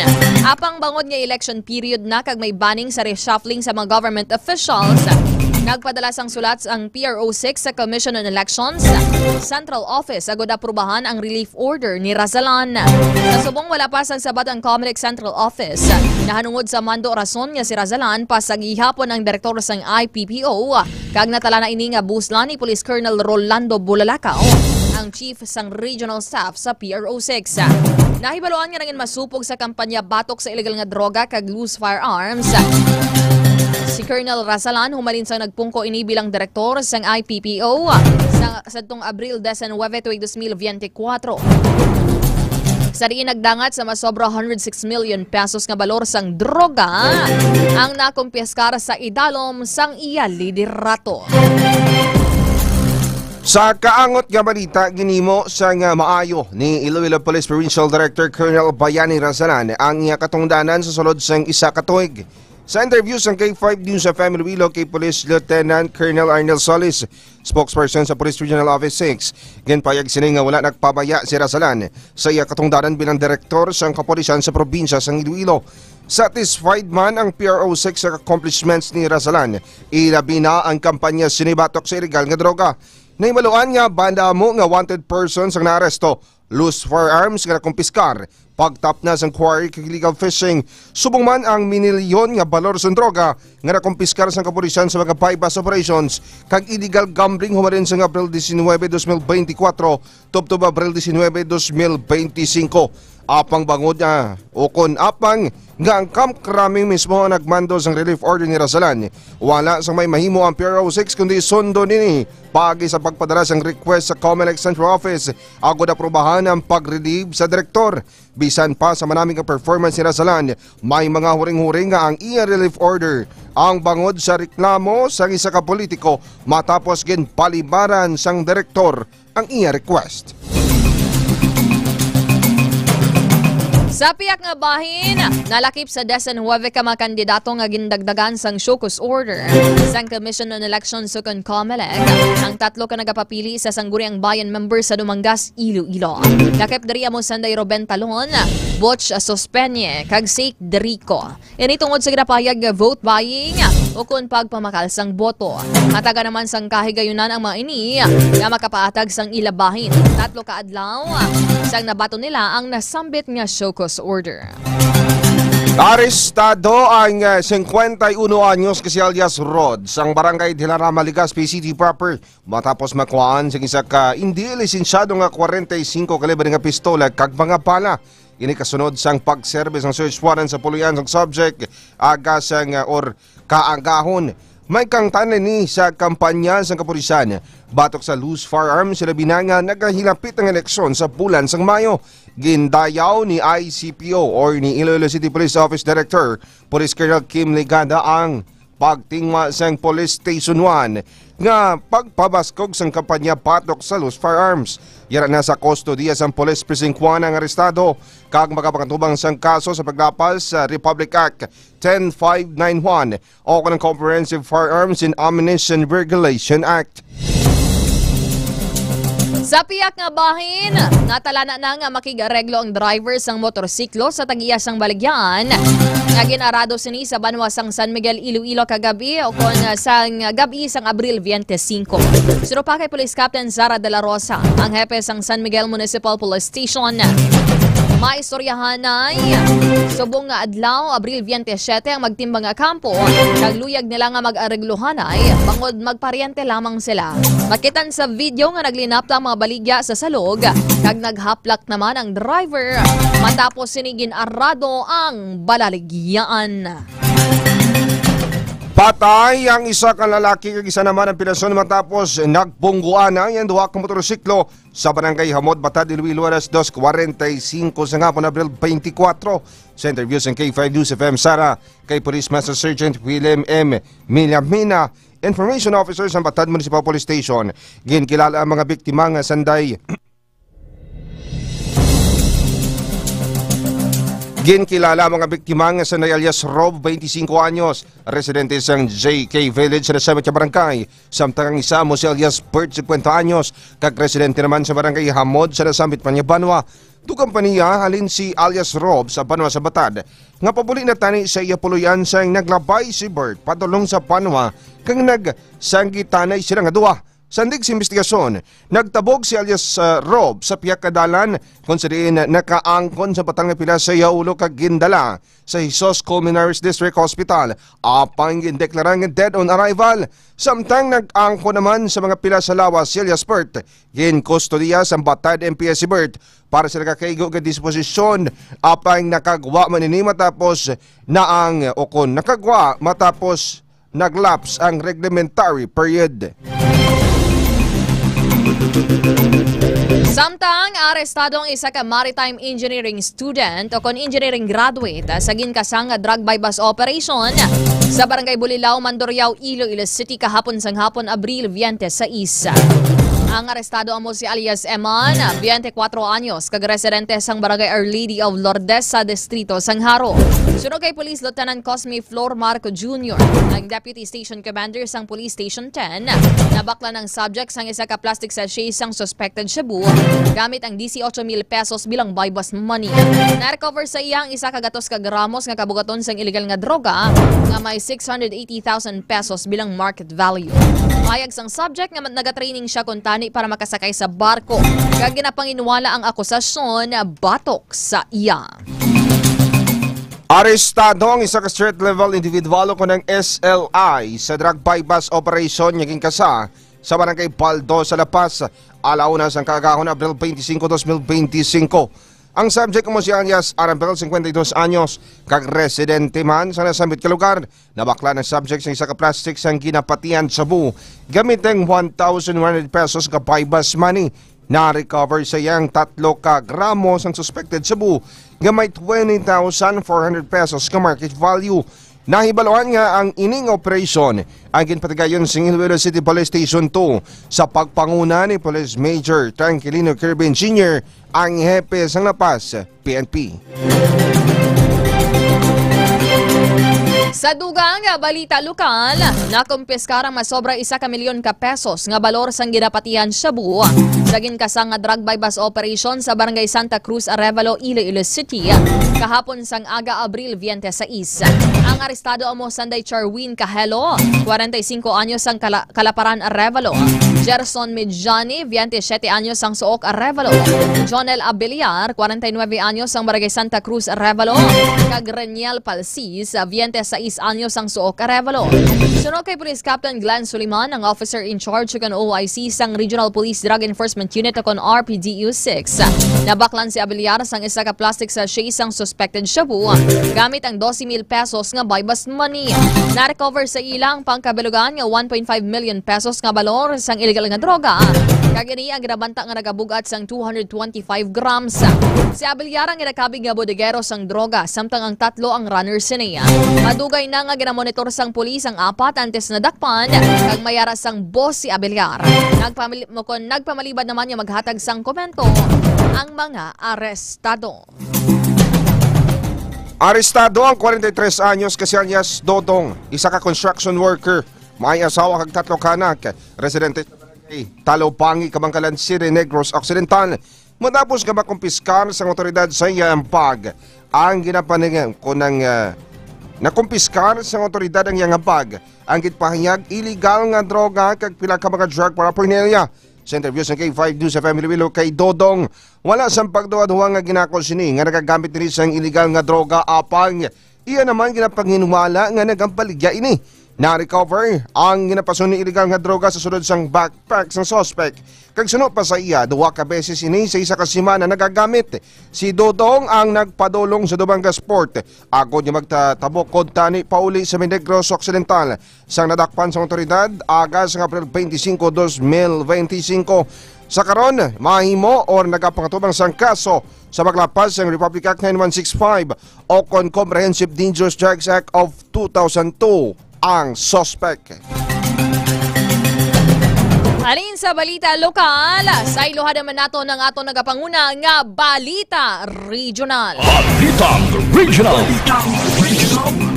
Apang bangod nga election period na kag may banning sa reshuffling sa mga government officials, nagpadala sang sulat ang P R O six sa Commission on Elections Central Office agud aprubahan ang relief order ni Razalan. Sa subong, wala pa sang sabat ang Comelec Central Office nahanungod sa mando rason nga si Razalan pa sa gihapon ang direktor sang I P P O kag natala na ini nga buslan ni Police Colonel Rolando Bulalakaw, ang chief sang regional staff sa P R O six. Nahibaluan nga nangin masupog sa kampanya batok sa illegal nga droga kag loose firearms si Colonel Razalan humalin sang nagpungko ini bilang direktor sang I P P O sa sadtong Abril diecinuebe tuig dos mil biyente kuwatro. Sa diin nagdangat sa masobra hundred six million pesos nga balor sang droga ang nakumpiskar sa idalom sang iya liderato. Sa kaangot nga balita, ginhimo sang maayo ni Iloilo Police Provincial Director Colonel Bayani Razalan ang iya katungdanan sa sulod sang isa ka tuig. Sa interview sang K five News F M Iloilo kay Police Lieutenant Colonel Arnel Solis, spokesperson sa Police Regional Office six, ginpayag sini nga wala nagpabaya si Razalan sa iya katungdanan bilang direktor sang kapulisan sa probinsya sang Iloilo. Satisfied man ang P R O six sa accomplishments ni Razalan, ilabi na ang kampanya sini batok sa iligal nga droga. Nahibaluan nga banda amo nga wanted persons ang naaresto, loose firearms nga nakumpiskar, pagtapna sang quarry kag illegal fishing, subong man ang minilyon nga balor sang droga nga nakumpiskar sang kapulisan sa mga buy-bust operations kag illegal gambling humalin sang Abril diecinuebe, dos mil beintikwatro, tubtob Abril diecinuebe, dos mil beintisinko. Apang bangod nga, o kon apang nga ang Camp Crame mismo ang nagmando sang relief order ni Razalan, wala sang may mahimo ang P R O six kundi sundon ini paagi sa pagpadala sang request sa Comelec Central Office agud aprubahan ang pag-relieve sa direktor. Bisan pa sa manami nga performance ni Razalan, may mga huring-huring nga ang iya relief order ang bangod sa reklamo sang isa ka politiko matapos ginpalibaran sang direktor ang iya request. Sa pihak nga bahin, nalakip sa diecinuebe ka mga kandidato nga gindagdagan sang show cause order sang Commission on Elections ukon Comelec ang tatlo ka nagapapili sa Sangguniang Bayan member sa Dumangas, Iloilo. Lakip diri amo Sanday Ruben Talon, Butch Sospeña, kag Sake Derico. Ini tungod sa ginapahayag nga vote buying ukon pagpamakal sang boto. Hatagan naman sang kahigayunan ang mga ini nga makapaatag sang ila bahin tatlo ka adlaw sang nabaton nila ang nasambit nga show cause order. Arestado ang, ah, singkwenta y uno anyos nga si alias Rod sang barangay Dilarama, Legazpi City proper matapos makuhaan sang isa ka indi lisensyado nga kwarenta y singko kalibre nga pistola kag mga bala. Ini kasunod sang pagserbi sang search warrant sa puloy-an sang subject aga sang, ah, or kaagahon. May kaangtanan ni sa kampanya sang kapulisan batok sa loose firearms, labi na nga nagahilapit ang eleksyon sa bulan sang Mayo. Gindayaw ni I C P O or ni Iloilo City Police Office Director Police Colonel Kim Ligada ang pagtingwa sang Police Station one nga pagpabaskog sang kampanya batok sa loose firearms. Yara na sa kustodiya sang Police Precinct one ang arestado kag makapakatubang sang kaso sa paglapas sa Republic Act ten five nine one o kon ang Comprehensive Firearms and Ammunition Regulation Act. Sa pihak nga bahin, natalana na nga makig-areglo ang driver sang motorsiklo sa tag-iya sang baligyan nga gin-arado sini sa banwa sang San Miguel, Iloilo kagab-i o kon sang gab-i sang Abril twenty-five. Suno pa kay Police Captain Zara de la Rosa, ang hepe sang San Miguel Municipal Police Station, maistoryahanay subong nga adlaw, Abril twenty-seven, ang magtimbang nga kampo, kag luyag nila nga mag-areglohanay bangod magparyente lamang sila. Makitan sa video nga naglinapla ang mga baligya sa salog, kag naghaplak naman ang driver matapos sini gin-arado ang balaligyan. Patay ang isa ka lalaki kag isa naman ang pinasyon matapos nagpungguan ang iyang duha ka motorsiklo sa Barangay Hamod, Batad, Iloilo, alas dos cuarenta y cinco sa hapon, Abril twenty-four. Sa interview sang K five News F M Sara kay Police Master Sergeant William M. Milamina, Information Officer sa Batad Municipal Police Station, ginkilala ang mga biktima nga sanday Ginkilala ang mga biktima nga sanday alias Rob, twenty-cinco anyos, residente sang J K Village sa nasambit nga barangay, samtang ang isa amo si alias Bert, singkwenta anyos, kag residente naman sa barangay Hamod sa nasambit man nga banwa. Dugang pa niya halin si alias Rob sa banwa sa Batad, nga pabuli na tani sa iya puloy-an sang naglabay si Bert padulong sa banwa kag nagsanggitanay sila nga duha. Sandig sa imbestigasyon, nagtabog si alias, ah, Rob sa pihak ka dalan, kung sa diin nakaangkon sa batang nga pila sa iya ulo kag gindala sa Jesus Colmenares District Hospital. Apang gindeklara nga dead on arrival. Samtang nag-angkon naman sa mga pila sa lawas si alias Bert, ginkustodiya sa Batad M P S si Bert para sa nakakaigo nga disposisyon. Apang nakagwa man ini matapos na ang, o kon nakagwa matapos naglaps ang reglementary period. Samtang arestado ang isa ka maritime engineering student o kon engineering graduate sa ginkasang nga drug buy-bust operation sa Barangay Bulilao, Mandurriao, Iloilo City kahapon sang hapon, Abril twenty-six. Ang arestado amo si alias Eman, twenty-four anyos, kag residente sang Barangay Our Lady of Lourdes sa distrito sang Jaro. Suno kay Police Lieutenant Cosme Flor Marco Junior, ang Deputy Station Commander sang Police Station ten, nabaklan ang subject sang isa ka plastic sachet sang suspected shabu gamit ang dieciocho mil pesos bilang buy-bust money. Na-recover sa iya ang isa ka gatos ka gramos nga kabugaton sang illegal nga droga nga may six hundred eighty thousand pesos bilang market value. Pahayag sang subject nga nagatraining siya kuntani para makasakay sa barko, kag ginapanginwala ang akusasyon batok sa iya. Arestado ang isa ka street level individual o kon ang S L I sa drug buy-bust operation nga ginkasa sa Barangay Baldo sa La Paz, ala una sang kaagahon, Abril twenty-five, twenty twenty-five. Ang subject amo si alias Arabel, singkwenta y dos anyos, kag residente man sa nasambit ka lugar. Nabaklan ang subject sa isa ka plastic sang ginapatian shabu gamit ang one thousand one hundred pesos ka buy-bust money. Na-recover sa iya ang tatlo ka gramo sang suspected shabu nga may twenty thousand four hundred pesos ka market value. Nahibaluan nga ang ining operasyon ang ginpatigayon sa Iloilo City Police Station two sa pagpanguna ni Police Major Tranquilino Kirby Junior, ang hepe sang La Paz P N P. Sa dugang nga balita lokal, nakumpiskar ang masobra isa ka milyon ka pesos nga balor sang ginapatian shabu sa ginkasang nga drug buy-bust operation sa Barangay Santa Cruz, Arevalo, Iloilo City, kahapon sang aga, Abril twenty-six. Ang arestado amo sanday Charwin Cajelo, kwarenta y singko anyos, sang Kala-, Kalaparan, Arevalo, Gerson Medjani, veintisiete anyos, sang Suok, Arevalo, Jonel Abiliar, kwarenta y nuebe anyos, sang Barangay Santa Cruz, Arevalo, kag Reniel Palsis, veinte y seis anyos, sang Suok, Arevalo. Suno kay Police Captain Glenn Suliman, ang officer in charge kon O I C sang Regional Police Drug Enforcement Unit o kon R P D U six, nabaklan si Abiliar sang isa ka plastic sachet sang suspected shabu gamit ang doce mil pesos nga buy-bust money. Na-recover sa ila ang pangkabilugan nga one point five million pesos nga balor sang illegal nga droga. Kag ini ang ginabanta nga nagabug-at sang two hundred twenty-five grams. Si Abellar ang ginakabig nga bodegero sang droga, samtang ang tatlo ang runner sini. Madugay na nga ginamonitor sang pulis ang apat antes nadakpan, kag may ara sang boss si Abellar. Nagpamali-, mo kon nagpamalibad naman nga maghatag sang komento ang mga arestado. Arestado ang kwarenta y tres anyos ka si alias Dodong, isa ka construction worker, may asawa kag tatlo ka anak, residente sa barangay Talobangi, Kabankalan City, Negros Occidental. Matapos nga makumpiskar sang awtoridad sa iya ang bag, ang ginapaning-, kunang, ah, nakumpiskar sang awtoridad ang iyang bag, ang ginpahayag illegal nga droga kag pila ka mga drug paraphernalia. Sa interview sa K five News F M Iloilo kay Dodong, wala sang pagduha-duha nga ginako sini nga nagagamit diri sang illegal nga droga, apang iya naman ginapanginwala nga nagabaligya ini. Na-recover ang ginapasun-on nga illegal nga droga sa sulod sang backpack sang suspect. Kag suno pa sa iya, duha ka beses ini sa isa ka semana nagagamit. Si Dodong ang nagpadulong sa Dumangas Port agod nga magtatabok kuntani pauli sa Negros Occidental. Sang nadakpan sang awtoridad, aga sang Abril twenty-cinco, dos mil veinticinco. Sa karon, mahimo or nagapangatubang sang kaso sa paglapas sang Republic Act nine one six five o kon Comprehensive Dangerous Drugs Act of two thousand two ang suspect. Halin sa balita lokal, sa iluha naman nato ng ato nagapanguna nga balita regional. Balitang regional.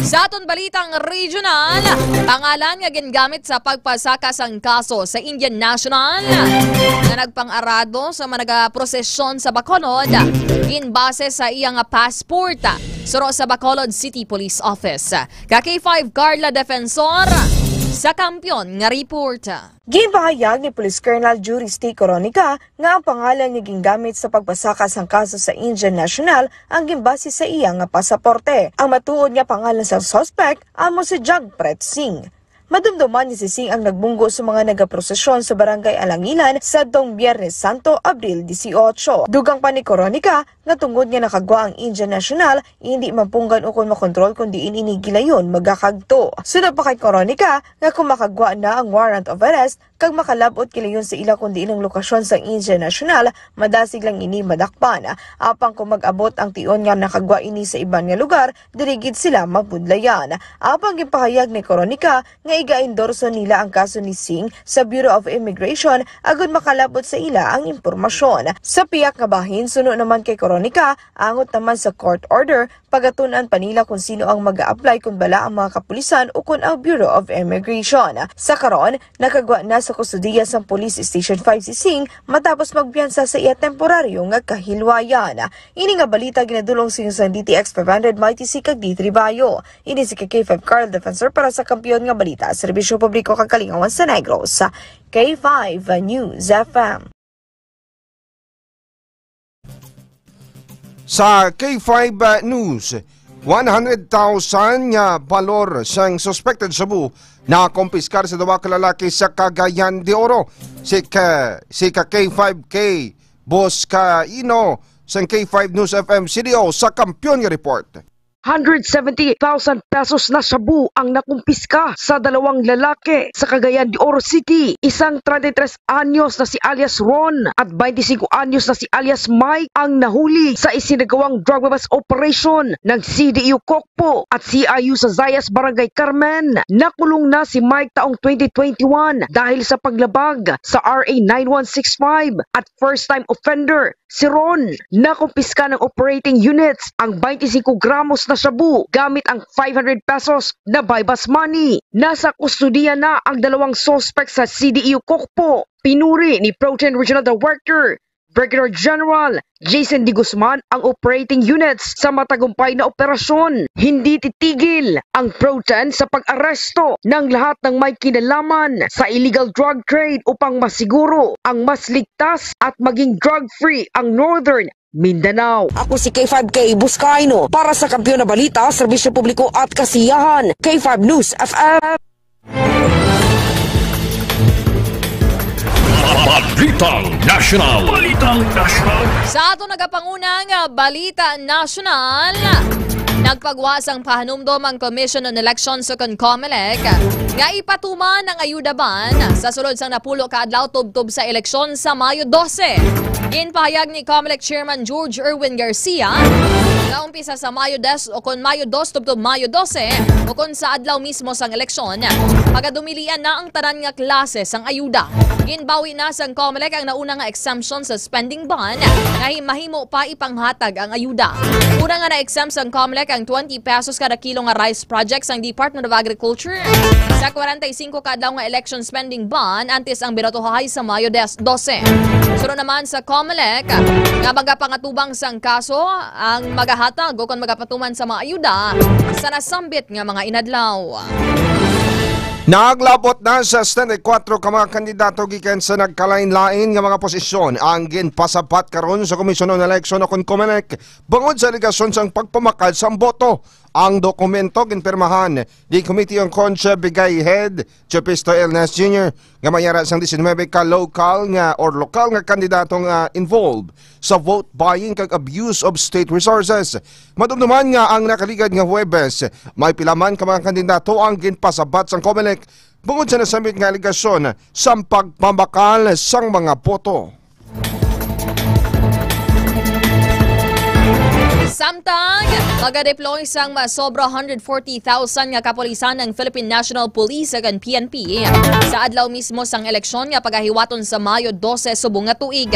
Sa aton balitang regional, pangalan nga gingamit sa pagpasaka sang kaso sa Indian national nga nagpang-arado sa mga nagaprosesyon sa Bacolod, ginbase sa iya nga passport, suro sa Bacolod City Police Office. Ka K five Carla Defensor sa Kampiyon nga report. Ginpahayag ni Police Colonel Juris T. Coronica nga ang pangalan nga gingamit sa pagpasaka sang kaso sa Indian national ang ginbase sa iya nga pasaporte. Ang matuod nga pangalan sa suspect amo si Jagpreet Singh. Madumduman ni si Singh ang nagbunggo sa mga nagaprosesyon sa Barangay Alangilan sadtong Biyernes Santo, Abril dieciocho. Dugang pa ni Coronica nga tungod nga nakagwa ang Indian national, hindi mapunggan ukon makontrol kon diin ini gilayon magakagto. Sunod pa kay Coronica nga kung makagwa na ang warrant of arrest, kag makalab-ot gilayon sa ila kon diin ang lokasyon sang Indian national, madasig lang ini madakpan. Apang kung mag-abot ang tion nga nakagwa ini sa iban nga lugar, diri gid sila mabudlayan. Apang ginpahayag ni Coronica nga iga-endorso nila ang kaso ni Singh sa Bureau of Immigration agud makalab-ot sa ila ang impormasyon. Sa pihak nga bahin, suno naman kay Coronica, angot naman sa court order, pagatun-an pa nila kon sino ang mag-a-apply, kon bala ang mga kapulisan o kon ang Bureau of Immigration. Sa karon, nakagwa na sa kustodiya sang Police Station five si Singh matapos magpiyansa sa iya temporaryo nga kahilwayan. Ini nga balita ginadul-ong sa inyo sang D T X five hundred, Mighty C kag D three Bayo. Ini si K K five Carl Defensor para sa Kampiyon nga Balita, Serbisyo Publiko kag Kalingawan sa Negros. K five News F M. Sa K five News, one hundred thousand nga balor sang suspected shabu nakumpiskar sa duha ka lalaki sa Cagayan de Oro. Si ka, si ka K five K Boss Kaino sang K five News F M C D O sa Kampiyon nga report. Hundred seventy thousand pesos na shabu ang nakumpiska sa dalawang lalaki sa Cagayan de Oro City, isang treinta y tres anyos na si alias Ron at twenty-cinco anyos na si alias Mike ang nahuli sa isinagawang drug bust operation ng C D U Kokpo at C I U sa Zayas, Barangay Carmen. Nakulong na si Mike taong twenty twenty-one dahil sa paglabag sa R A nine one six five at first-time offender si Ron. Nakumpiska ng operating units ang twenty-cinco gramos na shabu gamit ang five hundred pesos na buy-bust money. Nasa kustodiya na ang dalawang suspek sa C D E U Kokpo. Pinuri ni Pro Ten Regional Director Brigadier General Jason De Guzman ang operating units sa matagumpay na operasyon. Hindi titigil ang Pro Ten sa pag-aresto ng lahat ng may kinalaman sa illegal drug trade upang masiguro ang mas ligtas at maging drug-free ang Northern Mindanao. Ako si K five K Buscaino para sa Kampiyon na Balita, Serbisyo Publiko at Kasiyahan, K five News F M. Balitang Nasyonal. Balitang Nasyonal. Sa ato nagapanguna nga balita nasyonal, Nagpagwa sang pahanumdom ang Commission on Elections o kon COMELEC nga ipatuman ang ayuda ban sa sulod sang napulo ka adlaw tubtob sa eleksyon sa Mayo dose. Ginpahayag ni COMELEC Chairman George Erwin Garcia nga umpisa sa Mayo des o kon Mayo dos tubtob Mayo dose o kon sa adlaw mismo sang eleksyon, pagadumilian na ang tanan nga klase sang ayuda. Ginbawi na sang COMELEC ang nauna nga exemption sa spending ban nga hi-, mahimo pa ipanghatag ang ayuda. Una nga na-exempt sang COMELEC ang twenty pesos kada kilo nga rice project sang Department of Agriculture sa kwarenta y singko ka adlaw nga election spending ban antes ang binotohay sa Mayo des, dose. Suno naman sa COMELEC nga magapangatubang sang kaso ang magahatag o kon magapatuman sa mga ayuda sa nasambit nga mga inadlaw. Naglabot na sa setenta y kuwatro ka mga kandidato gikan sa nagkalain-lain nga mga posisyon ang ginpasabat karon sa Komisyon on Election o kon COMELEC bangod sa alegasyon sang pagpamakal sang boto. Ang dokumento ginpirmahan ni Committee on Concha Bigay Head Chipisto Elnas Junior nga may ara sang diecinuebe ka lokal nga or lokal nga kandidato nga involved sa vote buying kag abuse of state resources. Madumduman nga ang nakaligad nga Huwebes, may pila man ka mga kandidato ang ginpasabat sang COMELEC bangod sa nasambit nga alegasyon sang pagpamakal sang mga boto. Samtang magadeploy sang masobra hundred forty thousand nga kapulisan ang Philippine National Police kag P N P sa adlaw mismo sang eleksyon nga pagahiwaton sa Mayo dose subong nga tuig.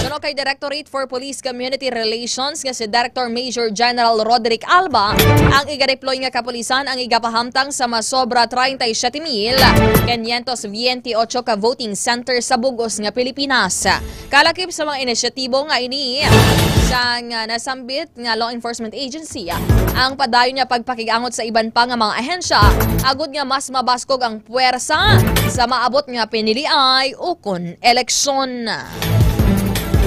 Suno kay Directorate for Police Community Relations nga si Director Major General Roderick Alba, ang igadeploy nga kapulisan ang igapahamtang sa masobra treinta y siete mil quinientos veinte y ocho ka voting center sa bug-os nga Pilipinas. Kalakip sa mga inisyatibo nga ini sang, ah, nasambit nga law enforcement agency, ah, ang padayon nga pagpakig-angot sa iban pa nga mga ahensya agud nga mas mabaskog ang puwersa sa maabot nga piniliay ukon eleksyon.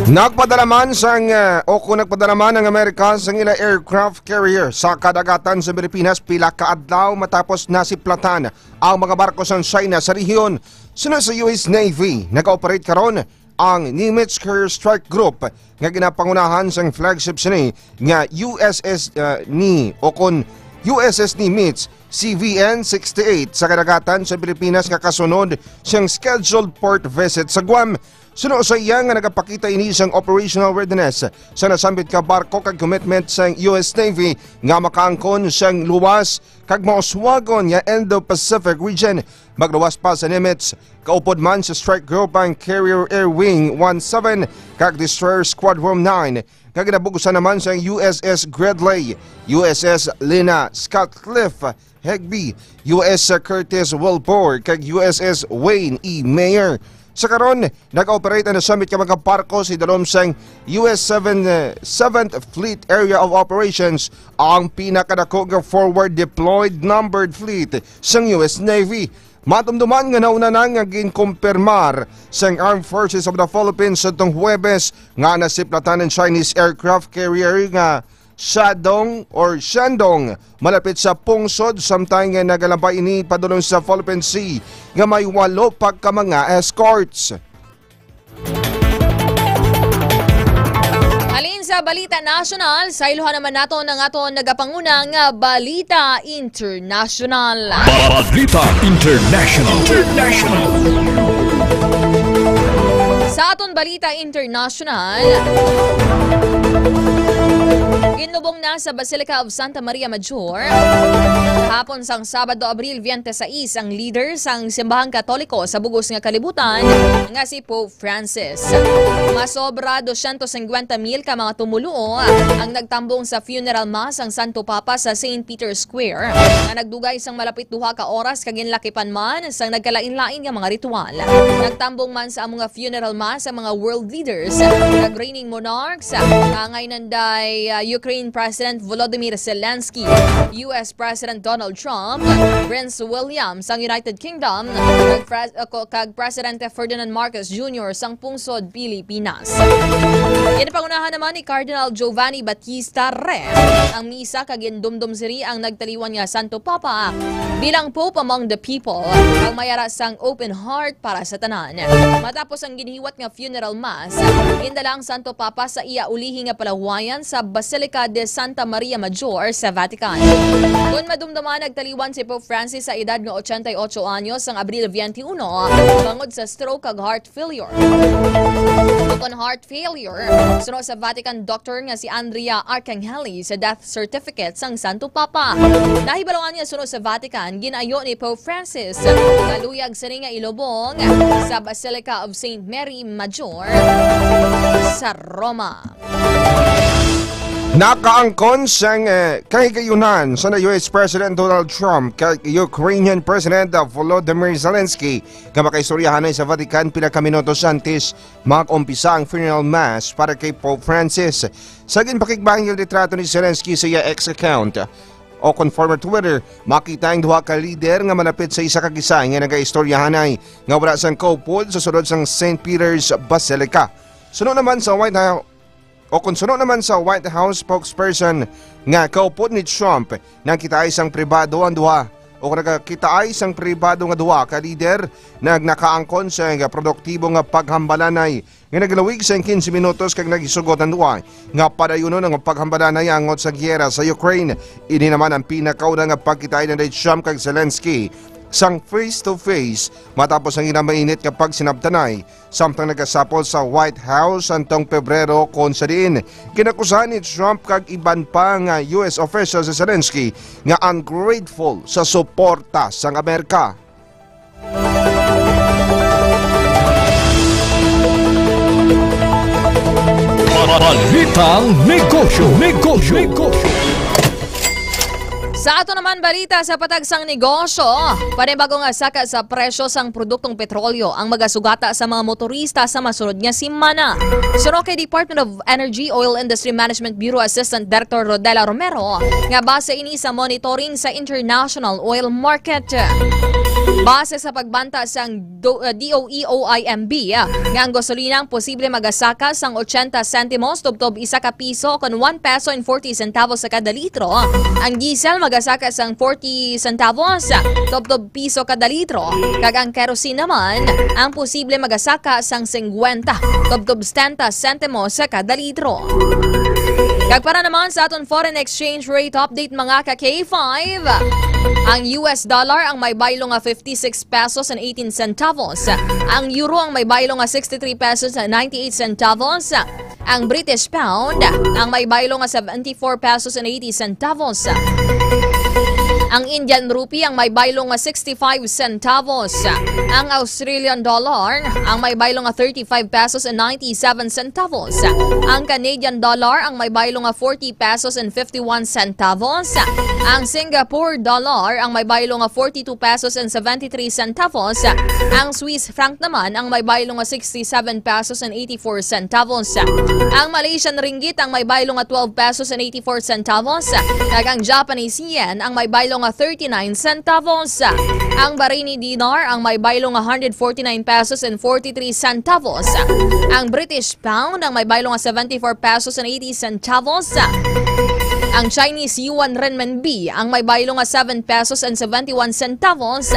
Nagpadala man sang, ah, o kung nagpadala man ang Amerika sang ila aircraft carrier sa kadagatan sa Pilipinas pila ka adlaw matapos nasiplatan ang mga barko sang China sa rehiyon. Suno sa U S Navy, nag-operate karon ang Nimitz Carrier Strike Group nga ginapangunahan sang flagship sini nga U S S, uh, ni o kon U S S Nimitz C V N sixty-eight sa kadagatan sa Pilipinas nga kasunod siyang scheduled port visit sa Guam. Suno sa iya nga nagapakita ini sang operational readiness sa nasambit ka barko kag commitment sang U S Navy nga makaangkon sang luwas kag mauswagon nga Indo-Pacific region. Magluwas pa sa Nimitz, kaupod man sa strike group ang Carrier Air Wing one seven kag Destroyer Squadron nine, nga ginabugusan naman sang U S S Gridley, U S S Lena Sutcliffe Higbee, U S S Curtis Wilbur, kag U S S Wayne E. Mayer. Sa karon, nag-operate ang nasambit ka mga barko sa idalom sang U S seven, eh, Seventh Fleet Area of Operations, ang pinakadako nga forward deployed numbered fleet sang U S Navy. Matumduman nga nauna na nga ginkumpirmar sang Armed Forces of the Philippines sa tong Huwebes nga nasiplatan ang Chinese aircraft carrier nga Shandong or Shandong malapit sa pungsod, samtang nga nagalabay ini padulong sa Philippine Sea nga may walo pa ka mga escorts. Halin sa balita nasyonal, sayluhan naman naton ang aton nagapanguna nga balita internasyonal. Balita International. International. Sa aton balita international, ginlubong na sa Basilica of Santa Maria Major kahapon sang Sabado, Abril twenty-six, ang leader sang simbahang Katoliko sa bug-os nga kalibutan nga si Pope Francis. Masobra dosyentos singkwenta mil ka mga tumoluo ang nagtambong sa funeral mass sang Santo Papa sa Saint Peter's Square, nga nagdugay sang malapit duha ka oras kag ginlakipan man sang nagkalain-lain nga mga ritual. Nagtambong man sa amo nga funeral mass ang mga world leaders, kag reigning monarchs, angay nanday, ah, Ukraine President Volodymyr Zelensky, U S President Donald Trump, Prince William sang United Kingdom, kag Pres-, ah, ko-, kag Presidente Ferdinand Marcos Junior sang pungsod Pilipinas. Ginapangunahan naman ni Cardinal Giovanni Battista Re ang misa, kag gindumdom sini ang nagtaliwan nga Santo Papa bilang Pope among the people, kag may ara sang open heart para sa tanan. Matapos ang ginhiwat nga funeral mass, gindala ang Santo Papa sa iya ulihi nga palawayan sa Basilica de Santa Maria Major sa Vatican. Kon madumduman, nagtaliwan si Pope Francis sa edad nga ochenta y ocho anyos sang Abril twenty-one bangod sa stroke kag heart failure. Bukon heart failure, suno sa Vatican doctor nga si Andrea Arcangeli sa death certificate sang Santo Papa. Nahibaluan niya suno sa Vatican, ginayo ni Pope Francis nga luyag sini nga ilubong sa Basilica of Saint Mary Major sa Roma. Nakaangkon sang, eh, kahigayunan sa U S President Donald Trump kag Ukrainian President Volodymyr Zelensky nga makaistoryahanay sa Vatican pila ka minutos antes mag-umpisa ang funeral mass para kay Pope Francis. Sa ginpakigbahin nga litrato ni Zelensky sa iya X account o kon former Twitter, makita ang duha ka lider nga malapit sa isa ka kisay nga nagaistoryahanay nga wala sang kaupod sa sulod sang Saint Peter's Basilica. Suno naman sa White House, o kon suno naman sa White House spokesperson nga kaupod ni Trump, nagkitaay sang pribado ang duha, o kon nagkitaay sang pribado nga duha ka lider, nag-, nakaangkon sa produktibo nga paghambalanay nga nagalawig sang quince minutos kag nagisugot ang duha nga padayunon ang paghambalanay angot sa giyera sa Ukraine. Ini naman ang pinakauna nga pagkitaay ni Trump kag Zelensky sang face-to-face matapos ang ila mainit nga pagsinabtanay samtang nagasapol sa White House antong Pebrero, kon sa diin ginakusahan ni Trump kag iban pa nga U S officials si Zelensky nga ungrateful sa suporta sang Amerika. Balitang negosyo, negosyo, negosyo. Sa ato naman balita sa patag sang negosyo, panibago nga saka sa presyo sang produktong petrolyo ang magasugata sa mga motorista sa masunod nga semana. Suno kay Department of Energy Oil Industry Management Bureau Assistant Director Rodela Romero nga base ini sa monitoring sa international oil market. Base sa pagbanta sang do-, uh, D O E O I M B, ah, nga ang gasolina ang posible magasaka sang ochenta sentimos tubtob isa ka piso kon one peso and forty centavos sa kada litro. Ang diesel magasaka sang forty centavos tubtob piso kada litro, kag ang kerosene naman ang posible magasaka sang singkwenta tubtob setenta sentimos sa kada litro. Kag para naman sa aton foreign exchange rate update, mga ka K five, ang U S dollar ang may baylo nga fifty-six pesos and eighteen centavos. Ang euro ang may baylo nga sixty-three pesos and ninety-eight centavos. Ang British pound ang may baylo nga seventy-four pesos and eighty centavos. Ang Indian rupee ang may baylo nga sixty-five centavos. Ang Australian dollar ang may baylo nga thirty-five pesos and ninety-seven centavos. Ang Canadian dollar ang may baylo nga forty pesos and fifty-one centavos. Ang Singapore dollar ang may baylo nga forty-two pesos and seventy-three centavos. Ang Swiss franc naman ang may baylo nga sixty-seven pesos and eighty-four centavos. Ang Malaysian ringgit ang may baylo nga twelve pesos and eighty-four centavos. Kag ang Japanese yen ang may baylo nga thirty-nine centavos. Ang Bahraini dinar ang may baylo nga hundred forty-nine pesos and forty-three centavos. Ang British pound ang may baylo nga seventy-four pesos and eighty centavos. Ang Chinese yuan renminbi ang may baylo nga seven pesos and seventy-one centavos.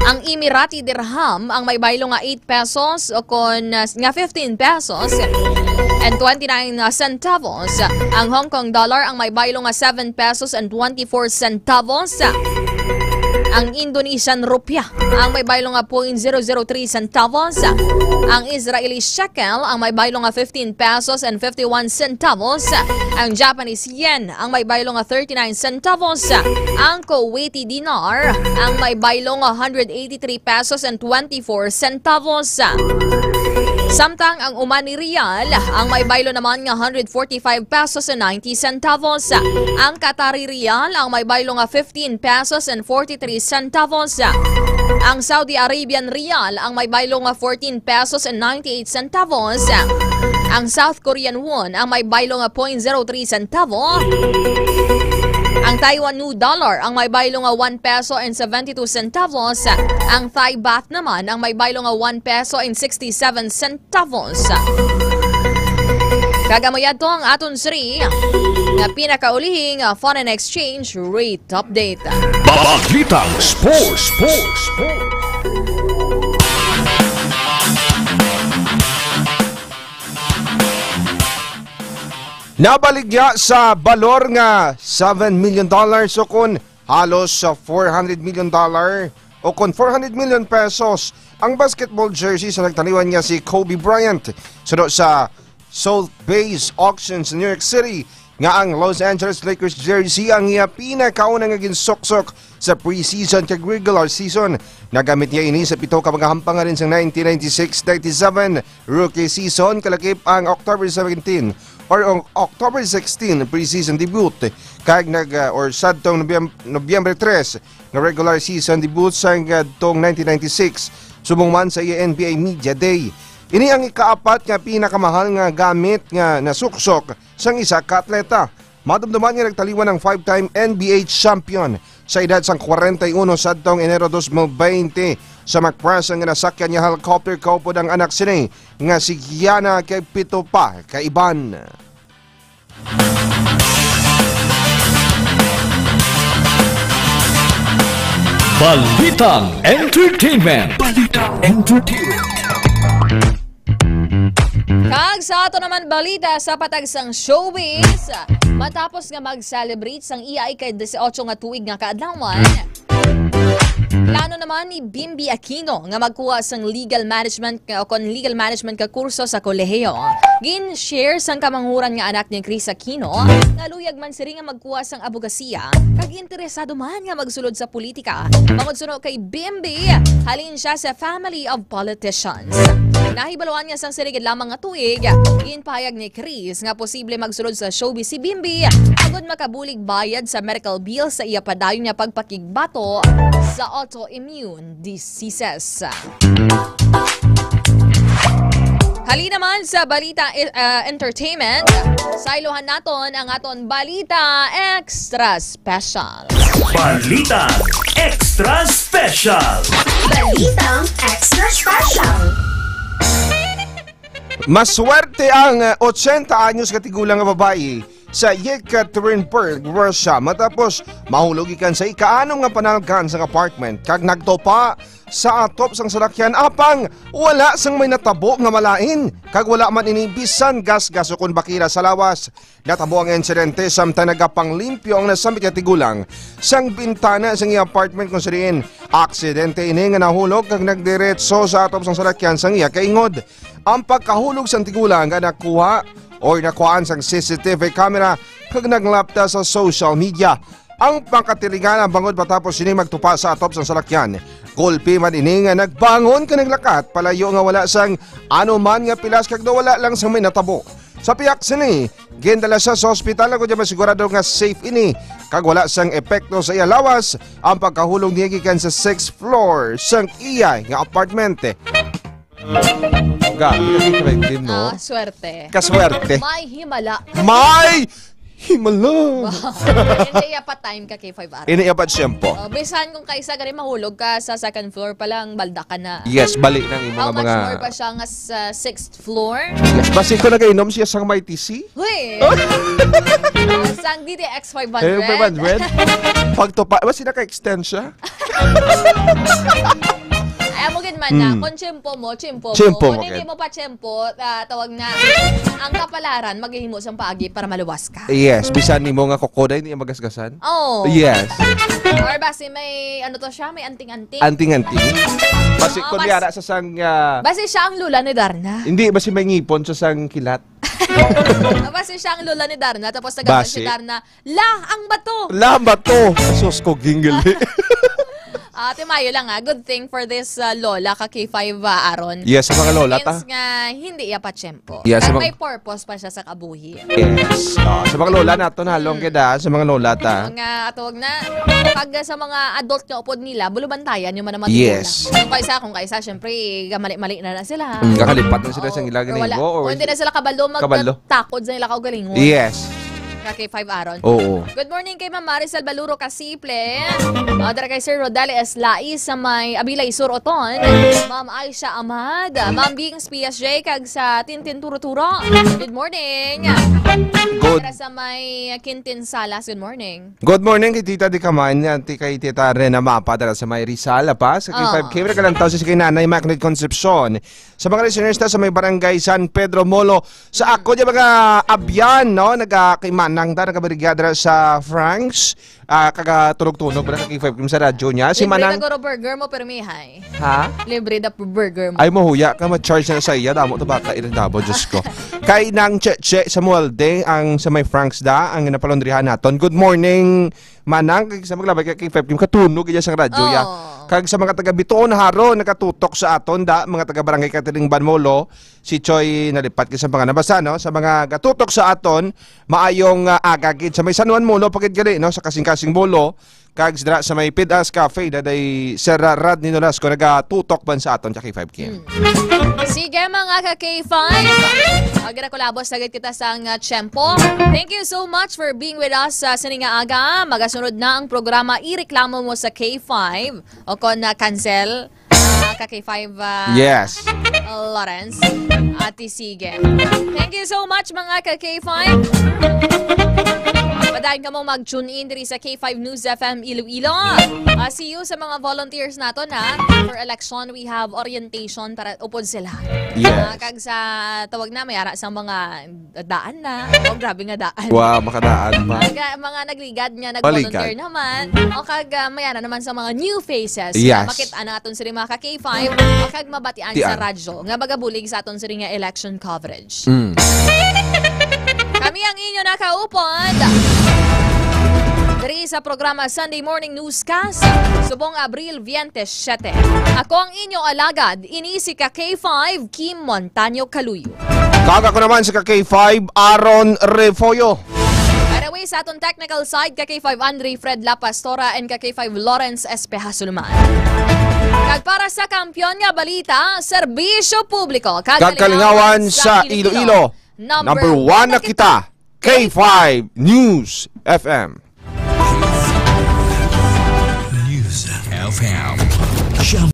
Ang Emirati dirham ang may baylo nga eight pesos o kon, uh, nga fifteen pesos and twenty-nine centavos. Ang Hong Kong dollar ang may baylo nga seven pesos and twenty-four centavos. Ang Indonesian rupiah ang may baylo nga point zero zero three centavos. Ang Israeli shekel ang may baylo nga fifteen pesos and fifty-one centavos. Ang Japanese yen ang may baylo nga thirty-nine centavos. Ang Kuwaiti dinar ang may baylo nga hundred eighty-three pesos and twenty-four centavos. Samtang ang Omani riyal ang may baylo naman nga hundred forty-five pesos and ninety centavos. Ang Qatari riyal ang may baylo nga fifteen pesos and forty-three centavos. Ang Saudi Arabian riyal ang may baylo nga fourteen pesos and ninety-eight centavos. Ang South Korean won ang may baylo nga point zero three centavo. Ang Taiwan dollar ang may baylo nga one peso and seventy-two centavos. Ang Thai baht naman ang may baylo nga one peso and sixty-seven centavos. Kag amo yadto ang aton siri nga pinakaulihing, ah, foreign exchange rate update. Balitang Sports, Sports, Sports. Nabaligya sa balor nga seven million dollars, o kon halos sa four hundred million dollar, o kon four hundred million pesos, ang basketball jersey sa nagtaliwan nga si Kobe Bryant. Suno sa Sotheby's Auction sa New York City, nga ang Los Angeles Lakers jersey ang iya pinakauna nga ginsuksok sa preseason kag regular season. Nagamit niya ini sa pito ka mga hampangarin sa nineteen ninety-six ninety-seven rookie season, kalakip ang October seventeen or ang October sixteen preseason debut, kag nag, ah, or sadtong Nobyem-, Nobyembre tres nga regular season debut sang, ah, tong nineteen ninety-six, subong man sa iya N B A Media Day. Ini ang ikaapat nga pinakamahal nga gamit nga nasuksok sang isa ka atleta. Madumduman nga nagtaliwan ang five-time N B A champion sa edad sang kwarenta y uno sadtong Enero dos mil baynte sa magprasa nga nasakyan niya helicopter kaupod ang anak sini nga si Gianna kag pito pa ka iban. Balitang Entertainment. Balitang Entertainment. Kag sa ato naman balita sa patag sang showbiz, matapos nga mag-celebrate sang iya ika-dieciocho nga tuig nga kaadlawan, plano naman ni Bimbi Aquino nga magkuha sang legal management o kon legal management ka kurso sa kolehiyo. Gin-share sang kamanghuran nga anak ni Chris Aquino nga luyag man sini nga magkuha sang abogasiya kag interesado man nga magsulod sa politika. Bangod suno kay Bimbi, halin siya sa family of politicians. Nahibaluan nga sang sini gid lamang nga tuig, ginpahayag ni Chris nga posible magsulod sa showbiz si Bimbi agud makabulig bayad sa medical bill sa iya padayon nga pagpakigbato sa autoimmune diseases. Hali naman sa balita, eh, ah, entertainment, saylohan naton ang aton balita extra special. Balita extra special. Balitang extra special. Maswerte ang, eh, ochenta anyos ka tigulang nga babayi sa Yekaterinburg, Russia, matapos mahulog ikan sa ikaanom nga panalgan sang apartment kag nagtupa sa atop sang salakyan, apang wala sang may natabo nga malain, kag wala man ini bisan gasgas o kon bakira sa lawas. Natabo ang insidente samtang nagapanglimpyo ang nasambit nga tigulang sang bintana sang iya apartment, kung sa diin aksidente ini nga nahulog kag nagdiretso sa atop sang salakyan sang iya kaingod. Ang pagkahulog sang tigulang nga nakuha or nakuhaan sang C C T V camera kag naglapta sa social media. Ang pagkatilinganan bangod matapos sini magtupa sa atop sang salakyan. Gulpi man ini nga nagbangon kag naglakat palayo nga wala sang anuman nga pilas kag wala lang sang may natabo. Sa pihak sini, gindala siya sa ospital agud masigurado nga safe ini kag wala sang epekto sa iya lawas ang pagkahulog niya gikan sa sixth floor sang iya nga apartment. Grabe ka, Kay Franklin, no? Ah, swerte. Kaswerte. May himala. May himala. Hindi iya pa time ka, K five R. Ini iya pa tiyempo. Oh, bisan kung kaisa gani mahulog ka sa second floor pa lang, balda ka na. Yes, bali ng imo How nga much mga more pa siya nga sa sixth floor? Yes, basi ko nagainom siya sang may T C. Uy! Sang D D X five hundred. Eh, five hundred. Pagtupa, basi naka-extend siya. Ay, amo gid man na. Hmm. Kung tiyempo mo, tiyempo mo. Tiyempo mo, Kung hindi gid. mo pa tiyempo, ah, tawag na, ang kapalaran, maghihimo sang paagi para maluwas ka. Yes, bisan nimo nga kuko, day, niya magasgasan. Oh. Yes. Or basi may, ano to siya, may anting-anting. Anting-anting. Basi Oo, kung bas- yara sa sang, ah, Basi siya ang lula ni Darna. Hindi, basi may ngipon sa sang kilat. Basi siya ang lula ni Darna, tapos nagabal si Basi. Darna, "La, ang bato!" La, ang bato! Sus ko, ginggili. Ah, timayo lang, ah. Good thing for this, ah, lola ka K five, ah, Aaron. Yes, sa mga lola ta. Since nga hindi iya pa tiyempo. Yes, sa Kag mga may purpose pa siya sa kabuhi. Yes. Ah, sa mga lola naton, halong Mm. gid, ah, sa mga lola ta. Mga atawag na, pag sa mga adult nga upod nila, bulubantayan yung man naman Yes. Kung kaisa, kung kaisa, syempre, gamali-mali na na sila. Mm, kakalipat na sila Oo, sa ilang or wala. ginahimo, or O hindi na sila kabalo Kabalo. magtakod sa ila kaugalingon. Yes. Ka K five Aaron. Oo. Good morning kay Ma'am Maricel Baluro Kasiple. Uh, dara kay Sir Rodel S. Lai sa may Abilay Sur Oton. Ma'am Aisha Ahmad. Ma'am Bings P S J kag sa Tintin Turo-Turo. Good morning. Good. Dara sa may Quintin Salas. Good morning. Good morning kay Tita Dikaman, yan, ti kay Tita Rena Mapa dara sa may Rizal, La Paz. Kay Ah. five K, kalantaw sa kay Nanay Immaculate Concepcion. Sa mga listeners na sa may barangay San Pedro Molo, sa ako di mga abyan, no, naga kay Manang da, nagabarigya dira sa Franks, ah, kaga tunog-tunog ba na kay five K sa radyo niya. Si Libre Manang, na guro burger mo, pero mihay. Ha? Libre na burger mo. Ay, mahuya ka, ma-charge na sa iya. Damo to baka irin dabo, Diyos ko. Kay Nang Cheche sa Mualde, ang sa may Franks da, ang napalondrihan naton. Good morning, Manang. Kay sa maglabay kay five K, katunog iya sa radyo, ya. Oh. Kag sa mga taga Bituon Haro, nakatutok sa aton da, mga taga Barangay Catherine Banmolo, si Choi nalipat kay sa mga nabasa, no? Sa mga gatutok sa aton, maayong ah, aga gid sa may San Juan Molo, pagid gali, no? Sa Kasing-Kasing Molo, kag dira sa may Pidas Cafe, daday Sir Radney Nolasco, nagatutok man sa aton sa K five Kim. Sige, mga ka K five. Ang ginakulabos na gid kita sa nga tiyempo. Thank you so much for being with us sa sining nga aga. Magasunod na ang programa Ireklamo Mo sa K five o kon na cancel. Ah, ka K five, ah, Yes. Lawrence. Ate Sige. Thank you so much, mga ka K five. Padayon ka mo mag-tune in diri sa K five News F M Iloilo. Ah, see you sa mga volunteers naton, ha. For election, we have orientation para upod sila. Yes. Ah, kag sa tawag na, may ara sa mga daan na. Oh, grabe nga daan. Wow, makadaan pa. Mga, mga nagligad nga, nag-volunteer Paligad. naman. O kag ah, may ara naman sa mga new faces. Yes. Makit-an naton sila, mga ka K five. O kag mabatian sa Tian. Radyo nga magabulig sa aton sila nga election coverage. Mm. Kami ang inyo nakaupod diri sa programa Sunday Morning Newscast, subong Abril twenty-seven. Ako ang inyo alagad, ini si ka K five, Kim Montaño Caluyo. Kag ako naman si ka K five, Aaron Refollo. By the way, sa aton technical side, ka K five Andre Fred La Pastora and ka K five Lawrence Espeja Suluman. Kag para sa kampiyon nga balita, serbisyo publiko kag Kag kalingawan sa Iloilo, number one na kita, K five News F M. News F M. Siyam